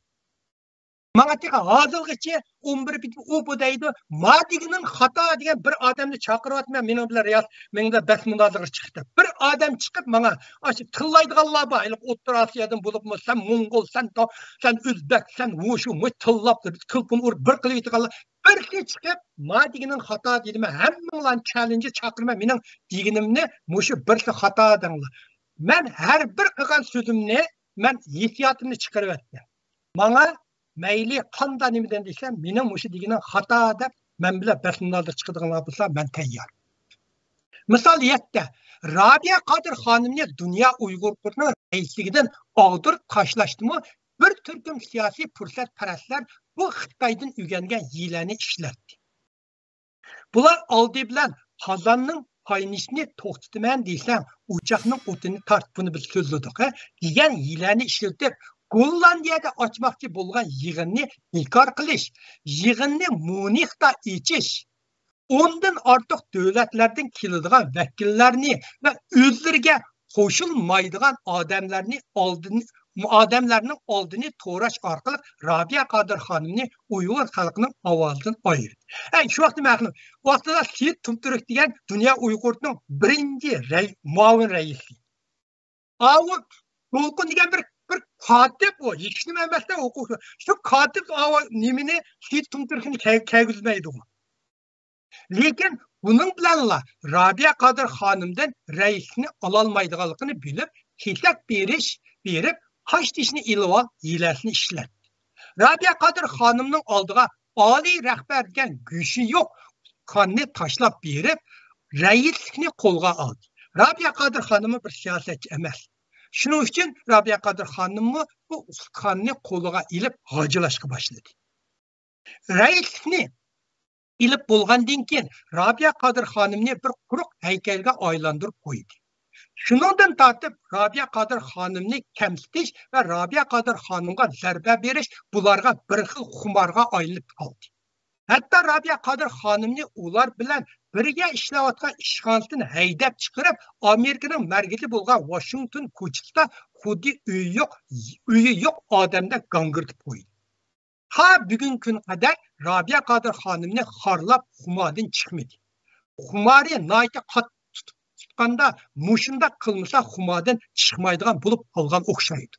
ماڭا تېخى ھازىرغىچە ئون بىر بېتىم ئۇ بۇ دەيدۇ، ما دېگىنىڭ خاتا دېگەن بىر ئادەمنى چاقىرىۋاتىمەن، مېنىڭ بىلەن رىياز-، مېنىڭ بىلەن بەس مۇنازىرىگە چىق دەپ. بىر ئادەم چىقىپ ماڭا، ئاشۇ تىللايدىغانلار بار، ھېلىقى ئوتتۇرا ئاسىيادىن بولۇپمۇ، سەن موڭغۇل، سەن، سەن ئۆزبەك، سەن ۋۇشۇ، مۇ تىللاپ، تېلېفون ئۇرۇپ بىر قىلىۋېتىدىغانلار. بىرسى چىقىپ، ما دېگىنىڭ خاتا دېدى. مەن ھەممىڭلارنى چەللېنجگە چاقىرىمەن، مېنىڭ دېگىنىمنى مۇشۇ بىرسى خاتا دەڭلار. مەن ھەر بىر قىلغان سۆزۈمنى، مەن ھېسسىياتىمنى چىقىرىۋەتتىم. ماڭا مەيلى قاندا نېمىدىن دېسە، مېنىڭ مۇشۇ دېگىنىم خاتا دەپ، مەن بىلەن بەس مۇنازىرە چىقىدىغانلار بولسا، مەن تەييار. مىسال يەتتە. رابىيە قادىر خانىمنى دۇنيا ئۇيغۇر قۇرۇلتىيىنىڭ رەئىسلىكىدىن ئاغدۇرۇپ تاشلاشتىمۇ بىر تۈركۈم سىياسىي پۇرسەتپەرەسلەر بۇ خىتايدىن ئۆگەنگەن ھىيلەنى ئىشلەتتى. بۇلار ئالدى بىلەن قازاننىڭ قاينىشىنى توختىتىمەن دېسەڭ، ئوچاقنىڭ ئوتىنى تارت، بۇنى بىز سۆزلىدۇق، ھە، دېگەن ھىيلەنى ئىشلىتىپ، گوللاندىيەدە ئاچماقچى بولغان يىغىننى بىكار قىلىش، يىغىننى مۇنىختا ئېچىش، ئوندىن ئارتۇق دۆلەتلەردىن كېلىدىغان ۋەكىللەرنى ۋە ئۆزلىرىگە قوشۇلمايدىغان ئادەملەرنى ئالدىن، ئادەملەرنىڭ ئالدىنى توراش ئارقىلىق رابىيە قادىر خانىمنى ئۇيغۇر خەلقىنىڭ ئاۋازىدىن ئايرىدى. ئەي، شۇ ۋاقىتتا مەن، ۋاقتىدا سېيىت تۇمتۈرك دېگەن دۇنيا ئۇيغۇرىنىڭ بىرىنچى رەي-، مۇئاۋىن رەئىسى. ئاۋۇ دولقۇن دېگەن بىر، بىر كاتىپ ئۇ، ھېچنېمە ئەمەس-دە، ئوقۇغۇچى. شۇ كاتىپ ئاۋۇ نېمىنى، سېيىت تۇمتۈركنى كە-، كەلگۈزمەيدىغۇ. لېكىن بۇنىڭ بىلەنلا رابىيە قادىر خانىمدىن رەئىسلىكنى ئالالمايدىغانلىقىنى بىلىپ، كېسەك بېرىش، بېرىپ، قاش تېشىنى ئېلىۋال ھىيلەسىنى ئىشلەتتى. رابىيە قادىر خانىمنىڭ ئالدىغا ئالىي رەھبەر دېگەن گۆشى يوق خاننى تاشلاپ بېرىپ، رەئىسلىكنى قولغا ئالدى. رابىيە قادىر خانىممۇ بىر سىياسەتچى ئەمەس. شۇنىڭ ئۈچۈن رابىيە قادىر خانىممۇ بۇ خاننى قولىغا ئېلىپ غاجىلاشقا باشلىدى. رەئىسلىكنى ئېلىپ بولغاندىن كېيىن، رابىيە قادىر خانىمنى بىر قۇرۇق ھەيكەلگە ئايلاندۇرۇپ قويدى. شۇنىڭدىن تارتىپ، رابىيە قادىر خانىمنى كەمسىتىش ۋە رابىيە قادىر خانىمغا زەربە بېرىش بۇلارغا بىر خىل خۇمارغا ئايلىنىپ قالدى. ھەتتا رابىيە قادىر خانىمنى ئۇلار بىلەن بىرگە ئىشلەۋاتقان ئىشخانىسىدىن ھەيدەپ چىقىرىپ، ئامېرىكىنىڭ مەركىزى بولغان ۋاشىنگتون كوچىسىدا خۇددى ئۆيى يوق، ئۆيى يوق ئادەمدەك گاڭگىرىتىپ قويدى. تا بۈگۈنكى كۈنگە قەدەر رابىيە قادىر خانىمنى خارلاپ خۇماردىن چىقمىدى. خۇمارى ناھايىتى قاتتىق تۇتۇپ، تۇتقاندا مۇشۇنداق قىلمىسا خۇماردىن چىقمايدىغان بولۇپ قالغان ئوخشايدۇ.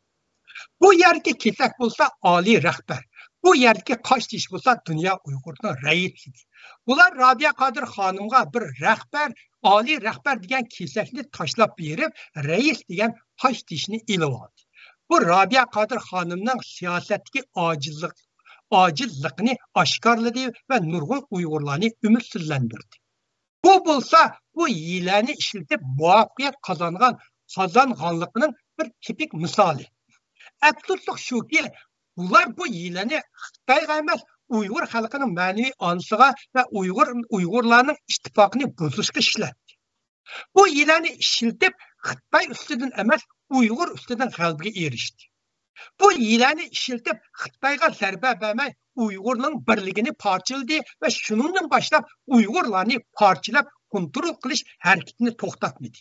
بۇ يەردىكى كېسەك بولسا ئالىي رەھبەر، بۇ يەردىكى قاش تېشى بولسا دۇنيا ئۇيغۇرىنىڭ رەئىسلىكى. بۇلار رابىيە قادىر خانىمغا بىر رەھبەر، ئالىي رەھبەر دېگەن كېسەكنى تاشلاپ بېرىپ، رەئىس دېگەن قاش تېشىنى ئېلىۋالدى. بۇ رابىيە قادىر خانىمنىڭ سىياسەتتىكى ئاجىزلىق، ئاجىزلىقىنى ئاشكارىلىدى ۋە نۇرغۇن ئۇيغۇرلارنى ئۈمىدسىزلەندۈردى. بۇ بولسا بۇ ھىيلەنى ئىشلىتىپ مۇۋەپپەقىيەت قازانغان، قازانغانلىقىنىڭ بىر تىپىك مىسالى. ئەپسۇسلۇق شۇكى، بۇلار بۇ ھىيلەنى خىتايغا ئەمەس، ئۇيغۇر خەلقىنىڭ مەنىۋى ئانىسىغا ۋە ئۇيغۇر، ئۇيغۇرلارنىڭ ئىتتىپاقىنى بۇزۇشقا ئىشلەتتى. بۇ ھىيلەنى ئىشلىتىپ، خىتاي ئۈستىدىن ئەمەس، ئۇيغۇر ئۈستىدىن غەلىبىگە ئېرىشتى. بۇ ھىيلەنى ئىشلىتىپ، خىتايغا زەربە بەرمەي، ئۇيغۇرنىڭ بىرلىكىنى پارچىلىدى ۋە شۇنىڭدىن باشلاپ ئۇيغۇرلارنى پارچىلاپ كونترول قىلىش ھەرىكىتىنى توختاتمىدى.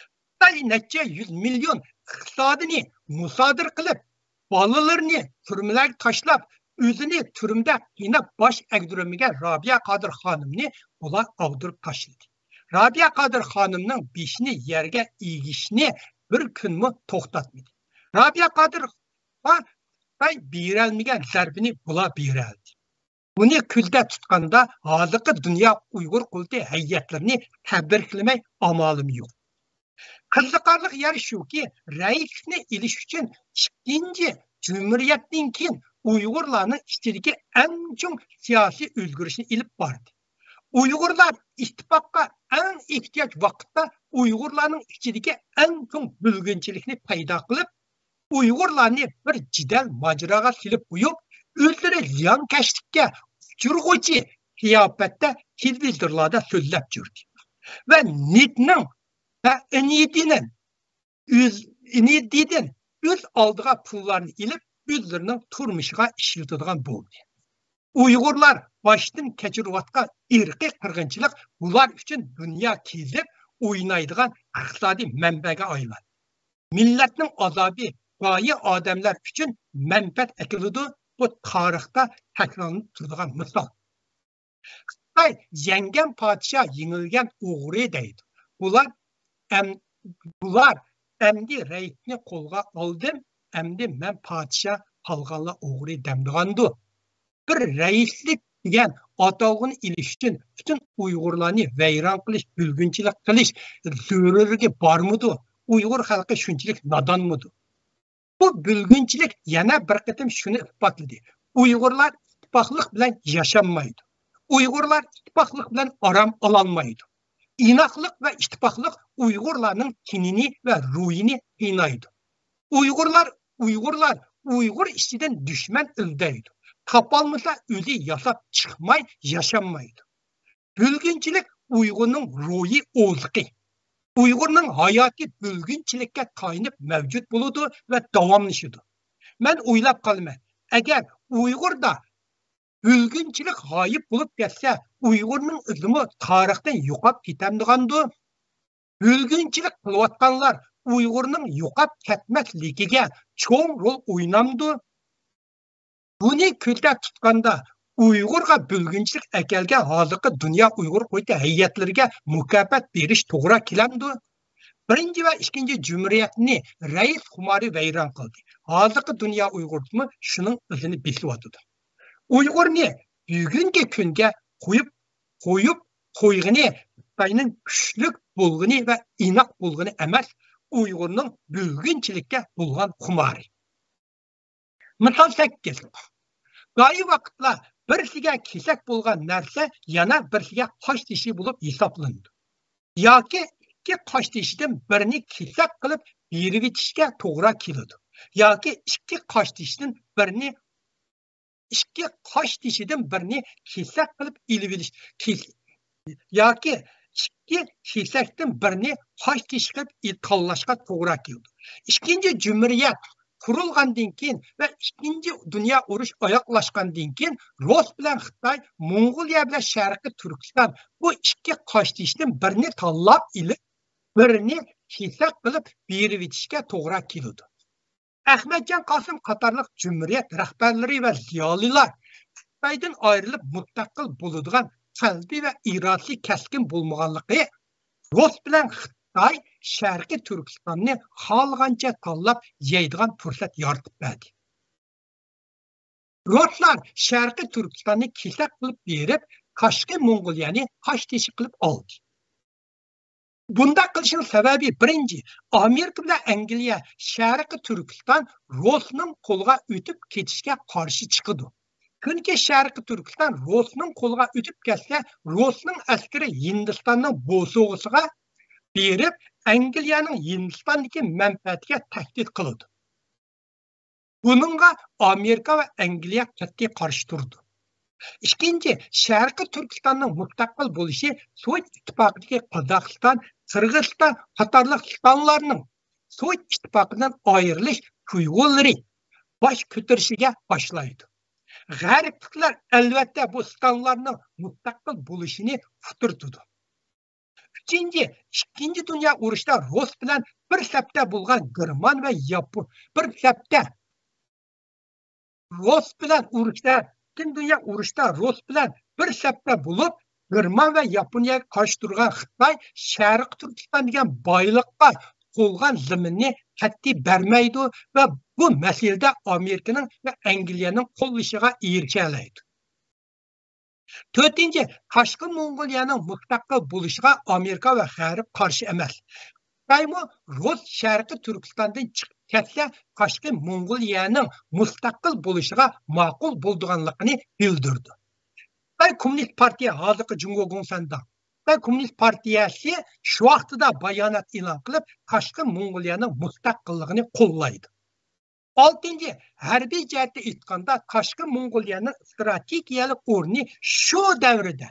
خىتاي نەچچە يۈز مىليون ئىقتىسادىنى مۇسادىرە قىلىپ، بالىلىرىنى تۈرمىلەرگە تاشلاپ، ئۆزىنى تۈرمىدە قىيناپ باش ئەگدۈرمىگەن رابىيە قادىر خانىمنى بۇلار ئاغدۇرۇپ تاشلىدى. رابىيە قادىر خانىمنىڭ بېشىنى يەرگە ئېگىشنى بىر كۈنمۇ توختاتمىدى. رابىيە قادىرغا خىتاي بېرەلمىگەن زەربىنى بۇلار بېرەلىدى. بۇنى كۆزدە تۇتقاندا، ھازىرقى دۇنيا ئۇيغۇر قۇرۇلتىيى ھەيئەتلىرىنى تەبرىكلىمەي ئامالىم يوق. قىزىقارلىق يەر شۇكى، رەئىسلىكنى ئېلىش ئۈچۈن ئىككىنچى جۇمھۇرىيەتتىن كېيىن ئۇيغۇرلارنىڭ ئىچىدىكى ئەڭ چوڭ سىياسىي ئۆزگىرىشنى ئېلىپ باردى. ئۇيغۇرلار ئىتتىپاققا ئەڭ ئېھتىياج ۋاقىتتا ئۇيغۇرلارنىڭ ئىچىدىكى ئەڭ چوڭ بۆلگۈنچىلىكنى پەيدا قىلىپ، ئۇيغۇرلارنى بىر جېدەل ماجىراغا سېلىپ قويۇپ، ئۆزلىرى زىيانكەشلىككە ئۇچرىغۇچى قىياپەتتە تېلېۋىزورلاردا سۆزلەپ يۈردى. ۋە نېتنىڭ ۋە ئېنېدىنىڭ ئۆز، ئېنېدىدىن ئۆز ئالدىغا پۇللارنى ئېلىپ، ئۆزلىرىنىڭ تۇرمۇشىغا ئىشلىتىدىغان بولدى. ئۇيغۇرلار باشتىن كەچۈرۈۋاتقان ئىرقىي قىرغىنچىلىق بۇلار ئۈچۈن دۇنيا كېزىپ ئوينايدىغان ئىقتىسادىي مەنبەگە ئايلاندى. مىللەتنىڭ ئازابى بايا ئادەملەر ئۈچۈن مەنپەئەت ئەكېلىدۇ. بۇ تارىختا تەكرارلىنىپ تۇرىدىغان مىسال. خىتاي يەڭگەن پادىشاھ يېڭىلگەن ئوغرى دەيدۇ. بۇلار ئەم-، بۇلار ئەمدى رەئىسنى قولغا ئالدىم، ئەمدى مەن پادىشاھ، قالغانلار ئوغرى دەمدىغاندۇ؟ بىر رەئىسلىك دېگەن ئاتالغۇنى ئېلىش ئۈچۈن پۈتۈن ئۇيغۇرلارنى ۋەيران قىلىش، بۆلگۈنچىلىك قىلىش زۆرۈرلۈكى بارمىدۇ؟ ئۇيغۇر خەلقى شۇنچىلىك نادانمىدۇ؟ بۇ بۆلگۈنچىلىك يەنە بىر قېتىم شۇنى ئىسپاتلىدى: ئۇيغۇرلار ئىتتىپاقلىق بىلەن ياشانمايدۇ. ئۇيغۇرلار ئىتتىپاقلىق بىلەن ئارام ئالالمايدۇ. ئىناقلىق ۋە ئىتتىپاقلىق ئۇيغۇرلارنىڭ تېنىنى ۋە روھىنى قىينايدۇ. ئۇيغۇرلار، ئۇيغۇرلار ئۇيغۇر ئىچىدىن دۈشمەن ئىزدەيدۇ. تاپالمىسا ئۆزى ياساپ چىقماي ياشانمايدۇ. بۆلگۈنچىلىك ئۇيغۇرنىڭ روھىي ئوزۇقى. ئۇيغۇرنىڭ ھاياتى بۆلگۈنچىلىككە تايىنىپ مەۋجۇت بولىدۇ ۋە داۋاملىشىدۇ. مەن ئويلاپ قالىمەن، ئەگەر ئۇيغۇردا بۆلگۈنچىلىك غايىب بولۇپ كەتسە، ئۇيغۇرنىڭ ئىزىمۇ تارىختىن يوقاپ كېتەمدىغاندۇ؟ بۆلگۈنچىلىك قىلىۋاتقانلار ئۇيغۇرنىڭ يوقاپ كەتمەسلىكىگە چوڭ رول ئوينامدۇ؟ بۇنى كۆزدە تۇتقاندا، ئۇيغۇرغا بۆلگۈنچىلىك ئەكەلگەن ھازىرقى دۇنيا ئۇيغۇر قۇرۇلتىيى ھەيئەتلىرىگە مۇكاپات بېرىش توغرا كېلەمدۇ؟ بىرىنچى ۋە ئىككىنچى جۇمھۇرىيەتنى رەئىس خۇمارى ۋەيران قىلدى. ھازىرقى دۇنيا ئۇيغۇرىمۇ شۇنىڭ ئىزىنى بېسىۋاتىدۇ. ئۇيغۇرنى بۈگۈنكى كۈنگە قويۇپ، قويۇپ، قويغىنى خىتاينىڭ كۈچلۈك بولغىنى ۋە ئىناق بولغىنى ئەمەس، ئۇيغۇرنىڭ بۆلگۈنچىلىككە بولغان خۇمارى. مىسال سەككىز. گاھى ۋاقىتلار بىرسىگە كېسەك بولغان نەرسە يەنە بىرسىگە قاش تېشى بولۇپ ھېسابلىنىدۇ. ياكى ئىككى قاش تېشىدىن بىرنى كېسەك قىلىپ بېرىۋېتىشكە توغرا كېلىدۇ. ياكى ئىككى قاش تېشىدىن بىرنى، ئىككى قاش تېشىدىن بىرنى كېسەك قىلىپ ئېلىۋېلىش، كېس-، ياكى ئىككى كېسەكتىن بىرنى قاش تېشى قىلىپ ئېل-، تاللاشقا توغرا كېلىدۇ. ئىككىنچى جۇمھۇرىيەت قۇرۇلغاندىن كېيىن ۋە ئىككىنچى دۇنيا ئۇرۇشى ئاياغلاشقاندىن كېيىن، رۇس بىلەن خىتاي، موڭغۇلىيە بىلەن شەرقىي تۈركىستان، بۇ ئىككى قاش تېشىدىن بىرنى تاللاپ ئېلىپ، بىرنى كېسەك قىلىپ بېرىۋېتىشكە توغرا كېلىدۇ. ئەخمەتجان قاسىم قاتارلىق جۇمھۇرىيەت رەھبەرلىرى ۋە زىيالىيلار خىتايدىن ئايرىلىپ مۇستەقىل بولىدىغان قەلبىي ۋە ئىرادىسى كەسكىن بولمىغانلىقى، رۇس بىلەن خىتاي شەرقىي تۈركىستاننى خالىغانچە تاللاپ يەيدىغان پۇرسەت يارىتىپ بەردى. رۇسلار شەرقىي تۈركىستاننى كېسەك قىلىپ بېرىپ، قاشقى موڭغۇلىيەنى قاش تېشى قىلىپ ئالدى. بۇنداق قىلىشنىڭ سەۋەبى، بىرىنچى، ئامېرىكا بىلەن ئەنگلىيە شەرقىي تۈركىستان رۇسنىڭ قولىغا ئۆتۈپ كېتىشكە قارشى چىقىدۇ. چۈنكى شەرقىي تۈركىستان رۇسنىڭ قولىغا ئۆتۈپ كەتسە، رۇسنىڭ ئەسكىرى ھىندىستاننىڭ بوسۇغىسىغا بېرىپ، ئەنگلىيەنىڭ ھىندىستاندىكى مەنپەئەتىگە تەھدىت قىلىدۇ. بۇنىڭغا ئامېرىكا ۋە ئەنگلىيە قەتئىي قارشى تۇرىدۇ. ئىككىنچى، شەرقىي تۈركىستاننىڭ مۇستەقىل بولۇشى سوۋېت ئىتتىپاقىدىكى قازاقىستان، قىرغىزىستان قاتارلىق ئىستانلارنىڭ سوۋېت ئىتتىپاقىدىن ئايرىلىش تۇيغۇلىرى باش كۆتۈرۈشىگە باشلايدۇ. غەربلىكلەر، ئەلۋەتتە، بۇ ئىستانلارنىڭ مۇستەقىل بولۇشىنى ئۇتتۇرتىدۇ. ئۈچىنچى، ئىككىنچى دۇنيا ئۇرۇشتا رۇس بىلەن بىر سەپتە بولغان گېرمان ۋە ياپون، بىر سەپتە، رۇس بىلەن ئۇرۇشتا، ئىككىنچى دۇنيا ئۇرۇشتا رۇس بىلەن بىر سەپتە بولۇپ، گېرمان ۋە ياپونىيەگە قارشى تۇرغان خىتاي شەرقىي تۈركىستان دېگەن بايلىققا قولغان زېمىننى قەتئىي بەرمەيدۇ ۋە بۇ مەسىلىدە ئامېرىكىنىڭ ۋە ئەنگلىيەنىڭ قوللىشىغا ئېرىشەلەيدۇ. تۆتىنچى، قاشقى موڭغۇلىيەنىڭ مۇستەقىل بولۇشىغا ئامېرىكا ۋە غەرب قارشى ئەمەس. خىتايمۇ رۇس شەرقىي تۈركىستاندىن چىقىپ كەتسە، قاشقى موڭغۇلىيەنىڭ مۇستەقىل بولۇشىغا ماقۇل بولىدىغانلىقىنى بىلدۈردى. خىتاي كوممۇنىست پارتىيە، ھازىرقى جۇڭگو گوڭسەنداڭ، خىتاي كوممۇنىست پارتىيەسى شۇ ۋاقتىدا بايانات ئېلان قىلىپ، قاشقى موڭغۇلىيەنىڭ مۇستەقىللىقىنى قوللايدۇ. ئالتىنچى، ھەربىي جەھەتتە ئېيتقاندا، قاشقى موڭغۇلىيەنىڭ ئىستراتېگىيەلىك ئورنى شۇ دەۋردە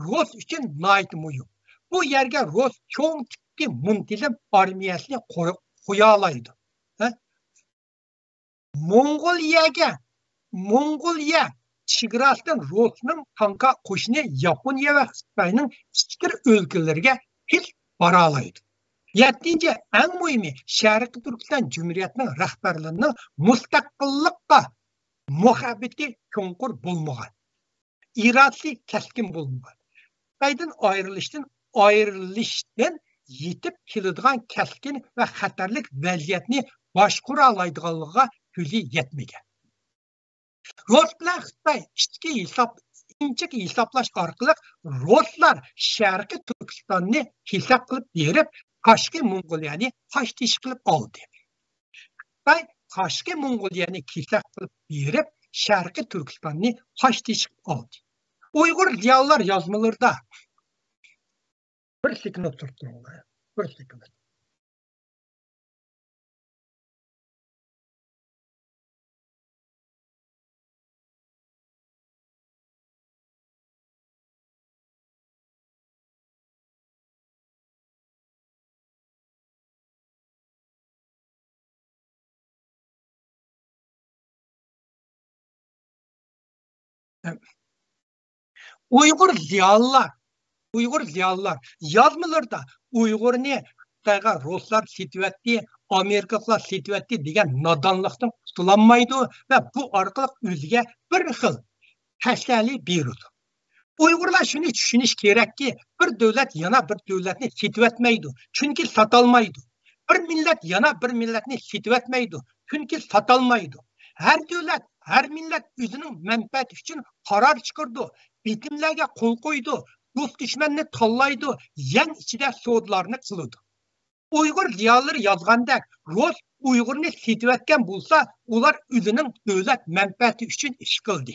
رۇس ئۈچۈن ناھايىتى مۇھىم. بۇ يەرگە رۇس چوڭ تىپتىكى مۇنتىزىم ئارمىيەسىنى قۇر-، قۇيالايدۇ. ھە؟ موڭغۇلىيەگە، موڭغۇلىيە چېگراسىدىن رۇسنىڭ تانكا قوشۇنى ياپونىيە ۋە خىتاينىڭ ئىچكىرى ئۆلكىلىرىگە تېز بارالايدۇ. يەتتىنچى، ئەڭ مۇھىمى، شەرقىي تۈركىستان جۇمھۇرىيەتنىڭ رەھبەرلىرىنىڭ مۇستەقىللىققا مۇھەببىتى چوڭقۇر بولمىغان، ئىرادىسى كەسكىن بولمىغان. خىتايدىن ئايرىلىشتىن، ئايرىلىشتىن يېتىپ كېلىدىغان كەسكىن ۋە خەتەرلىك ۋەزىيەتنى باشقۇرالايدىغانلىقىغا كۆزى يەتمىگەن. رۇس بىلەن خىتاي ئىچكى ھېساب، ئىنچىكە ھېسابلاش ئارقىلىق رۇسلار شەرقىي تۈركىستاننى كېسەك قىلىپ بېرىپ، قاشقى موڭغۇلىيەنى قاش تېشى قىلىپ ئالدى. خىتاي قاشقى موڭغۇلىيەنى كېسەك قىلىپ بېرىپ، شەرقىي تۈركىستاننى قاش تېشى قىلىپ ئالدى. ئۇيغۇر زىيالىيلار يازمىلىرىدا، بىر سېكۇنت تۇرۇپ تۇرۇڭلار. بىر سېكۇنت. ئۇيغۇر زىيالىيلار، ئۇيغۇر زىيالىيلار يازمىلىرىدا ئۇيغۇرنى خىتايغا رۇسلار سېتىۋەتتى، ئامېرىكىلىقلار سېتىۋەتتى دېگەن نادانلىقتىن قۇتۇلالمايدۇ ۋە بۇ ئارقىلىق ئۆزىگە بىر خىل تەسەللى بېرىدۇ. ئۇيغۇرلار شۇنى چۈشىنىشى كېرەككى، بىر دۆلەت يەنە بىر دۆلەتنى سېتىۋەتمەيدۇ، چۈنكى ساتالمايدۇ. بىر مىللەت يەنە بىر مىللەتنى سېتىۋەتمەيدۇ، چۈنكى ساتالمايدۇ. ھەر دۆلەت، ھەر مىللەت ئۆزىنىڭ مەنپەئەتى ئۈچۈن قارار چىقىرىدۇ، بېتىملەرگە قول قويىدۇ، دوست دۈشمەننى تاللايدۇ، يەن ئىچىدە سودىلارنى قىلىدۇ. ئۇيغۇر زىيالىيلىرى يازغاندەك، رۇس ئۇيغۇرنى سېتىۋەتكەن بولسا، ئۇلار ئۆزىنىڭ دۆلەت مەنپەئەتى ئۈچۈن ئىش قىلدى.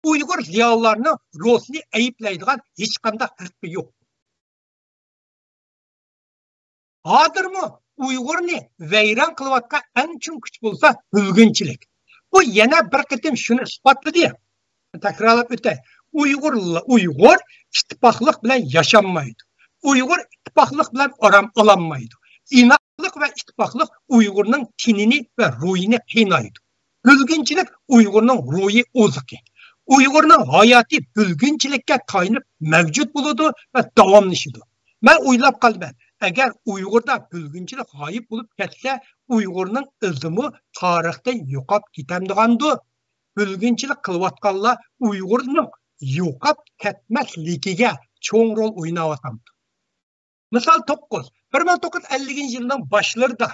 ئۇيغۇر زىيالىيلارنىڭ رۇسنى ئەيىبلەيدىغان ھېچقانداق ھەققى يوق. ھازىرمۇ ئۇيغۇرنى ۋەيران قىلىۋاتقان ئەڭ چوڭ كۈچ بولسا بۆلگۈنچىلىك. بۇ يەنە بىر قېتىم شۇنى ئىسپاتلىدى. تەكرارلاپ ئۆتەي. ئۇيغۇر، ئۇيغۇر ئىتتىپاقلىق بىلەن ياشانمايدۇ. ئۇيغۇر ئىتتىپاقلىق بىلەن ئارام ئالالمايدۇ. ئىناقلىق ۋە ئىتتىپاقلىق ئۇيغۇرنىڭ تېنىنى ۋە روھىنى قىينايدۇ. بۆلگۈنچىلىك ئۇيغۇرنىڭ روھىي ئوزۇقى. ئۇيغۇرنىڭ ھاياتى بۆلگۈنچىلىككە تايىنىپ مەۋجۇت بولىدۇ ۋە داۋاملىشىدۇ. مەن ئويلاپ قالىمەن، ئەگەر ئۇيغۇردا بۆلگۈنچىلىك غايىب بولۇپ كەتسە، ئۇيغۇرنىڭ ئىزىمۇ تارىختىن يوقاپ كېتەمدىغاندۇ؟ بۆلگۈنچىلىك قىلىۋاتقانلار ئۇيغۇرنىڭ يوقاپ كەتمەسلىكىگە چوڭ رول ئويناۋاتامدۇ؟ مىسال توققۇز، بىر مىڭ توققۇز يۈز ئەللىكىنچى يىلنىڭ باشلىرىدا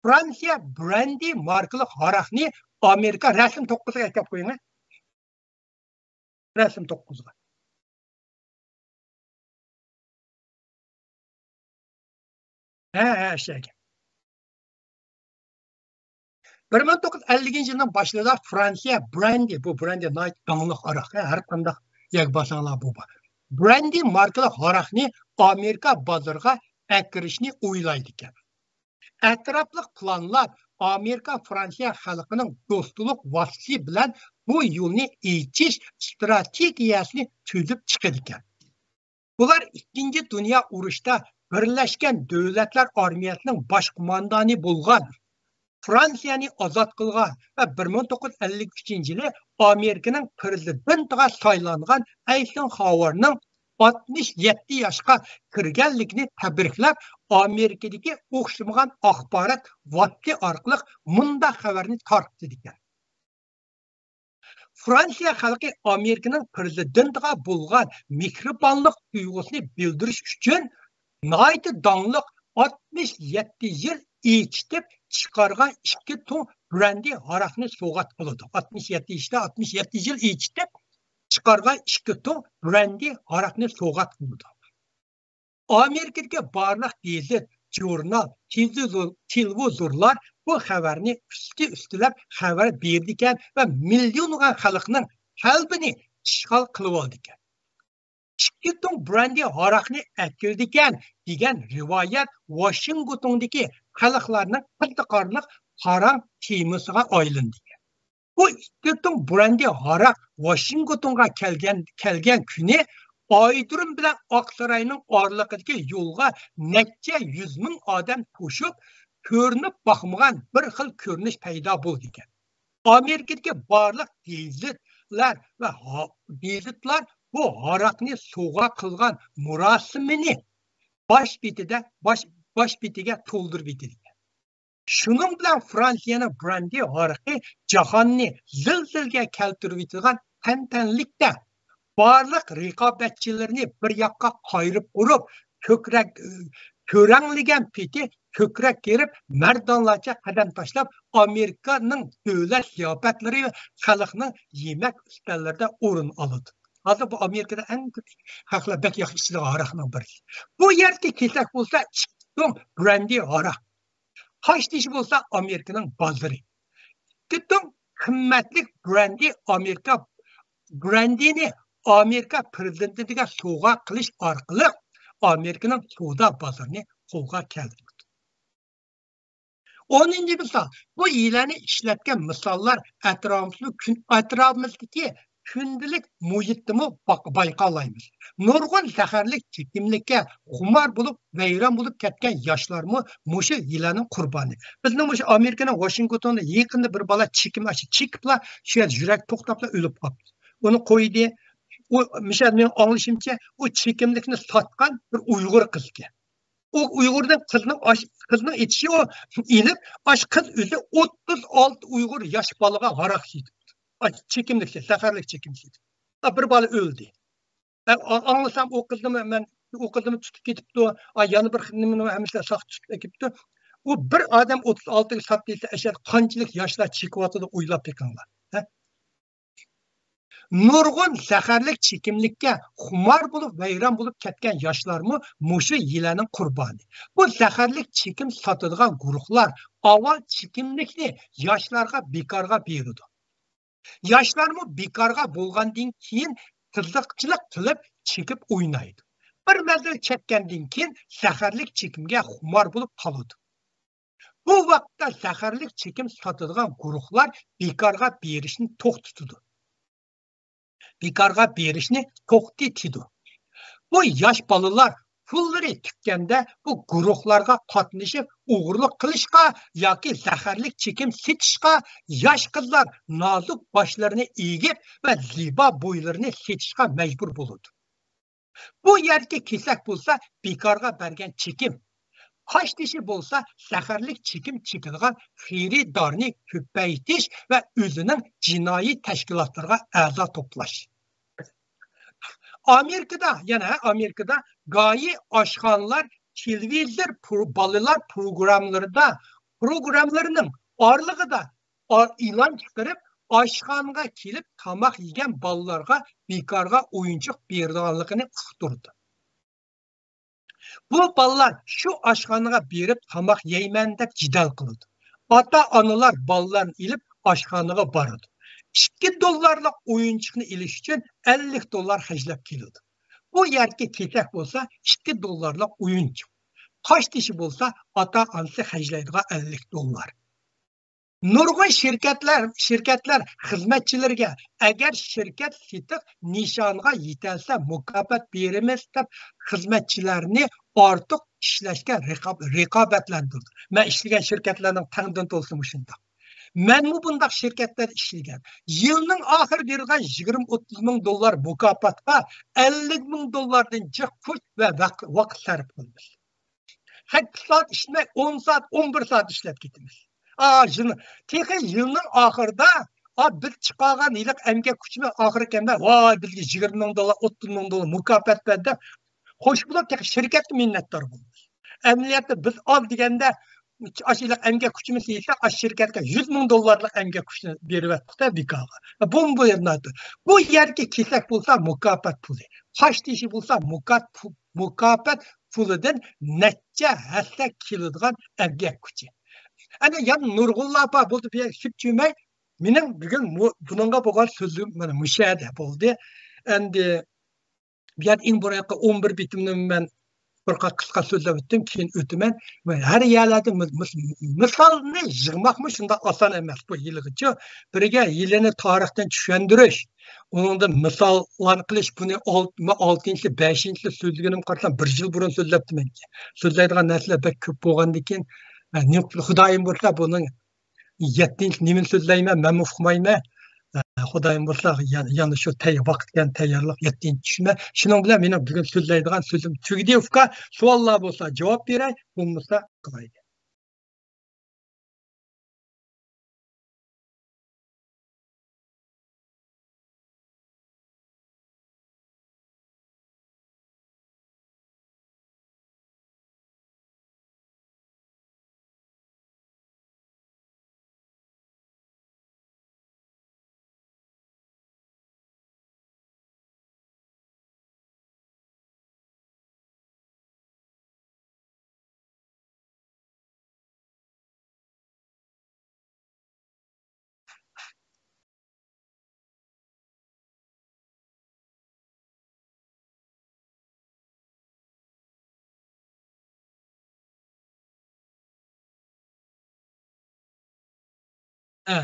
فرانسىيە براندى ماركىلىق ھاراقنى ئامېرىكا، رەسىم توققۇزغا ئەكەپ قويۇڭ. رەسىم توققۇزغا. ھە، ھە، ئەشەگە. بىر مىڭ توققۇز يۈز ئەللىكىنچى يىلنىڭ باشلىرىدا فرانسىيە براندى، بۇ براندى ناھايىتى داڭلىق ھاراق، ھە، ھەر قانداق يەرگە بارساڭلار بۇ بار. براندى ماركىلىق ھاراقنى ئامېرىكا بازىرىغا ئەكىرىشنى ئويلايدىكەن. ئەتراپلىق پىلانلاپ، ئامېرىكا فرانسىيە خەلقىنىڭ دوستلۇق ۋاسىتىسى بىلەن بۇ يولنى ئېچىش ئىستراتېگىيەسىنى تۈزۈپ چىقىدىكەن. بۇلار ئىككىنچى دۇنيا ئۇرۇشتا بىرلەشكەن دۆلەتلەر ئارمىيەسىنىڭ باش قوماندانى بولغان، فرانسىيەنى ئازاد قىلغان ۋە بىر مىڭ توققۇز يۈز ئەللىك ئۈچىنچى يىلى ئامېرىكىنىڭ پىرېزىدېنتىغا سايلانغان ئەيسېنخاۋېرنىڭ ئاتمىش يەتتە ياشقا كىرگەنلىكىنى تەبرىكلەپ، ئامېرىكىدىكى ئوخشىمىغان ئاخبارات ۋاسىتە ئارقىلىق مۇنداق خەۋەرنى تارقىتىدىكەن. فرانسىيە خەلقى ئامېرىكىنىڭ پىرېزىدېنتىغا بولغان مېھرىبانلىق تۇيغۇسىنى بىلدۈرۈش ئۈچۈن ناھايىتى داڭلىق ئاتمىش يەتتە يىل ئېچىتىپ چىقارغان ئىككى تۇڭ براندى ھاراقنى سوۋغات قىلىدۇ. ئاتمىش يەتتە ياشتا، ئاتمىش يەتتە يىل ئېچىتىپ چىقارغان ئىككى تۇڭ براندى ھاراقنى سوۋغات قىلىدۇ. ئامېرىكىدىكى بارلىق گېزىت، ژۇرنال، تېلېۋىزور-، تېلېۋىزورلار بۇ خەۋەرنى ئۈستى-ئۈستىلەپ خەۋەر بېرىدىكەن ۋە مىليونلىغان خەلقنىڭ قەلبىنى ئىشغال قىلىۋالىدىكەن. ئىككى تۇڭ براندى ھاراقنى ئەكىرىدىكەن دېگەن رىۋايەت ۋاشىنگتوندىكى خەلقلەرنىڭ قىزىقارلىق پاراڭ تېمىسىغا ئايلىنىدىكەن. بۇ ئىككى تۇڭ براندى ھاراق ۋاشىنگتونغا كەلگەن، كەلگەن كۈنى ئايرودروم بىلەن ئاقساراينىڭ ئارىلىقىدىكى يولغا نەچچە يۈز مىڭ ئادەم توشۇپ، كۆرۈنۈپ باقمىغان بىر خىل كۆرۈنۈش پەيدا بولىدىكەن. ئامېرىكىدىكى بارلىق گېزىتلەر ۋە ھا-، گېزىتلار بۇ ھاراقنى سوۋغا قىلغان مۇراسىمىنى باش بېتىدە، باش، باش بېتىگە تولدۇرۇپ يېتىدىكەن. شۇنىڭ بىلەن فرانسىيەنىڭ براندى ھاراقى جاھاننى زىلزىلىگە كەلتۈرۈۋېتىدىغان تەنتەنىلىكتە، بارلىق رىقابەتچىلىرىنى بىر ياققا قايرىپ ئۇرۇپ، كۆكرەك، كۆرەڭلىگەن پېتى كۆكرەك كېرىپ، مەردانلارچە قەدەم تاشلاپ، ئامېرىكانىڭ دۆلەت زىياپەتلىرى ۋە خەلقنىڭ يېمەك ئۈستەللىرىدە ئورۇن ئالىدۇ. ھازىر بۇ ئامېرىكىدا ئەڭ كۆپ خەقلەر بەك ياخشى ئىچىدىغان ھاراقنىڭ بىرسى. بۇ يەردىكى كېسەك بولسا ئىككى تۇڭ براندى ھاراق. قاش تېشى بولسا ئامېرىكىنىڭ بازىرى. ئىككى تۇڭ قىممەتلىك براندى ئامېرىكا، براندىنى ئامېرىكا پىرېزىدېنتىگە سوۋغا قىلىش ئارقىلىق ئامېرىكىنىڭ سودا بازىرىنى قولغا كەلتۈرۈپتۇ. ئونىنچى مىسال، بۇ ھىيلەنى ئىشلەتكەن مىساللار ئەتراپىمىزدا كۈن-، ئەتراپىمىزدىكى كۈندىلىك مۇھىتتىمۇ باق-، بايقالايمىز. نۇرغۇن زەھەرلىك چېكىملىككە خۇمار بولۇپ، ۋەيران بولۇپ كەتكەن ياشلارمۇ مۇشۇ ھىيلەنىڭ قۇربانى. بىزنىڭ مۇشۇ ئامېرىكىنىڭ ۋاشىنگتوندا يېقىندا بىر بالا چېكىم ئاشۇ چېكىپلا، شۇ يەردە يۈرەك توختاپلا ئۆلۈپ قاپتۇ. ئۇنى قويدى. ئۇ، مىسال، مېنىڭ ئاڭلىشىمچە، ئۇ چېكىملىكنى ساتقان بىر ئۇيغۇر قىز ئىكەن. ئۇ ئۇيغۇردىن قىزنىڭ ئاش-، قىزنىڭ ئېيتىشى ئۇ ئېنىق، ئاش قىز ئۆزى ئوتتۇز ئالتە ئۇيغۇر ياش بالىغا ھاراق سېتىپتۇ. ئاش چېكىملىك، زەھەرلىك چېكىم سېتىپ. ھە، بىر بالا ئۆلدى. ھە، ئا-، ئاڭلىسام ئۇ قىزنىمۇ مەن، ئۇ قىزنىمۇ تۇتۇپ كېتىپتۇ. ئا، يەنە بىر نېمىنى ھەممىسى ساقچى تۇتۇپ ئەكېپتۇ. ئۇ بىر ئادەم ئوتتۇز ئالتىگە سات دېسە، ئەشەدە قانچىلىك ياشلار چېكىۋاتىدۇ، ئويلاپ بېقىڭلار. ھە؟ نۇرغۇن زەھەرلىك چېكىملىككە خۇمار بولۇپ، ۋەيران بولۇپ كەتكەن ياشلارمۇ مۇشۇ ھىيلەنىڭ قۇربانى. بۇ زەھەرلىك چېكىم ساتىدىغان گۇرۇھلار ئاۋۋال چېكىملىكنى ياشلارغا بىكارغا بېرىدۇ. ياشلارمۇ بىكارغا بولغاندىن كېيىن قىزىقچىلىق قىلىپ چېكىپ ئوينايدۇ. بىر مەزگىل چەككەندىن كېيىن زەھەرلىك چېكىمگە خۇمار بولۇپ قالىدۇ. بۇ ۋاقىتتا زەھەرلىك چېكىم ساتىدىغان گۇرۇھلار بىكارغا بېرىشنى توختىتىدۇ. بىكارغا بېرىشنى توختىتىدۇ. بۇ ياش بالىلار پۇللىرى تۈگىگەندە بۇ گۇرۇھلارغا قاتنىشىپ ئوغرىلىق قىلىشقا ياكى زەھەرلىك چېكىم سېتىشقا، ياش قىزلار نازۇك باشلىرىنى ئېگىپ ۋە زىبا بويلىرىنى سېتىشقا مەجبۇر بولىدۇ. بۇ يەردىكى كېسەك بولسا بىكارغا بەرگەن چېكىم. قاشتېشى بولسا زەھەرلىك چېكىم چېكىدىغان خېرىدارنى كۆپەيتىش ۋە ئۆزىنىڭ جىنايى تەشكىلاتلىرىغا ئەزا توپلاش. ئامېرىكىدا، يەنە ئامېرىكىدا گايى ئاشخانىلار تېلېۋىزور پرو-، بالىلار پروگراممىلىرىدا، پروگراممىلىرىنىڭ ئارىلىقىدا ئا-، ئېلان چىقىرىپ، ئاشخانىغا كېلىپ تاماق يېگەن بالىلارغا بىكارغا ئويۇنچۇق بېرىدىغانلىقىنى ئۇقتۇردى. بۇ بالىلار شۇ ئاشخانىغا بېرىپ تاماق يەيمەن دەپ جېدەل قىلىدۇ. ئاتا-ئانىلار بالىلارنى ئېلىپ ئاشخانىغا بارىدۇ. ئىككى دوللارلىق ئويۇنچۇقنى ئېلىش ئۈچۈن ئەللىك دوللار خەجلەپ كېلىدۇ. بۇ يەردىكى كېسەك بولسا ئىككى دوللارلىق ئويۇنچۇق. قاشتېشى بولسا ئاتا-ئانىسى خەجلەيدىغان ئەللىك دوللار. نۇرغۇن شىركەتلەر، شىركەتلەر خىزمەتچىلىرىگە، ئەگەر شىركەت سېتىق نىشانغا يېتەلسە، مۇكاپات بېرىمىز دەپ، خىزمەتچىلەرنى ئارتۇق ئىشلەشكە رىقاب-، رىقابەتلەندۈرىدۇ. مەن ئىشلىگەن شىركەتلەرنىڭ تەڭدىن تولىسى مۇشۇنداق. مەنمۇ بۇنداق شىركەتلەردە ئىشلىگەن. يىلنىڭ ئاخىرى بېرىدىغان يىگىرمە، ئوتتۇز مىڭ دوللار مۇكاپاتقا ئەللىك مىڭ دوللاردىن جىق كۈچ ۋە ۋاق-، ۋاقىت سەرپ قىلىمىز. سەككىز سائەت ئىشلىمەي، ئون سائەت، ئون بىر سائەت ئىشلەپ كېتىمىز. ئا، يىل-، تېخى يىلنىڭ ئاخىرىدا، ئا، بىز چىقارغان ھېلىقى ئەمگەك كۈچىمىز ئاخىرى كەلمەي، ۋاي، بىزگە يىگىرمە مىڭ دوللار، ئوتتۇز مىڭ دوللار مۇكاپات بەردى دەپ، خوش بولۇپ، تېخى شىركەتكە مىننەتدار بولىمىز. ئەمەلىيەتتە بىز ئاز دېگەندە، ئاشۇ ھېلىقى ئەمگەك كۈچىمىز يېتسە، ئاشۇ شىركەتكە يۈز مىڭ دوللارلىق ئەمگەك كۈچىنى بېرىۋەتتۇق-دە بىكارغا. بۇمۇ بۇ يەردە، بۇ يەردىكى كېسەك بولسا مۇكاپات پۇلى. قاشتېشى بولسا مۇكات-، مۇكاپات پۇلىدىن نەچچە ھەسسە كېلىدىغان ئەمگەك كۈچى. ئەنە يەنە نۇرغۇنلار بار، بولدى، بۇ يەرگە سۈت چۈمەي. مېنىڭ بۈگۈن مۇ-، بۇنىڭغا بولغان سۆزۈم مانا مۇشۇ يەردە بولدى. ئەمدى بۇ يەردە ئەڭ بۇرۇنقى ئون بىر بېتىمنى مەن بىر قا-، قىسقا سۆزلەپ ئۆتتۈم، كېيىن ئۆتىمەن. ھەر يەرلەردە مىس-، مىس-، مىسالنى يىغماقمۇ شۇنداق ئاسان ئەمەس بۇ ھىيلىگىچۇ. بىرىگە ھىيلىنى تارىختىن چۈشەندۈرۈش، ئۇنىڭدىن مىساللارنى قىلىش، بۇنى ئالت-، مەن ئالتىنچى، بەشىنچى سۆزلىگىنىمگە قارىسام، بىر يىل بۇرۇن سۆزلەپتىمەنكى. سۆزلەيدىغان نەرسىلەر بەك كۆپ بولغاندىكىن، مەن نېمە قىل-، خۇدايىم بولسا بۇنىڭ يەتتىنچى نېمىنى سۆزلەيمەن، مەنمۇ ئۇقمايمەن. خۇدايىم بولسا يەنە، يەنە شۇ تەي-، ۋاقىت كەلگەن تەييارلىق يەتتىنچى چۈشمە. شۇنىڭ بىلەن مېنىڭ بۈگۈن سۆزلەيدىغان سۆزۈم تۈگىدى، ئۇكا. سوئاللار بولسا جاۋاب بېرەي، بولمىسا قىلايلى. ھە.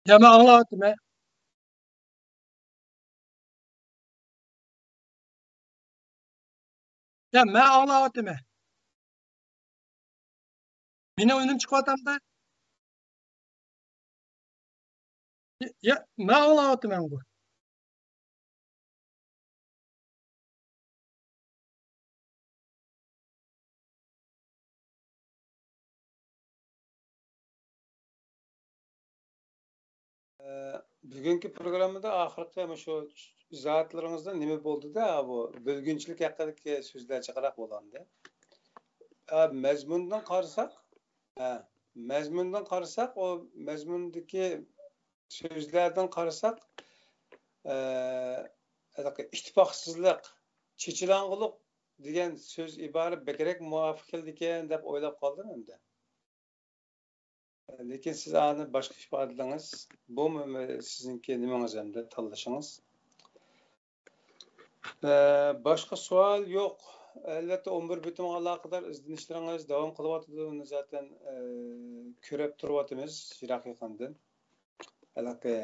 يا، مەن ئاڭلاۋاتىمەن. يا، مەن ئاڭلاۋاتىمەن. مېنىڭ ئۈنۈم چىقىۋاتامدا؟ يا، مەن ئاڭلاۋاتىمەنغۇ. بۈگۈنكى پروگراممىدا ئاخىرقى مۇشۇ ئىزاھاتلىرىڭىزدا نېمە بولدى-دە، بۇ بۆلگۈنچىلىك ھەققىدىكى سۆزلەر جىقراق بولغانىدى. ئە، مەزمۇندىن قارىساق، ھە، مەزمۇندىن قارىساق، ئۇ مەزمۇندىكى سۆزلەردىن قارىساق، ئە، ھېلىقى ئىتتىپاقسىزلىق، چېچىلاڭغۇلۇق دېگەن سۆز ئىبارە بەكرەك مۇۋاپىق كېلىدىكەن دەپ ئويلاپ قالدىم ئەمدى. لېكىن سىز ئانى باشقا ئىپادىلىدىڭىز. بۇمۇ سىزنىڭكى نېمىڭىز ئەمدى، تاللىشىڭىز. ئە، باشقا سوئال يوق. ئەلۋەتتە، ئون بىر بېتىمغا ئالاقىدار ئىزدىنىشلىرىڭىز داۋام قىلىۋاتىدۇ. بۇنى زاتەن، ئە، كۆرۈپ تۇرۇۋاتىمىز يىراق يېقىندىن. ھېلىقى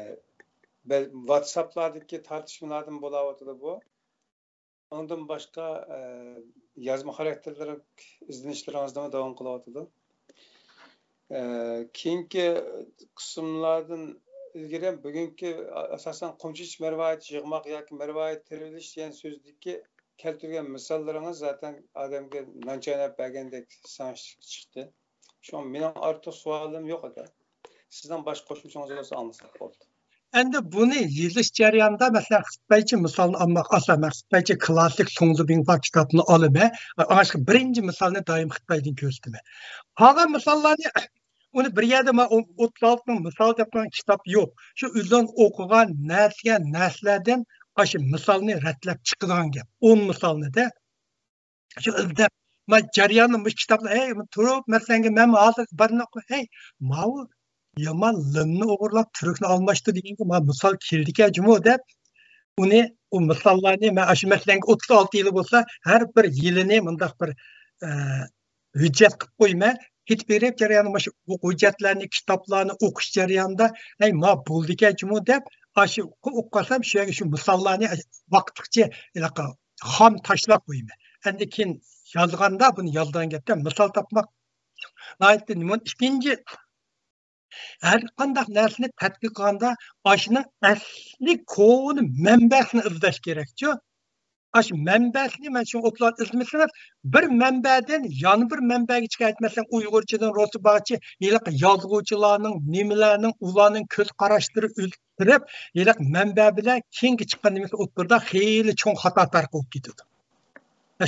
بەل-، ۋاتساپلاردىكى تارتىشمىلاردىن بولاۋاتىدۇ بۇ. ئۇنىڭدىن باشقا، ئە، يازما خاراكتېرلىك ئىزدىنىشلىرىڭىزنىمۇ داۋام قىلىۋاتىدۇ. ئە، كېيىنكى قىسىملاردىن ئىلگىرى بۈگۈنكى، ئاساسەن، قۇمچىچىش مەرۋايىتى يىغماق ياكى مەرۋايىت تېرىۋېلىش دېگەن سۆزدىكى كەلتۈرگەن مىساللىرىڭىز زاتەن ئادەمگە نان چايناپ بەرگەندەك سىڭىشلىك چىقتى. شۇڭا مېنىڭ ئارتۇق سوئالىم يوق ئاكا. سىزنىڭ باشقا قوشۇمچىڭىز بولسا ئاڭلىساق بولدى. ئەمدى بۇنى يېزىش جەريانىدا، مەسىلەن، خىتايچە مىسالنى ئالماق، ئاسان، مەن خىتايچە كلاسسىك سۇڭزى بىڭفا كىتابنى ئالىمەن. ئاشۇ بىرىنچى مىسالنى دائىم خىتايدىن كۆرسىتىمەن. قالغان مىساللارنى، ئۇنى بىر يەردە مانا ئوتتۇز ئالتىنىڭ مىسالى دەپ قويغان كىتاب يوق. شۇ ئۆزۈڭ ئوقۇغان نەرسىگە، نەرسىلەردىن ئاشۇ مىسالنى رەتلەپ چىقىدىغان گەپ. ئون مىسالنى-دە. شۇ ئىزدەپ، مەن جەرياندا مۇشۇ كىتابنى، ھەي، تۇرۇپ، مەسىلەنگە، مەن ھازىر بارنى، ھەي، ماۋۇ يامان لىننى ئوغرىلاپ، تۈركنى ئالماشتۇ دېگەنگە، مانا مىسال كېلىدىكەن جۇمۇ دەپ، ئۇنى، ئۇ مىساللارنى مەن ئاشۇ، مەسىلەنگە، ئوتتۇز ئالتە يىلى بولسا، ھەر بىر يىلىنى مۇنداق بىر، ئە، ھۆججەت قىلىپ قويىمەن. كېتىپ بېرىپ جەرياندا مۇشۇ ھۆججەتلەرنى، كىتابلارنى ئوقۇش جەريانىدا، ھەي، ما بولدىكەن جۇمۇ دەپ، ئاشۇ ئوقۇپ قالسام، شۇ يەرگە شۇ مىساللارنى ۋاقىتلىقچە ھېلىقى خام تاشلاپ قويىمەن. ئەندىن كېيىن يازغاندا، بۇنى يازىدىغان گەپتە مىسال تاپماق ناھايىتى نېمە. ئىككىنچى، ھەر قانداق نەرسىنى تەتقىق قىلغاندا، ئاشۇنىڭ ئەسلى كونا مەنبەسىنى ئىزدەش كېرەكچۇ. ئاشۇ مەنبەسىنى مەن شۇ ئوتلار ئىزدىمىسىڭىز، بىر مەنبەدىن يەنە بىر مەنبەگە چىقىپ، مەسىلەن، ئۇيغۇرچىدىن رۇسچە بارغىچە، ھېلىقى يازغۇچىلارنىڭ نېمىلەرنىڭ، ئۇلارنىڭ كۆز قاراشلىرى ئۆزگىرىپ، ھېلىقى مەنبە بىلەن كېيىنكى چىققان نېمىسى ئوتتۇرىدا خېلى چوڭ خاتا پەرق بولۇپ كېتىدۇ.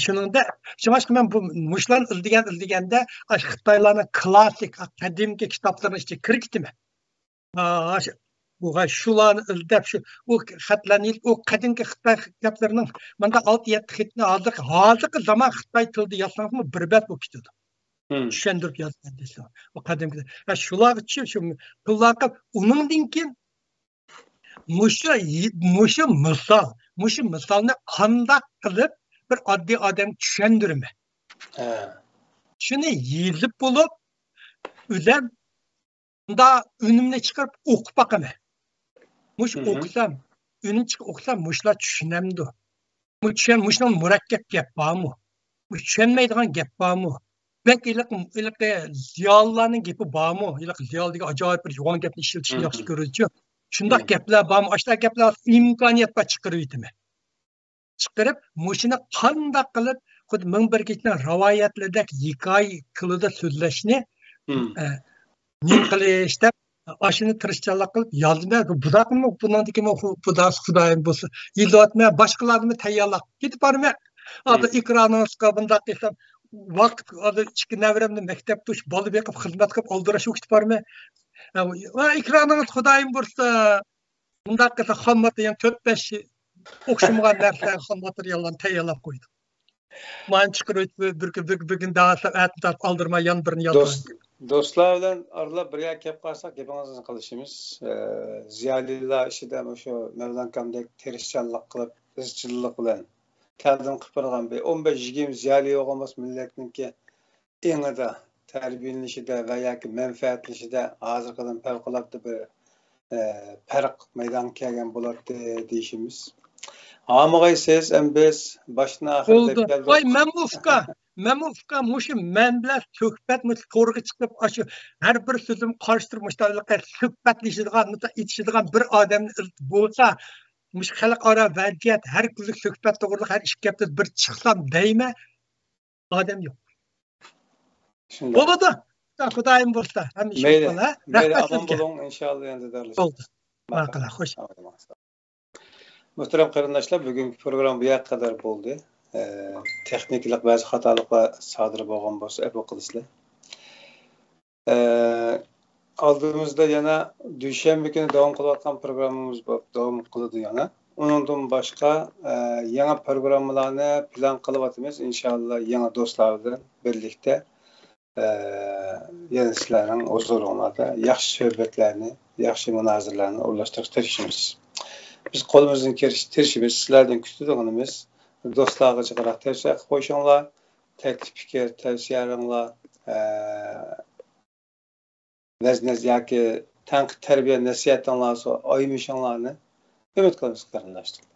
شۇنىڭدا، شۇڭلاشقا مەن بۇ مۇشۇلارنى ئىزدىگەن، ئىزدىگەندە، ئاشۇ خىتايلارنىڭ كلاسسىك، قەدىمكى كىتابلىرىنىڭ ئىچىگە كىرىپ كېتىمەن. ھا، شۇ، بۇ، ھا، شۇلارنى ئىزدەپ، شۇ، ئۇ خەتلەرنى يېزىپ، ئۇ قەدىمكى خىتاي گەپلىرىنىڭ ماندا ئالتە يەتتە خېتىنى ھازىرقى، ھازىرقى زامان خىتاي تىلىدا يازسىڭىزمۇ بىر بەت بولۇپ كېتىدۇ. مم. چۈشەندۈرۈپ يازغان دېسە. ئۇ قەدىمكى، ھا، شۇلارغا چۈشۈپ، شۇ تىللارغا، ئۇنىڭدىن كېيىن مۇشۇ، مۇشۇ مىسال، مۇشۇ مىسالنى قانداق قىلىپ بىر ئاددىي ئادەمگە چۈشەندۈرىمەن؟ ھە. شۇنى يېزىپ بولۇپ، ئۆزۈم مۇنداق ئۈنۈمنى چىقىرىپ ئوقۇپ باقىمەن. مۇشۇ مم. ئوقۇسام، ئۈنۈم چىقىپ ئوقۇسام، مۇشۇلار چۈشىنەمدۇ؟ بۇ چۈشەن-، مۇشۇنىڭ مۇرەككەپ گەپ بارمۇ؟ بۇ چۈشەنمەيدىغان گەپ بارمۇ؟ بەك ھېلىقى، ھېلىقى زىيالىيلارنىڭ گېپى بارمۇ؟ ھېلىقى زىيالىي دېگەن ئاجايىپ بىر يوغان گەپنى ئىشلىتىشنى مم. ياخشى كۆرىدۇچۇ. شۇنداق مم. گەپلەر بارمۇ؟ ئاشۇنداق گەپلەر ئىمكانىيەت بار چىقىرىۋېتىمەن. چىقىرىپ، مۇشۇنى قانداق قىلىپ، خۇددى مىڭ بىر كېچىنىڭ رىۋايەتلىرىدەك ھېكايە تىلىدا سۆزلەشنى، مم. ئە، نېمە قىلىش دەپ، ئاشۇنى تىرىشچانلىق قىلىپ يازىمەن. بۇ، بۇنداقمۇ، بۇنىڭدىكىمۇ خۇ-، خۇداسى خۇدايىم بولسا، ئىللاتمەن، باشقىلارنىمۇ تەييارلاپ كېتىپ بارىمەن. ھازىر مم. ئېكرانىڭىزغا بۇنداق قىلسام، ۋاقىت، ھازىر ئىككى نەۋرەمنى مەكتەپتە بالا بېقىپ، خىزمەت قىلىپ، ئالدىراش بولۇپ كېتىپ بارىمەن. ۋە ئېكرانىڭىز خۇدايىم بولسا، مۇنداق قىلسا، خام ماتېرىيال، تۆت-بەش ئوخشىمىغان نەرسىلەرگە خام ماتېرىياللارنى تەييارلاپ قويدۇم. مانا چىقىرىۋېتىپ، بىر، بىر، بىر، بىر كۈن دەۋاتسام، ئەتە تارتىپ ئالدىرىماي يەنە بىرنى يازىمەن. دوست-، دوستلار بىلەن ئارىلاپ بىر يەرگە كېلىپ قالساق، گېپىڭىزنى قىلىشىمىز. ئە، زىيالىيلار ئىچىدە مۇشۇ مەۋلان ئاكامدەك تىرىشچانلىق قىلىپ، ئىزچىللىق بىلەن تەقدىم قىلىپ بارغان بىر ئون بەش يىگىرمە زىيالىي بولغان بولسا، مىللەتنىڭكى ئېڭىدا، تەربىيەلىنىشىدە ۋە ياكى مەنپەئەتلىنىشىدە ھازىرقىدىن پەۋقۇلئاددە بىر ئە، پەرق مەيدانغا كەلگەن بولاتتى دېيىشىمىز. ھامىغايسىز، ئەم بىز باشتىن ئاخىر دەپ بولدى. كەلدۇق. ۋاي، مەمۇ ئۇكا، مەمۇ ئۇكا، مۇشۇ مەن بىلەن سۆھبەت، مۇشۇ تورغا چىقىپ، ئاشۇ ھەر بىر سۆزۈم قارشى تۇرۇپ، مۇشۇنداق سۆھبەتلىشىدىغان، مۇشۇنداق ئېيتىشىدىغان بىر ئادەمنى ئىزدەپ بولسا، مۇشۇ خەلقئارا ۋەزىيەت، ھەر كۈنلۈك سۆھبەت توغرىلىق ھەر ئىككى ھەپتىدە بىر چىقسام دەيمەن، ئادەم يوق. شۇنداق. بولىدۇ. خۇدايىم بولسا، ھەممە ئىش مەيلى، بولسا. مەيلى، رەھمەت ئامان سىزگە. بولۇڭ، ئىنشاللا يەنە دىدارلىشىمىز. بولدى. ماقۇل. ماقۇل، خوش. ماقۇل. مۇھتەرەم قېرىنداشلار، بۈگۈنكى پروگرامما بۇ يەرگە قەدەر بولدى. ئە، تېخنىكىلىق بەزى خاتالىقلار سادىر بولغان بولسا، ئەپۇ قىلىسىلەر. ئە، ئالدىمىزدا يەنە دۈشەنبە كۈنى داۋام قىلىۋاتقان پروگراممىمىز بار، داۋام قىلىدۇ يەنە. ئۇنىڭدىن باشقا، ئە، يېڭى پروگراممىلارنى پىلان قىلىۋاتىمىز. ئىنشاللا يېڭى دوستلار بىلەن بىرلىكتە، ئە، يەنە سىلەرنىڭ ھۇزۇرۇڭلاردا ياخشى سۆھبەتلەرنى، ياخشى مۇنازىرىلەرنى ئورۇنلاشتۇرۇشقا تىرىشىمىز. بىز قولىمىزدىن كېلىشىچە تىرىشىمىز. سىلەردىن كۈتىدىغىنىمىز، دوستلارغا جىقراق تەۋسىيە قىلىپ قويۇشۇڭلار، تەكلىپ پىكىر، تەۋسىيەلىرىڭلار، ئە، نەز-نەز ياكى تەنقىد، تەربىيە، نەسىھەتىڭلار بولسا ئايىمىشىڭلارنى ئۈمىد قىلىمىز، قېرىنداشلار.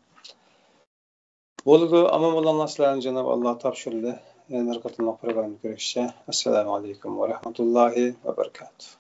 بولىدۇ، ئامان بولۇڭلار، سىلەرنى جاناب ئاللا تاپشۇردى. يەنە بىر قېتىملىق پروگراممىدا كۆرۈشكىچە، ئەسسالامۇ ئەلەيكۇم ۋە رەھمەتۇللاھى ۋە بەرىكاتۇھ.